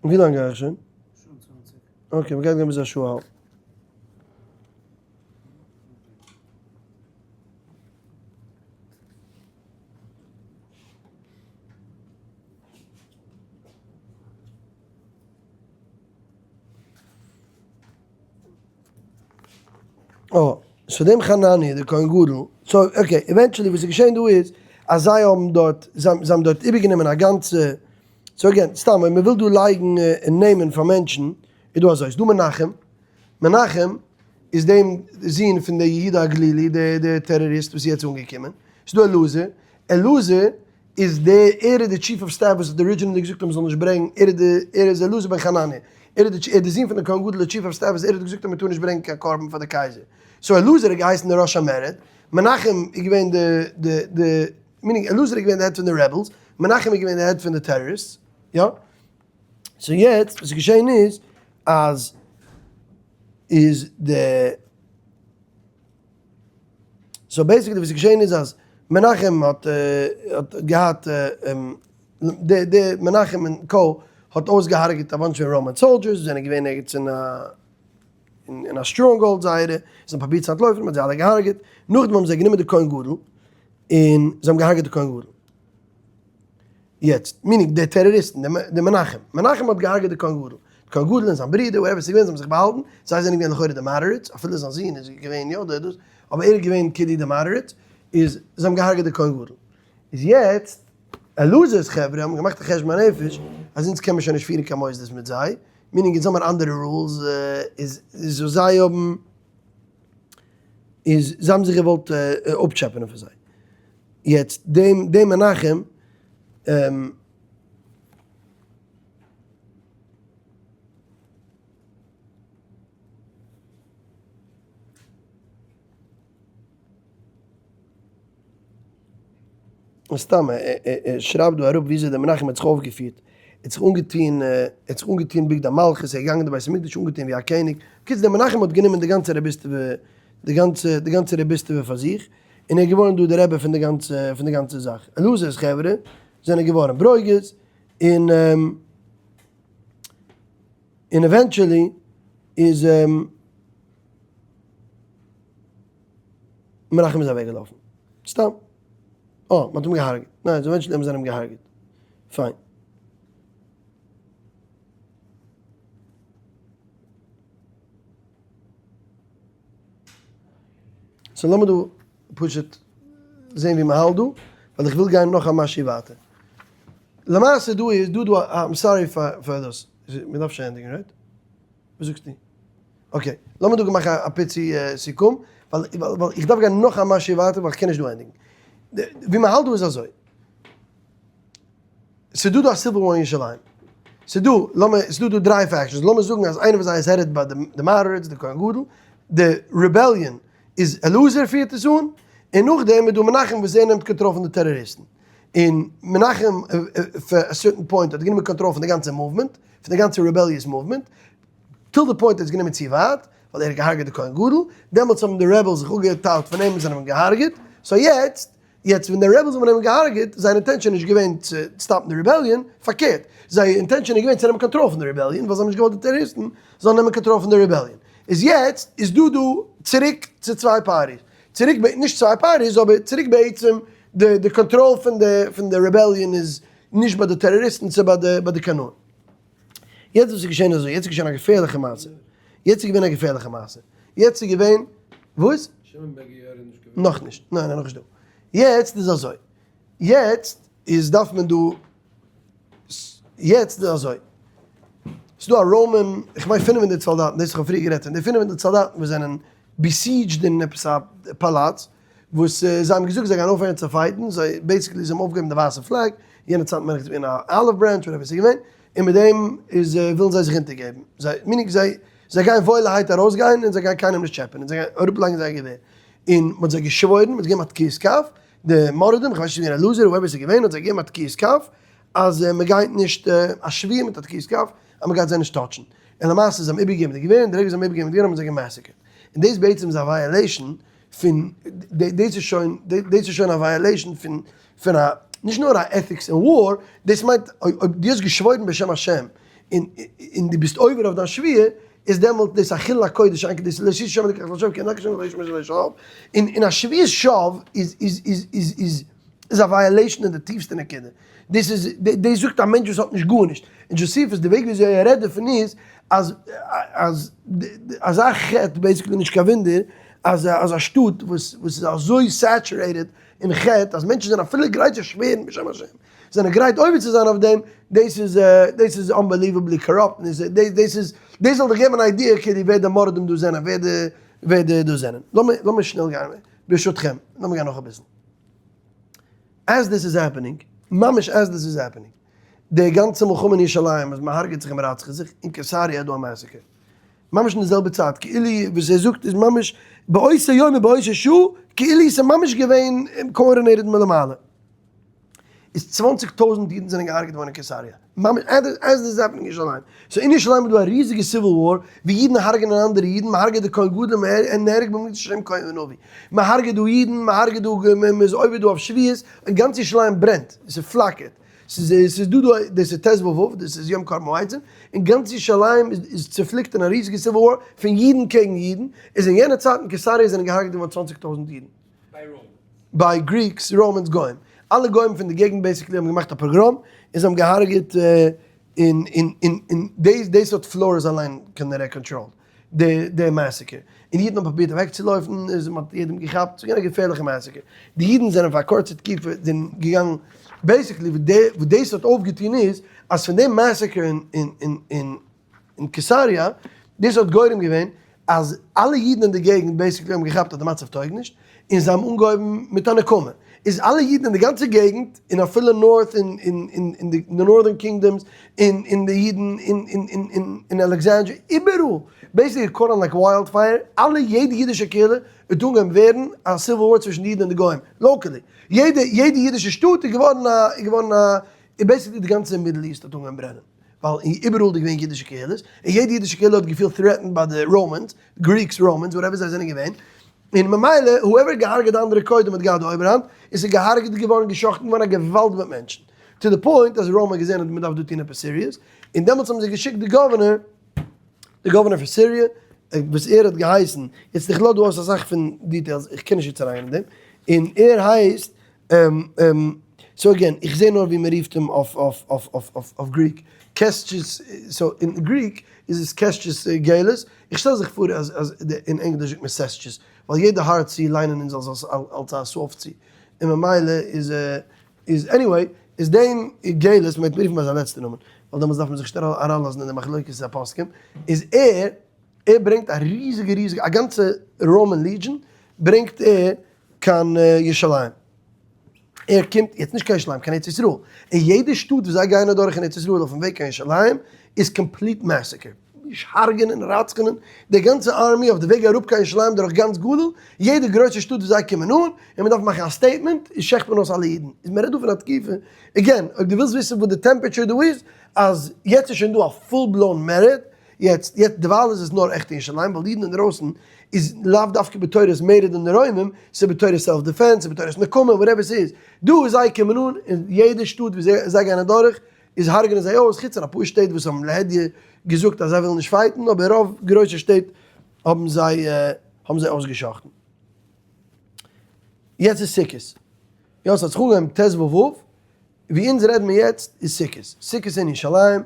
ווי לאנג גיי איך שוין? Okay, מ'גייט גיין ביז א שעה אהאלב. אה, so דעם חנניה, דער כהן גדול, so okay, eventually וואס איז געשען דא איז, אז זיי האבן דארט, זיי האבן דארט איבערגענומען א גאנצע, so again, סתם אויב מען וויל דא לייגן נעמען פאר מענטשן, איז דא אזוי, ס'איז דא מנחם, מנחם איז דעם זון פון דער יהודה הגלילי, דער טעראריסט וואס איז יעצט אנגעקומען, ס'איז דא אלעזר, אלעזר איז דער, ער איז די chief of staff וואס האט originally געזאגט אז מ'זאל נישט ברענגן, ער איז די, ער איז אלעזר בן חנניה, ער איז די, ער איז די זון פון די כהן גדול די chief of staff וואס ער האט געזאגט אז מ'טאר נישט ברענגן קיין קרבן פאר די קייזער, so אלעזר האט געהייסן די ראש המרד, מנחם איז געווען די, די, די, meaning אלעזר איז געווען די head פון די rebels, מנחם איז געווען די head פון די טעראריסטס, יא? so יעצט וואס איז געשען איז אז איז די so basically וואס איז געשען איז אז מנחם האט האט געהאט די די מנחם און co האט אויסגעהארגעט א bunch פון Roman soldiers וואס זענען געווען ערגעץ אין א אין א stronghold זייערע, זיי האבן פרובירט צו אנטלויפן, מען האט זיי אלע געהארגעט, נאכדעם האבן זיי גענומען די כהן גדול און זיי האבן געהארגעט די כהן גדול. יעצט, meaning די טעראריסטן, די מנחם, מנחם האט געהארגעט די כהן גדול, די כהן גדול און זיין ברודער, whatever ס'איז געווען, זיי האבן זיך באהאלטן, זיי זענען געווען לכאורה די moderates, אפילו זיין זון איז געווען יא דער דאס, אבער ער איז געווען כאילו די moderate, איז זיי האבן געהארגעט די כהן גדול. איז יעצט, אלעזר'ס חברה האבן געמאכט א חשבון הנפש, אז אונז קען מען שוין נישט פירן קיין מוסדות מיט זיי, meaning אונז האבן אנדערע rules, איז איז וואס זיי האבן, איז זיי האבן זיך געוואלט אפטשעפענען פון זיי. יעצט דעם דעם מנחם סתם ער שרייבט דא אראפ וויאזוי דער מנחם האט זיך אויפגעפירט, ער האט זיך אנגעטון, ער האט זיך אנגעטון בגדי מלכות, ער איז געגאנגען אין די בית המקדש אנגעטון ווי א קעניג, בקיצור דער מנחם האט גענומען די גאנצע רביסטעווע, די גאנצע די גאנצע רביסטעווע פאר זיך, און ער איז געווארן דא דער רבי פון די גאנצע פון די גאנצע זאך. אלעזר'ס חברה זענען געווארן ברוגז, און און eventually איז מנחם איז אוועקגעלאפן. סתם. אה, מ'האט אים געהארגעט. ניין, eventually האבן זיי אים געהארגעט. פיין. so לאמיר דא פשוט זעהן ווי מ'האלט דא, ווייל איך וויל גיין נאך א משהו ווייטער. למעשה דא איז דא דא א, I'm sorry פאר דאס, מ'דארף שוין ענדיגן right? וואס זאגסטו? okay, לאמיר דא מאכן א פיצי סיכום, ווייל איך דארף גיין נאך א משהו ווייטער ווייל איך קען נישט דא ענדיגן. ווי מ'האלט דא איז אזוי. ס'איז דא דא א civil war אין ירושלים. ס'איז דא, לאמיר, ס'איז דא דא דריי factions. לאמיר זאגן אז איינער פון זיי איז headed ביי די moderates, די כהן גדול. די rebellion איז אלעזר פירט עס אן. און נאכדעם איז דא מנחם וואס ער נעמט קאנטראל פון די טעראריסטן. און מנחם פאר א certain point האט גענומען קאנטראל פון די גאנצע movement, פון די גאנצע rebellious movement. till די point ער האט עס גענומען צו ווייט, ווייל ער האט געהארגעט די כהן גדול. דעמאלטס האבן די rebels זיך אפגעטיילט פון אים און זיי האבן אים געהארגעט. so יעצט יעצט ווען די rebels האבן אים געהארגעט, זייער intention איז נישט געווען צו stop ן די rebellion, פארקערט, זייער intention איז געווען צו נעמען קאנטראל פון די rebellion, ווייל זיי האבן נישט געוואלט די טעראריסטן זאלן נעמען קאנטראל פון די rebellion. איז יעצט איז דא דא צוריק צו צוויי parties, צוריק ב נישט צוויי parties אבער צוריק בעצם די די קאנטראל פון די פון די rebellion איז נישט ביי די טעראריסטן ס'איז ביי די ביי די קנאים. יעצט וואס איז געשען אזוי, יעצט איז געשען א געפערליכע מעשה, יעצט איז געווען א געפערליכע מעשה, יעצט איז געווען, וואס?
שמעון בן גיורא איז נישט געווען.
נאכנישט, ניין ניין נאכנישט דא. יעצט איז אזוי, יעצט איז דארף מען דא. יעצט איז אזוי, ס'איז דא א Roman, איך מיין 500 סאלדאטן, דאס איך האב פריער גערעדט פון די 500 סאלדאטן וואס זענען besieged אין עפעס א פאלאץ, וואס זיי האבן געזאגט זיי גייען אויפהערן צו fight ן, זיי basically זיי האבן אויפגעהויבן די ווייסע flag, יענע צייט מיין איך איז געווען א olive branch whatever ס'איז געווען, און מיט דעם איז ווילן זיי זיך אונטערגעבן, זיי meaning זיי זיי גייען וואוילערהייט ארויסגיין און זיי גייען קיינעם נישט טשעפען און זיי גייען אראפלייגן זייער געווער, און מ'האט זיי געשוואוירן, מ'האט געגעבן א תקיעת כף, די מורדים, כ'ווייס נישט צו ס'איז געווען אלעזר, whoever ס'איז געווען, האט זיי געגעבן א תקיעת כף, אז מ'גייט נישט, א שבועה מיט א תקיעת כף, אז מ'גייט זיי נישט touch ן. און למעשה זיי האבן איבערגעגעבן די געווער, און די רגע זיי האבן איבערגעגעבן די געווער האבן זיי גע massacred. און דאס בעצם איז א violation פון, דאס איז שוין, דאס איז שוין א violation פון, פון א, נישט נאר א ethics אין war, דאס מיינט אויב דו האסט געשוואוירן בשם השם, און און דו ביסט עובר אויף דיין שבועה, איז דעמאלט דאס א חילול הקודש, אנקער דאס לא תשא שם אלוקיך לשווא, כי נקש שם אלוקיך לשם שווא, און און א שבועת שווא איז איז איז איז איז איז א violation אין די טיפסטע נקודה. דאס איז, דאס זאגט א מענטש וואס האט נישט גארנישט. און דזשאסיפוס, די וועג וויאזוי ער רעדט דערפון איז, אז אז אזא חטא basically נישט קיין וואונדער אז אז א שטאט וואס וואס איז אזוי saturated אין חטא אז מענטשן זענען אפילו גרייט צו שווערן בשם השם, זענען גרייט עובר צו זיין אויף דעם, דאס איז דאס איז unbelievably corrupt, דאס איז דאס זאל דיך געבן אן idea כאילו ווער די מורדים דא זענען, ווער די ווער די דא זענען. לאמיר לאמיר שנעל גיין, ברשותכם, לאמיר גיין נאך אביסל. As this is happening, ממש as this is happening, די גאנצע מלחמה אין ירושלים אז מען הרג'עט זיך און מען רצח'עט זיך, אין קיסריה איז דא א massacre. ממש אין די זעלבע צייט, כאילו וואס ער זאגט איז ממש באותו יום ובאותו שעה, כאילו עס איז ממש געווען coordinated מלמעלה. איז 20,000 אידן זענען געהארגעט געווארן אין קיסריה. ממש as this is happening אין ירושלים. So אין ירושלים איז דא א ריזיגע civil war ווי אידן הרג'נען אנדערע אידן, מען הרג'עט די כהן גדול און נהרג במקדש השם כהן ונביא. מען הרג'עט דא אידן, מען הרג'עט דא, מען איז עובר דא אויף שבועות, און גאנץ ירושלים ברענט, עס איז פלאקערט. ס'איז ס'איז דא דא, דאס איז ט ו אב, דאס איז יום קרבן העצים, און גאנץ ירושלים איז איז צופליקט אין א ריזיגע civil war פון אידן קעגן אידן, איז אין יענע צייט אין קיסריה זענען געהארגעט געווארן 20,000 אידן.
ביי Romans.
ביי Greeks, Romans, גוים. אלע גוים פון די געגנט basically האבן געמאכט א פאגראם, און זיי האבן געהארגעט און און און און דאס דאס האט פלארעס אליין כנראה controlled די די massacre. און אידן האבן פרובירט אוועקצולויפן, און מען האט יעדעם געכאפט, ס'איז געווען א געפערליכע massacre. די אידן זענען פאר א קורצע תקופה זענען געגאנגען, basically וואס די וואס דאס האט אויפגעטון איז, אז פון דעם massacre אין אין אין אין אין קיסריה, דאס האט גורם געווען אז אלע אידן אין די געגנט basically האבן געכאפט אז די מצב טויג נישט, און זיי האבן אנגעהויבן מיט א נקמה. איז אלע אידן אין די גאנצע געגנט, און אפילו north אין אין אין אין די northern kingdoms, און און די אידן אין אין אין אין אין אלעקזענדריע, איבעראל, basically caught on like wildfire, אלע יעדע אידישע קהילה האט אנגעהויבן ווערן א civil war צווישן די אידן און די גוים, locally. יעדע יעדע אידישע שטאט איז געווארן א איז געווארן א, און basically די גאנצע Middle East האט אנגעהויבן ברענען. ווייל איבעראל איז געווען אידישע קהילות, און יעדע אידישע קהילה האט געפילט threatened ביי די Romans, Greeks, Romans, whatever זיי זענען געווען, און ממילא whoever געהארגעט די אנדערע קודם האט געהאט די אויבערהאנט, און ס'איז געהארגעט געווארן, געשאכטן געווארן א געוואלד מיט מענטשן, to the point אז Rome האט געזען אז מ'דארף דא טון עפעס serious, און דעמאלטס האבן זיי געשיקט די governor, די governor פון סיריע, וואס ער האט געהייסן, יעצט איך לאז דא אויס אסאך פון details, איך קען נישט יעצט אריינגיין אין דעם, און ער הייסט so again, איך זע נאר ווי מען רופט אים אויף אויף אויף אויף אויף אויף Greek, קעסטשעס, so אין Greek איז עס קעסטשעס געלעס, איך שטעל זיך פאר אז אז אין ענגליש זאגט מען סעסטשעס, ווייל יעדע hard C ליינען אונז אלס אלס א soft C, און ממילא איז איז anyway, איז דעם געלעס, מען וועט אים רופן ביי זיין לעצטע נאמען, ווייל דעמאלטס דארף מען זיך נישט אריינלאזן אין די מחלוקת הפוסקים, איז ער ער ברענגט א ריזיגע ריזיגע א גאנצע Roman legion ברענגט ער קיין ירושלים. ער קומט יעצט נישט קיין ירושלים, קיין ארץ ישראל. און יעדע שטאט וואס זיי גייען אדורך אין ארץ ישראל אויפן וועג קיין ירושלים איז complete massacre. הרג'נען, רצח'נען, די גאנצע army אויף די וועג אראפ קיין ירושלים דורך גאנץ גליל, יעדע גרויסע שטאט וואס זיי קומען אן, און מען דארף מאכן א statement, איז שעכט מען אויס אלע אידן. איז מען רעדט דא פון א תקופה, again, אויב דו ווילסט וויסן וואס די temperature דא איז, אז יעצט איז שוין דא א full blown מרד, יעצט, יעצט דערווייל איז עס נאר עכט אין ירושלים, ווייל אידן אינדרויסן איז לאו דווקא בתורת מרד אין די רוימים, ס'איז בתורת self defense, ס'איז בתורת נקמה, whatever ס'איז. דא איז זיי קומען אן, אין יעדע שטאט ווי זיי זיי גייען אדורך, איז הרג'נען זיי אויס, חוץ פון אפאר שטעט וואס האבן להדיא געזאגט אז זיי ווילן נישט fight ן, אבער רוב גרויסע שטעט האבן זיי האבן זיי אויסגע'שחט'ן. יעצט איז סוכות. יא, ס'האט זיך אנגעהויבן ט ו אב, ווי אונז רעד מיר יעצט איז סוכות, סוכות אין ירושלים,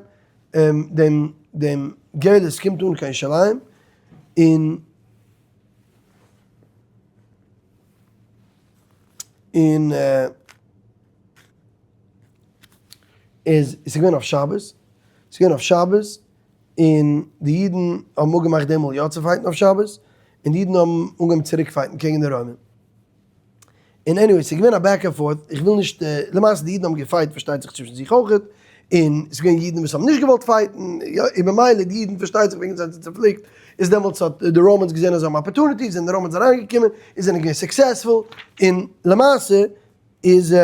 דעם דעם גלות קומט אן קיין ירושלים, און און איז עס איז געווען אויף שבת, ס'איז געווען אויף שבת, און די אידן האבן אפגעמאכט דעם מאל יא צו fight ן אויף שבת, און די אידן האבן אנגעהויבן צוריק fight ן קעגן די רוימען. און anyway, ס'איז געווען א back and forth, איך וויל נישט, למעשה די אידן האבן גע fight פארשטייט זיך צווישן זיך אויכעט, און ס'איז געווען אידן וואס האבן נישט געוואלט fight ן, יא, און ממילא די אידן פארשטייט זיך וועגן זיי זענען צופליקט, איז דעמאלטס האט די Romans געזען אז זיי האבן opportunity, זענען די Romans אריינגעקומען און זענען געווען successful, און למעשה איז.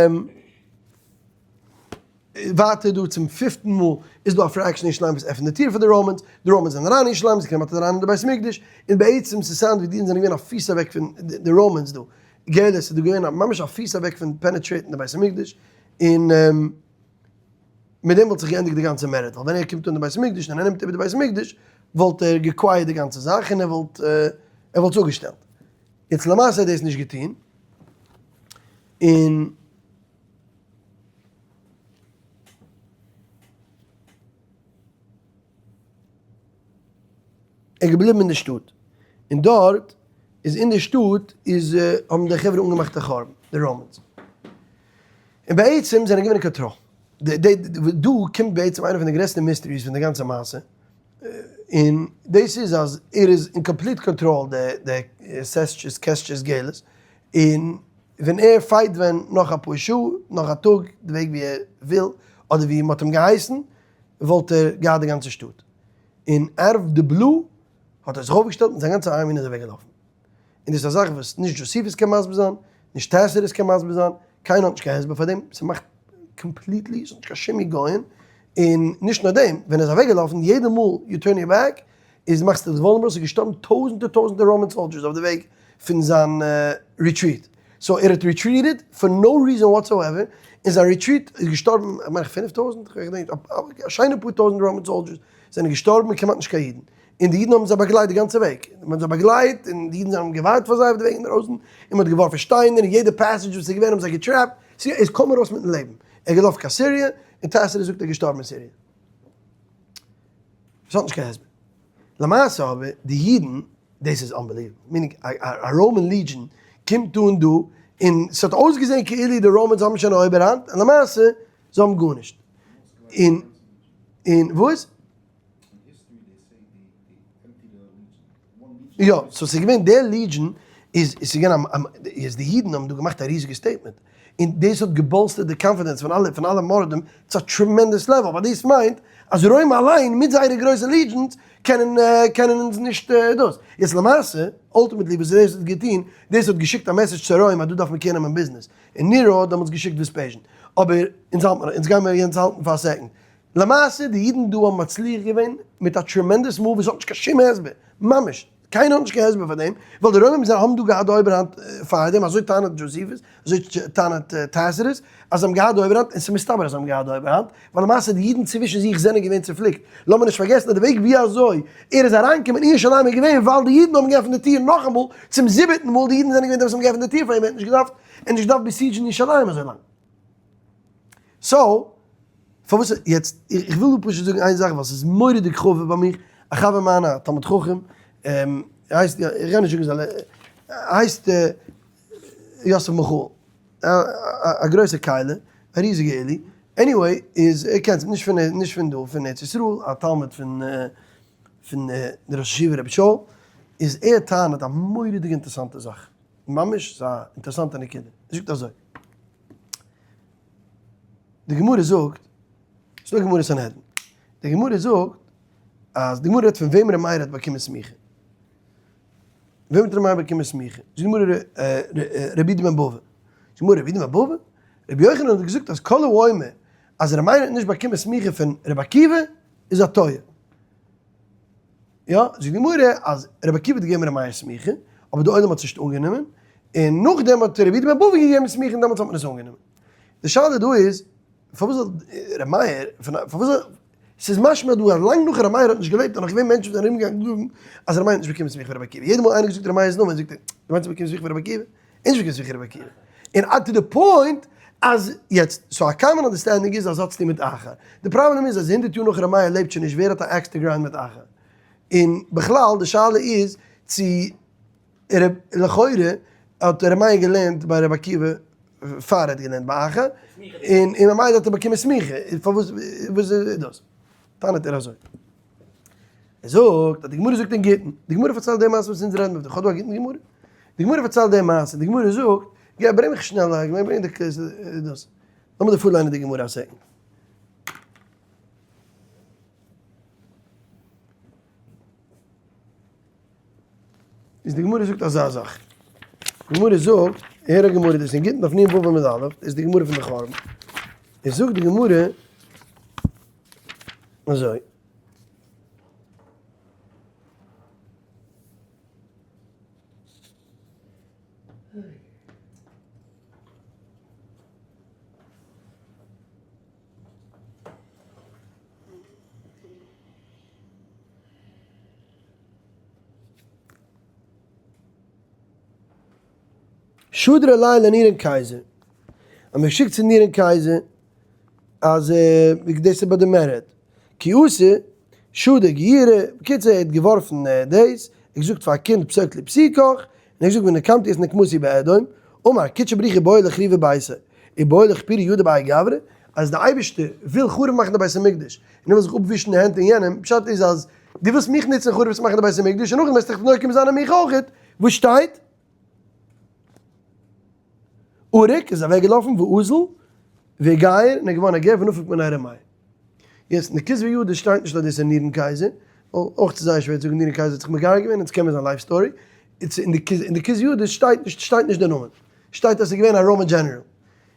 ווייטער דא צום פיפטן מאל איז דא א fraction אין ירושלים וואס עפענט די טיר פאר די Romans, די Romans זענען אריין אין ירושלים, זיי קומען אריין אין די בית המקדש, און בעצם ס'איז sound ווי די אידן זענען געווען א פיס אוועק פון די Romans דא, געלעס איז דא געווען ממש א פיס אוועק פון penetrate ן די בית המקדש, און מיט דעם וואלט זיך געענדיגט די גאנצע merit, ווייל ווען ער קומט אן די בית המקדש און ער נעמט איבער די בית המקדש וואלט ער גע acquire ט די גאנצע זאך און ער וואלט ער וואלט עס אפגעשטעלט. יעצט למעשה האט ער דאס נישט געטון, און. ער איז געבליבן אין די שטאט, און דארט איז אין די שטאט איז האבן די חברה אנגעמאכט א חורבן, די Romans, און בעצם זענען געווען אין קאנטראל. דא קומט בעצם איינע פון די גרעסטע mysteries פון די גאנצע מעשה, און דאס איז אז ער איז אין complete control די סעסטשעס קעסטשעס געלעס, און ווען ער fight ווען נאך אפאר שעה, נאך א טאג, די וועג ווי ער וויל, אדער ווי מ'האט אים געהייסן, וואלט ער געהאט די גאנצע שטאט. און out of the blue האט ער זיך אויפגעשטעלט און זיין גאנצע army איז אוועקגעלאפן. און דאס איז א זאך וואס נישט דזשאסיפוס קען מסביר זיין, נישט טעסיטוס קען מסביר זיין, קיינער האט נישט קיין הסבר פאר דעם, ס'מאכט completely, ס'האט נישט קיין שום היגיון, און נישט נאר דעם, ווען ער איז אוועקגעלאפן, יעדע מאל you turn your back, איז מאכסטו דיך vulnerable, ס'איז געשטארבן טויזענטער טויזענטער Roman soldiers אויף די וועג פון זיין retreat, so ער האט retreated for no reason whatsoever, אין זיין retreat איז געשטארבן כ'מיין 5000, כ'געדענק נישט, א שיינע פאר טויזענט Roman soldiers זענען געשטארבן און כמעט נישט קיין אידן, און די אידן האבן זיי באגלייט די גאנצע וועג, מען האט זיי באגלייט און די אידן האבן געווארט פאר זיי אויף די וועג אינדערויסן, און מען האט געווארפן שטיינער און יעדע passage וואס איז געווען האבן זיי גע trap ט, ער איז קוים ארויס מיטן לעבן, ער איז געלאפן קיין סיריע, און טעסיטוס זאגט ער איז געשטארבן אין סיריע. עס האט נישט קיין הסבר. למעשה אבער די אידן, דאס איז unbelievable, meaning א Roman legion קומט אן דא און ס'האט אויסגעזען כאילו די Romans האבן שוין א אויבערהאנט, און למעשה זיי האבן גארנישט. און און וואס? יא, so ס'איז געווען דער legion איז איז געווען א איז די אידן האבן דא געמאכט א ריזיגע statement, און דאס האט גע bolster ט די confidence פון אלע פון אלע מורדים צו א tremendous level, ווייל דאס מיינט אז רוים אליין מיט זייערע גרויסע legions קענען קענען אונז נישט דאס. יעצט למעשה, ultimately וואס דאס האט געטון, דאס האט געשיקט א message צו רוים אז דא דארף מען care נעמען ביזנעס, און נירא האט דעמאלטס געשיקט וועספעזשן. אבער אונז האלט מיר, אונז גיימיר יענץ האלטן פאר א second. למעשה די אידן דא האבן מצליח געווען מיט א tremendous move וואס האט נישט קיין שום הסבר, ממש קיינער האט נישט קיין הסבר פאר דעם, ווייל די רוימער זיי האבן דא געהאט די אויבערהאנט פאר דעם, אזוי טענה'ט דזשאסיפוס, אזוי טענה'ט טעסיטוס, אז זיי האבן געהאט די אויבערהאנט, און ס'איז מסתבר אז זיי האבן געהאט די אויבערהאנט, ווייל למעשה די אידן צווישן זיך זענען געווען צופליקט, לאמיר נישט פארגעסן אז די וועג ווי אזוי ער איז אריינגעקומען אין ירושלים איז געווען ווייל די אידן האבן געעפנט די טיר נאכאמאל, צום זיבעטן מאל, די אידן זענען געווען די וואס האבן געעפנט די טיר פאר אים, ער האט נישט געדארפט, ער האט נישט געדארפט besiege ן ירושלים אזוי לאנג. so, פארוואס יעצט, איך וויל דא פשוט זאגן איין זאך ווייל ס'איז מורא'דיג חביב ביי מיך, א חבר מיינע, א תלמיד חכם, ער הייסט, איך גיי נישט זאגן זיין, ער הייסט יוסף מיכאל, א גרויסע כלי, א ריזיגע עילוי, anyway, איז, ער קען זיך, נישט פון, נישט פון דא, פון ארץ ישראל, א תלמיד פון פון די ראש ישיבה רבי שאול, איז ער טענה'ט א מורא'דיג אינטערעסאנטע זאך, ממש ס'איז א אינטערעסאנטע נקודה, ער זאגט אזוי. די גמרא זאגט, ס'איז דא גמרא סנהדרין, די גמרא זאגט אז די גמרא רעדט פון וועם ר' מאיר האט באקומען סמיכה, וועם האט ר' מאיר באקומען סמיכה? זאגט די גמרא רבי יהודה בן בבא, זאגט די גמרא רבי יהודה בן בבא? רבי יוחנן האט געזאגט אז כל האומר אז ר' מאיר האט נישט באקומען סמיכה פון רבי עקיבא איז א טועה. יא, זאגט די גמרא אז רבי עקיבא האט געגעבן ר' מאיר סמיכה, אבער די עולם האט עס נישט אנגענומען, און נאכדעם האט רבי יהודה בן בבא געגעבן סמיכה און דעמאלטס האט מען עס אנגענומען. די שאלה דא איז, פארוואס זאל ר' מאיר, פארוואס זאל, ס'איז משמע דא אז לאנג נאך ר' מאיר האט נישט געלעבט איז נאך געווען מענטשן וואס זענען ארומגעגאנגען זאגן אז ר' מאיר האט נישט באקומען סמיכה פון רבי עקיבא. יעדע מאל איינער האט געזאגט ר' מאיר'ס נאמען זאגט ער, דו מיינסט ער האט באקומען סמיכה פון רבי עקיבא? ער האט נישט באקומען סמיכה פון רבי עקיבא. און עד to the point אז יעצט, so א common understanding איז אז האט צוטון מיט אחר. די פראבלעם איז אז הונדערט יאר נאך ר' מאיר לעבט שוין נישט ווער האט א axe to grind מיט אחר? און בכלל די שאלה איז צו ר' לכאורה האט ר' מאיר געלערנט ביי ר' עקיבא. פאר ער האט געלערנט ביי אחא, און און ממילא האט ער באקומען סמיכה, פארוואס וואס איז דאס? טענה'ט ער אזוי. ער זאגט אז די גמרא זאגט אין גיטין, די גמרא פארציילט די מעשה וואס אונז רעדן אויף די, כ'האב דא א גיטין גמרא, די גמרא פארציילט די מעשה, די גמרא זאגט, גיי ברענג מיך שנעל א גמרא, ברענג די דאס, לאמיר דיר פארליינען די גמרא א second. איז די גמרא זאגט אזא זאך, די גמרא זאגט, הער א גמרא, דאס אין גיטין דף נ ו עמוד א', דאס איז די גמרא פון די חורבן, איז זאגט די גמרא אזוי. שדרה לילה נירן קייזער, אז מען שיקט צו נירן קייזער אז דאס איז ביי די מערהייט, כי עשה שדה גירה, בקיצור ער האט געווארפן דאס, ער האט געזאגט פאר א קינד פסוק לי פסיקך, און ער האט געזאגט ונקמתי את נקמתי באדום, אמר קודשא בריך הוא בעי לחריבי ביתא, ובעי לכפורי ידא בהאי גברא, אז די אייבערשטער וויל חרוב מאכן די בית המקדש, און ער וויל זיך אפווישן די הענט אין יענעם, פשט איז אז דו ווילסט מיך נוצן חרוב צו מאכן די בית המקדש, און נאכדעם וועסטו דיך נוקם זיין אין מיך אויכעט, וואס שטייט? ערק איז אוועקגעלאפן ואזל וגייר און איז געווארן א גר ונפק מיניה ר' מאיר. יעצט אין די כתבי ידות שטייט נישט אז דאס איז נירון קייזער, אויך ס'איז זייער שווער צו זאגן נירון קייזער האט זיך מגייר געווען, אונז קען מיר זיין life story, אין די כתבי ידות שטייט נישט שטייט נישט די נאמען, שטייט אז ס'איז געווען א Roman general.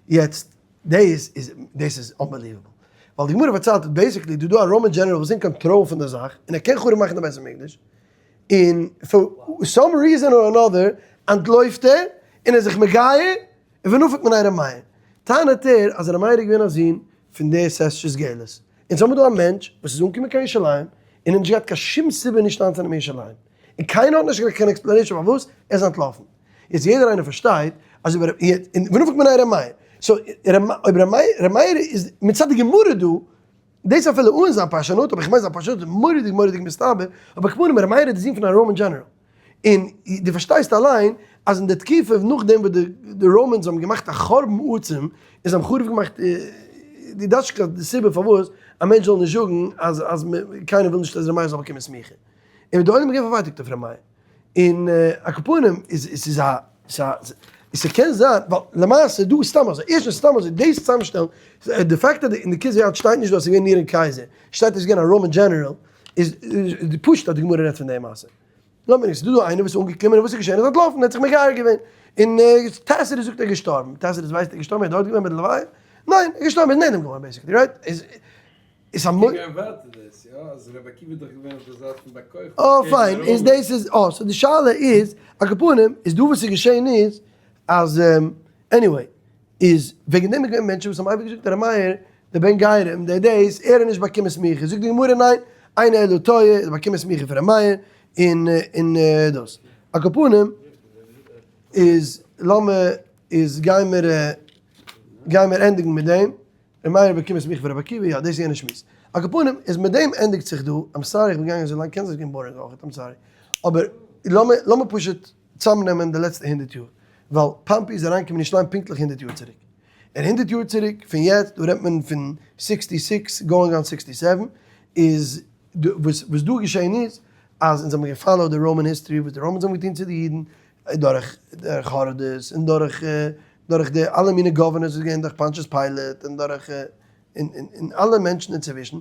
יעצט דאס איז דאס איז unbelievable, ווייל די גמרא פארציילט basically דא דא א Roman general וואס איז אין קאנטראל פון די זאך און ער קען חרוב מאכן די בית המקדש, און for some reason or another אנטלויפט ער און איז זיך מגייר, און ונפק מיניה ר' מאיר. טענה'ט ער אז ר' מאיר איז געווען א זון פון די סעסטשעס געלעס. אונז האבן דא א מענטש וואס איז אנגעקומען קיין ירושלים און האט נישט געהאט קיין שום סיבה נישט איינצונעמען ירושלים. און קיינער האט נישט געהאט קיין explanation פארוואס ער איז אנטלאפן. יעצט יעדער איינער פארשטייט אז אויב און ונפק מיניה ר' מאיר. so אויב ר' מאיר איז מצד די גמרא דא דאס אפילו אן זיין פרשנות, אבער איך מיין זיין פרשנות איז מורא'דיג מורא'דיג מסתבר, אבער כמובן ר' מאיר איז די זון פון א Roman general, און דו פארשטייסט אליין אז אין די תקופה נאכדעם וואס די Romans האבן געמאכט א חורבן עצום, און זיי האבן חרוב געמאכט די דאשקע די סיבה פארוואס א מענטש זאל נישט זאגן אז אז קיינער וויל נישט אז ר' מאיר זאל באקומען סמיכה, און די עולם איז געווען פארווייטאגט אויף ר' מאיר. און על כל פנים איז עס איז א ס'קען זיין ווייל למעשה דא איז סתם אזוי ערשטנס סתם אזוי דאס צוזאמשטעלן די fact אז אין די כתבי יד שטייט נישט דא אז ס'איז געווען נירון קייזער שטייט אז ס'איז געווען א Roman general איז פשוט אז די גמרא רעדט פון די מעשה. לאמיר נישט ס'איז דא דא איינער וואס איז אנגעקומען און וואס איז געשען ער איז אנטלאפן ער האט זיך מגייר געווען און טעסיטוס זאגט ער איז געשטארבן טעסיטוס ווייסט ער איז געשטארבן ער איז דארט געווען ביי די לוויה? ניין ער איז געשטארבן ער איז נעלם געווארן basically right? איז איז א מ.
געגאנגען ווייטער דאס יא אז רבי עקיבא איז דאך געווען אויף די זייט פון בר כוכבא.
אה פיין איז דאס איז אה so די שאלה איז על כל פנים איז דא וואס איז געשען איז אז anyway איז וועגן דעם איז געווען מענטשן וואס האבן אייביג געזאגט ר' מאיר דער בן גרים דער דאס ער האט נישט באקומען סמיכה זאגט די גמרא ניין אינו אלא טועה ער האט באקומען סמיכה פון ר' מאיר און און דאס על כל פנים איז לאמיר איז גיימיר גיימיר ענדיגן מיט דעם. ר' מאיר באקומען סמיכה פון רבי עקיבא, יא דאס איז יענע שמועס. על כל פנים, איז מיט דעם ענדיגט זיך דא, I'm sorry איך בין געגאנגען אזוי לאנג, קען זיין ס'איז געווען boring אויכעט, I'm sorry. אבער לאמיר לאמיר פשוט צאמנעמען די לעצטע הונדערט יאר, ווייל פאמפי איז אריינגעקומען אין ירושלים פונקטליך הונדערט יאר צוריק. און הונדערט יאר צוריק פון יעצט, דא רעדט מען פון sixty six going on sixty seven, איז וואס וואס דא געשען איז, אז אונז האבן גע follow ט די Roman history, וואס די Romans האבן געטון צו די אידן, דורך דורך הורדוס און דורך דורך די אלע מיני governors וואס געווען דורך פאנטשעס פיילעט און דורך און און אלע מענטשן אינצווישן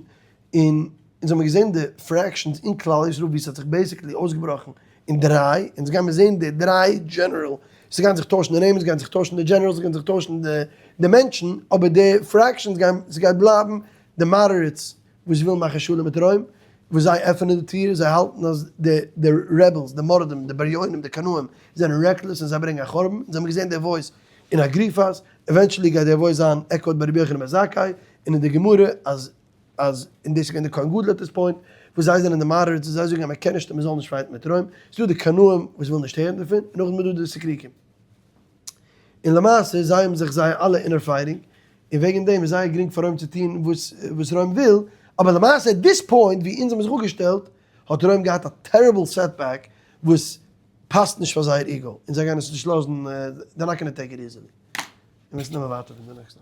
און אונז האבן געזען די fractions אין כלל ישראל ווי ס'האט זיך basically אויסגעבראכן אין דריי אונז גיימיר זען די דריי general ס'גייען זיך טוישן די נעמען ס'גייען זיך טוישן די generals ס'גייען זיך טוישן די די מענטשן אבער די fractions גייען ס'גייט בלייבן די moderates וואס ווילן מאכן שלום מיט רוים, וואס זיי עפענען די טיר, זיי האלטן אז די די rebels, די מורדים, די בריונים, די קנאים, זענען reckless און זיי ברענגען א חורבן, אונז האבן געזען די voice אין אגריפס, eventually גייט די voice זיין echoed ביי רבי יוחנן בן זכאי, און אין די גמרא אז אז און דאס איז געווען די כהן גדול at this point, וואס זיי זענען די moderates און זיי זאגן אז מען קען נישט און מען זאל נישט fight ן מיט רוים, ס'איז דא די קנאים וואס ווילן נישט הערן דערפון, און נאכדעם איז דא די סיקריקים. און למעשה זיי האבן זיך זייער אלע inner fighting, און וועגן דעם איז זייער גרינג פאר רוים צו טון וואס וואס רוים וויל, אבער למעשה at this point ווי אונז האבן זיך אפגעשטעלט האט רוים געהאט א terrible setback וואס פאסט נישט פאר זייער ego, און זיי גייען עס נישט לאזן, they're not gonna take it easily. און מיר נעמען ווייטער פון די נעקסטע.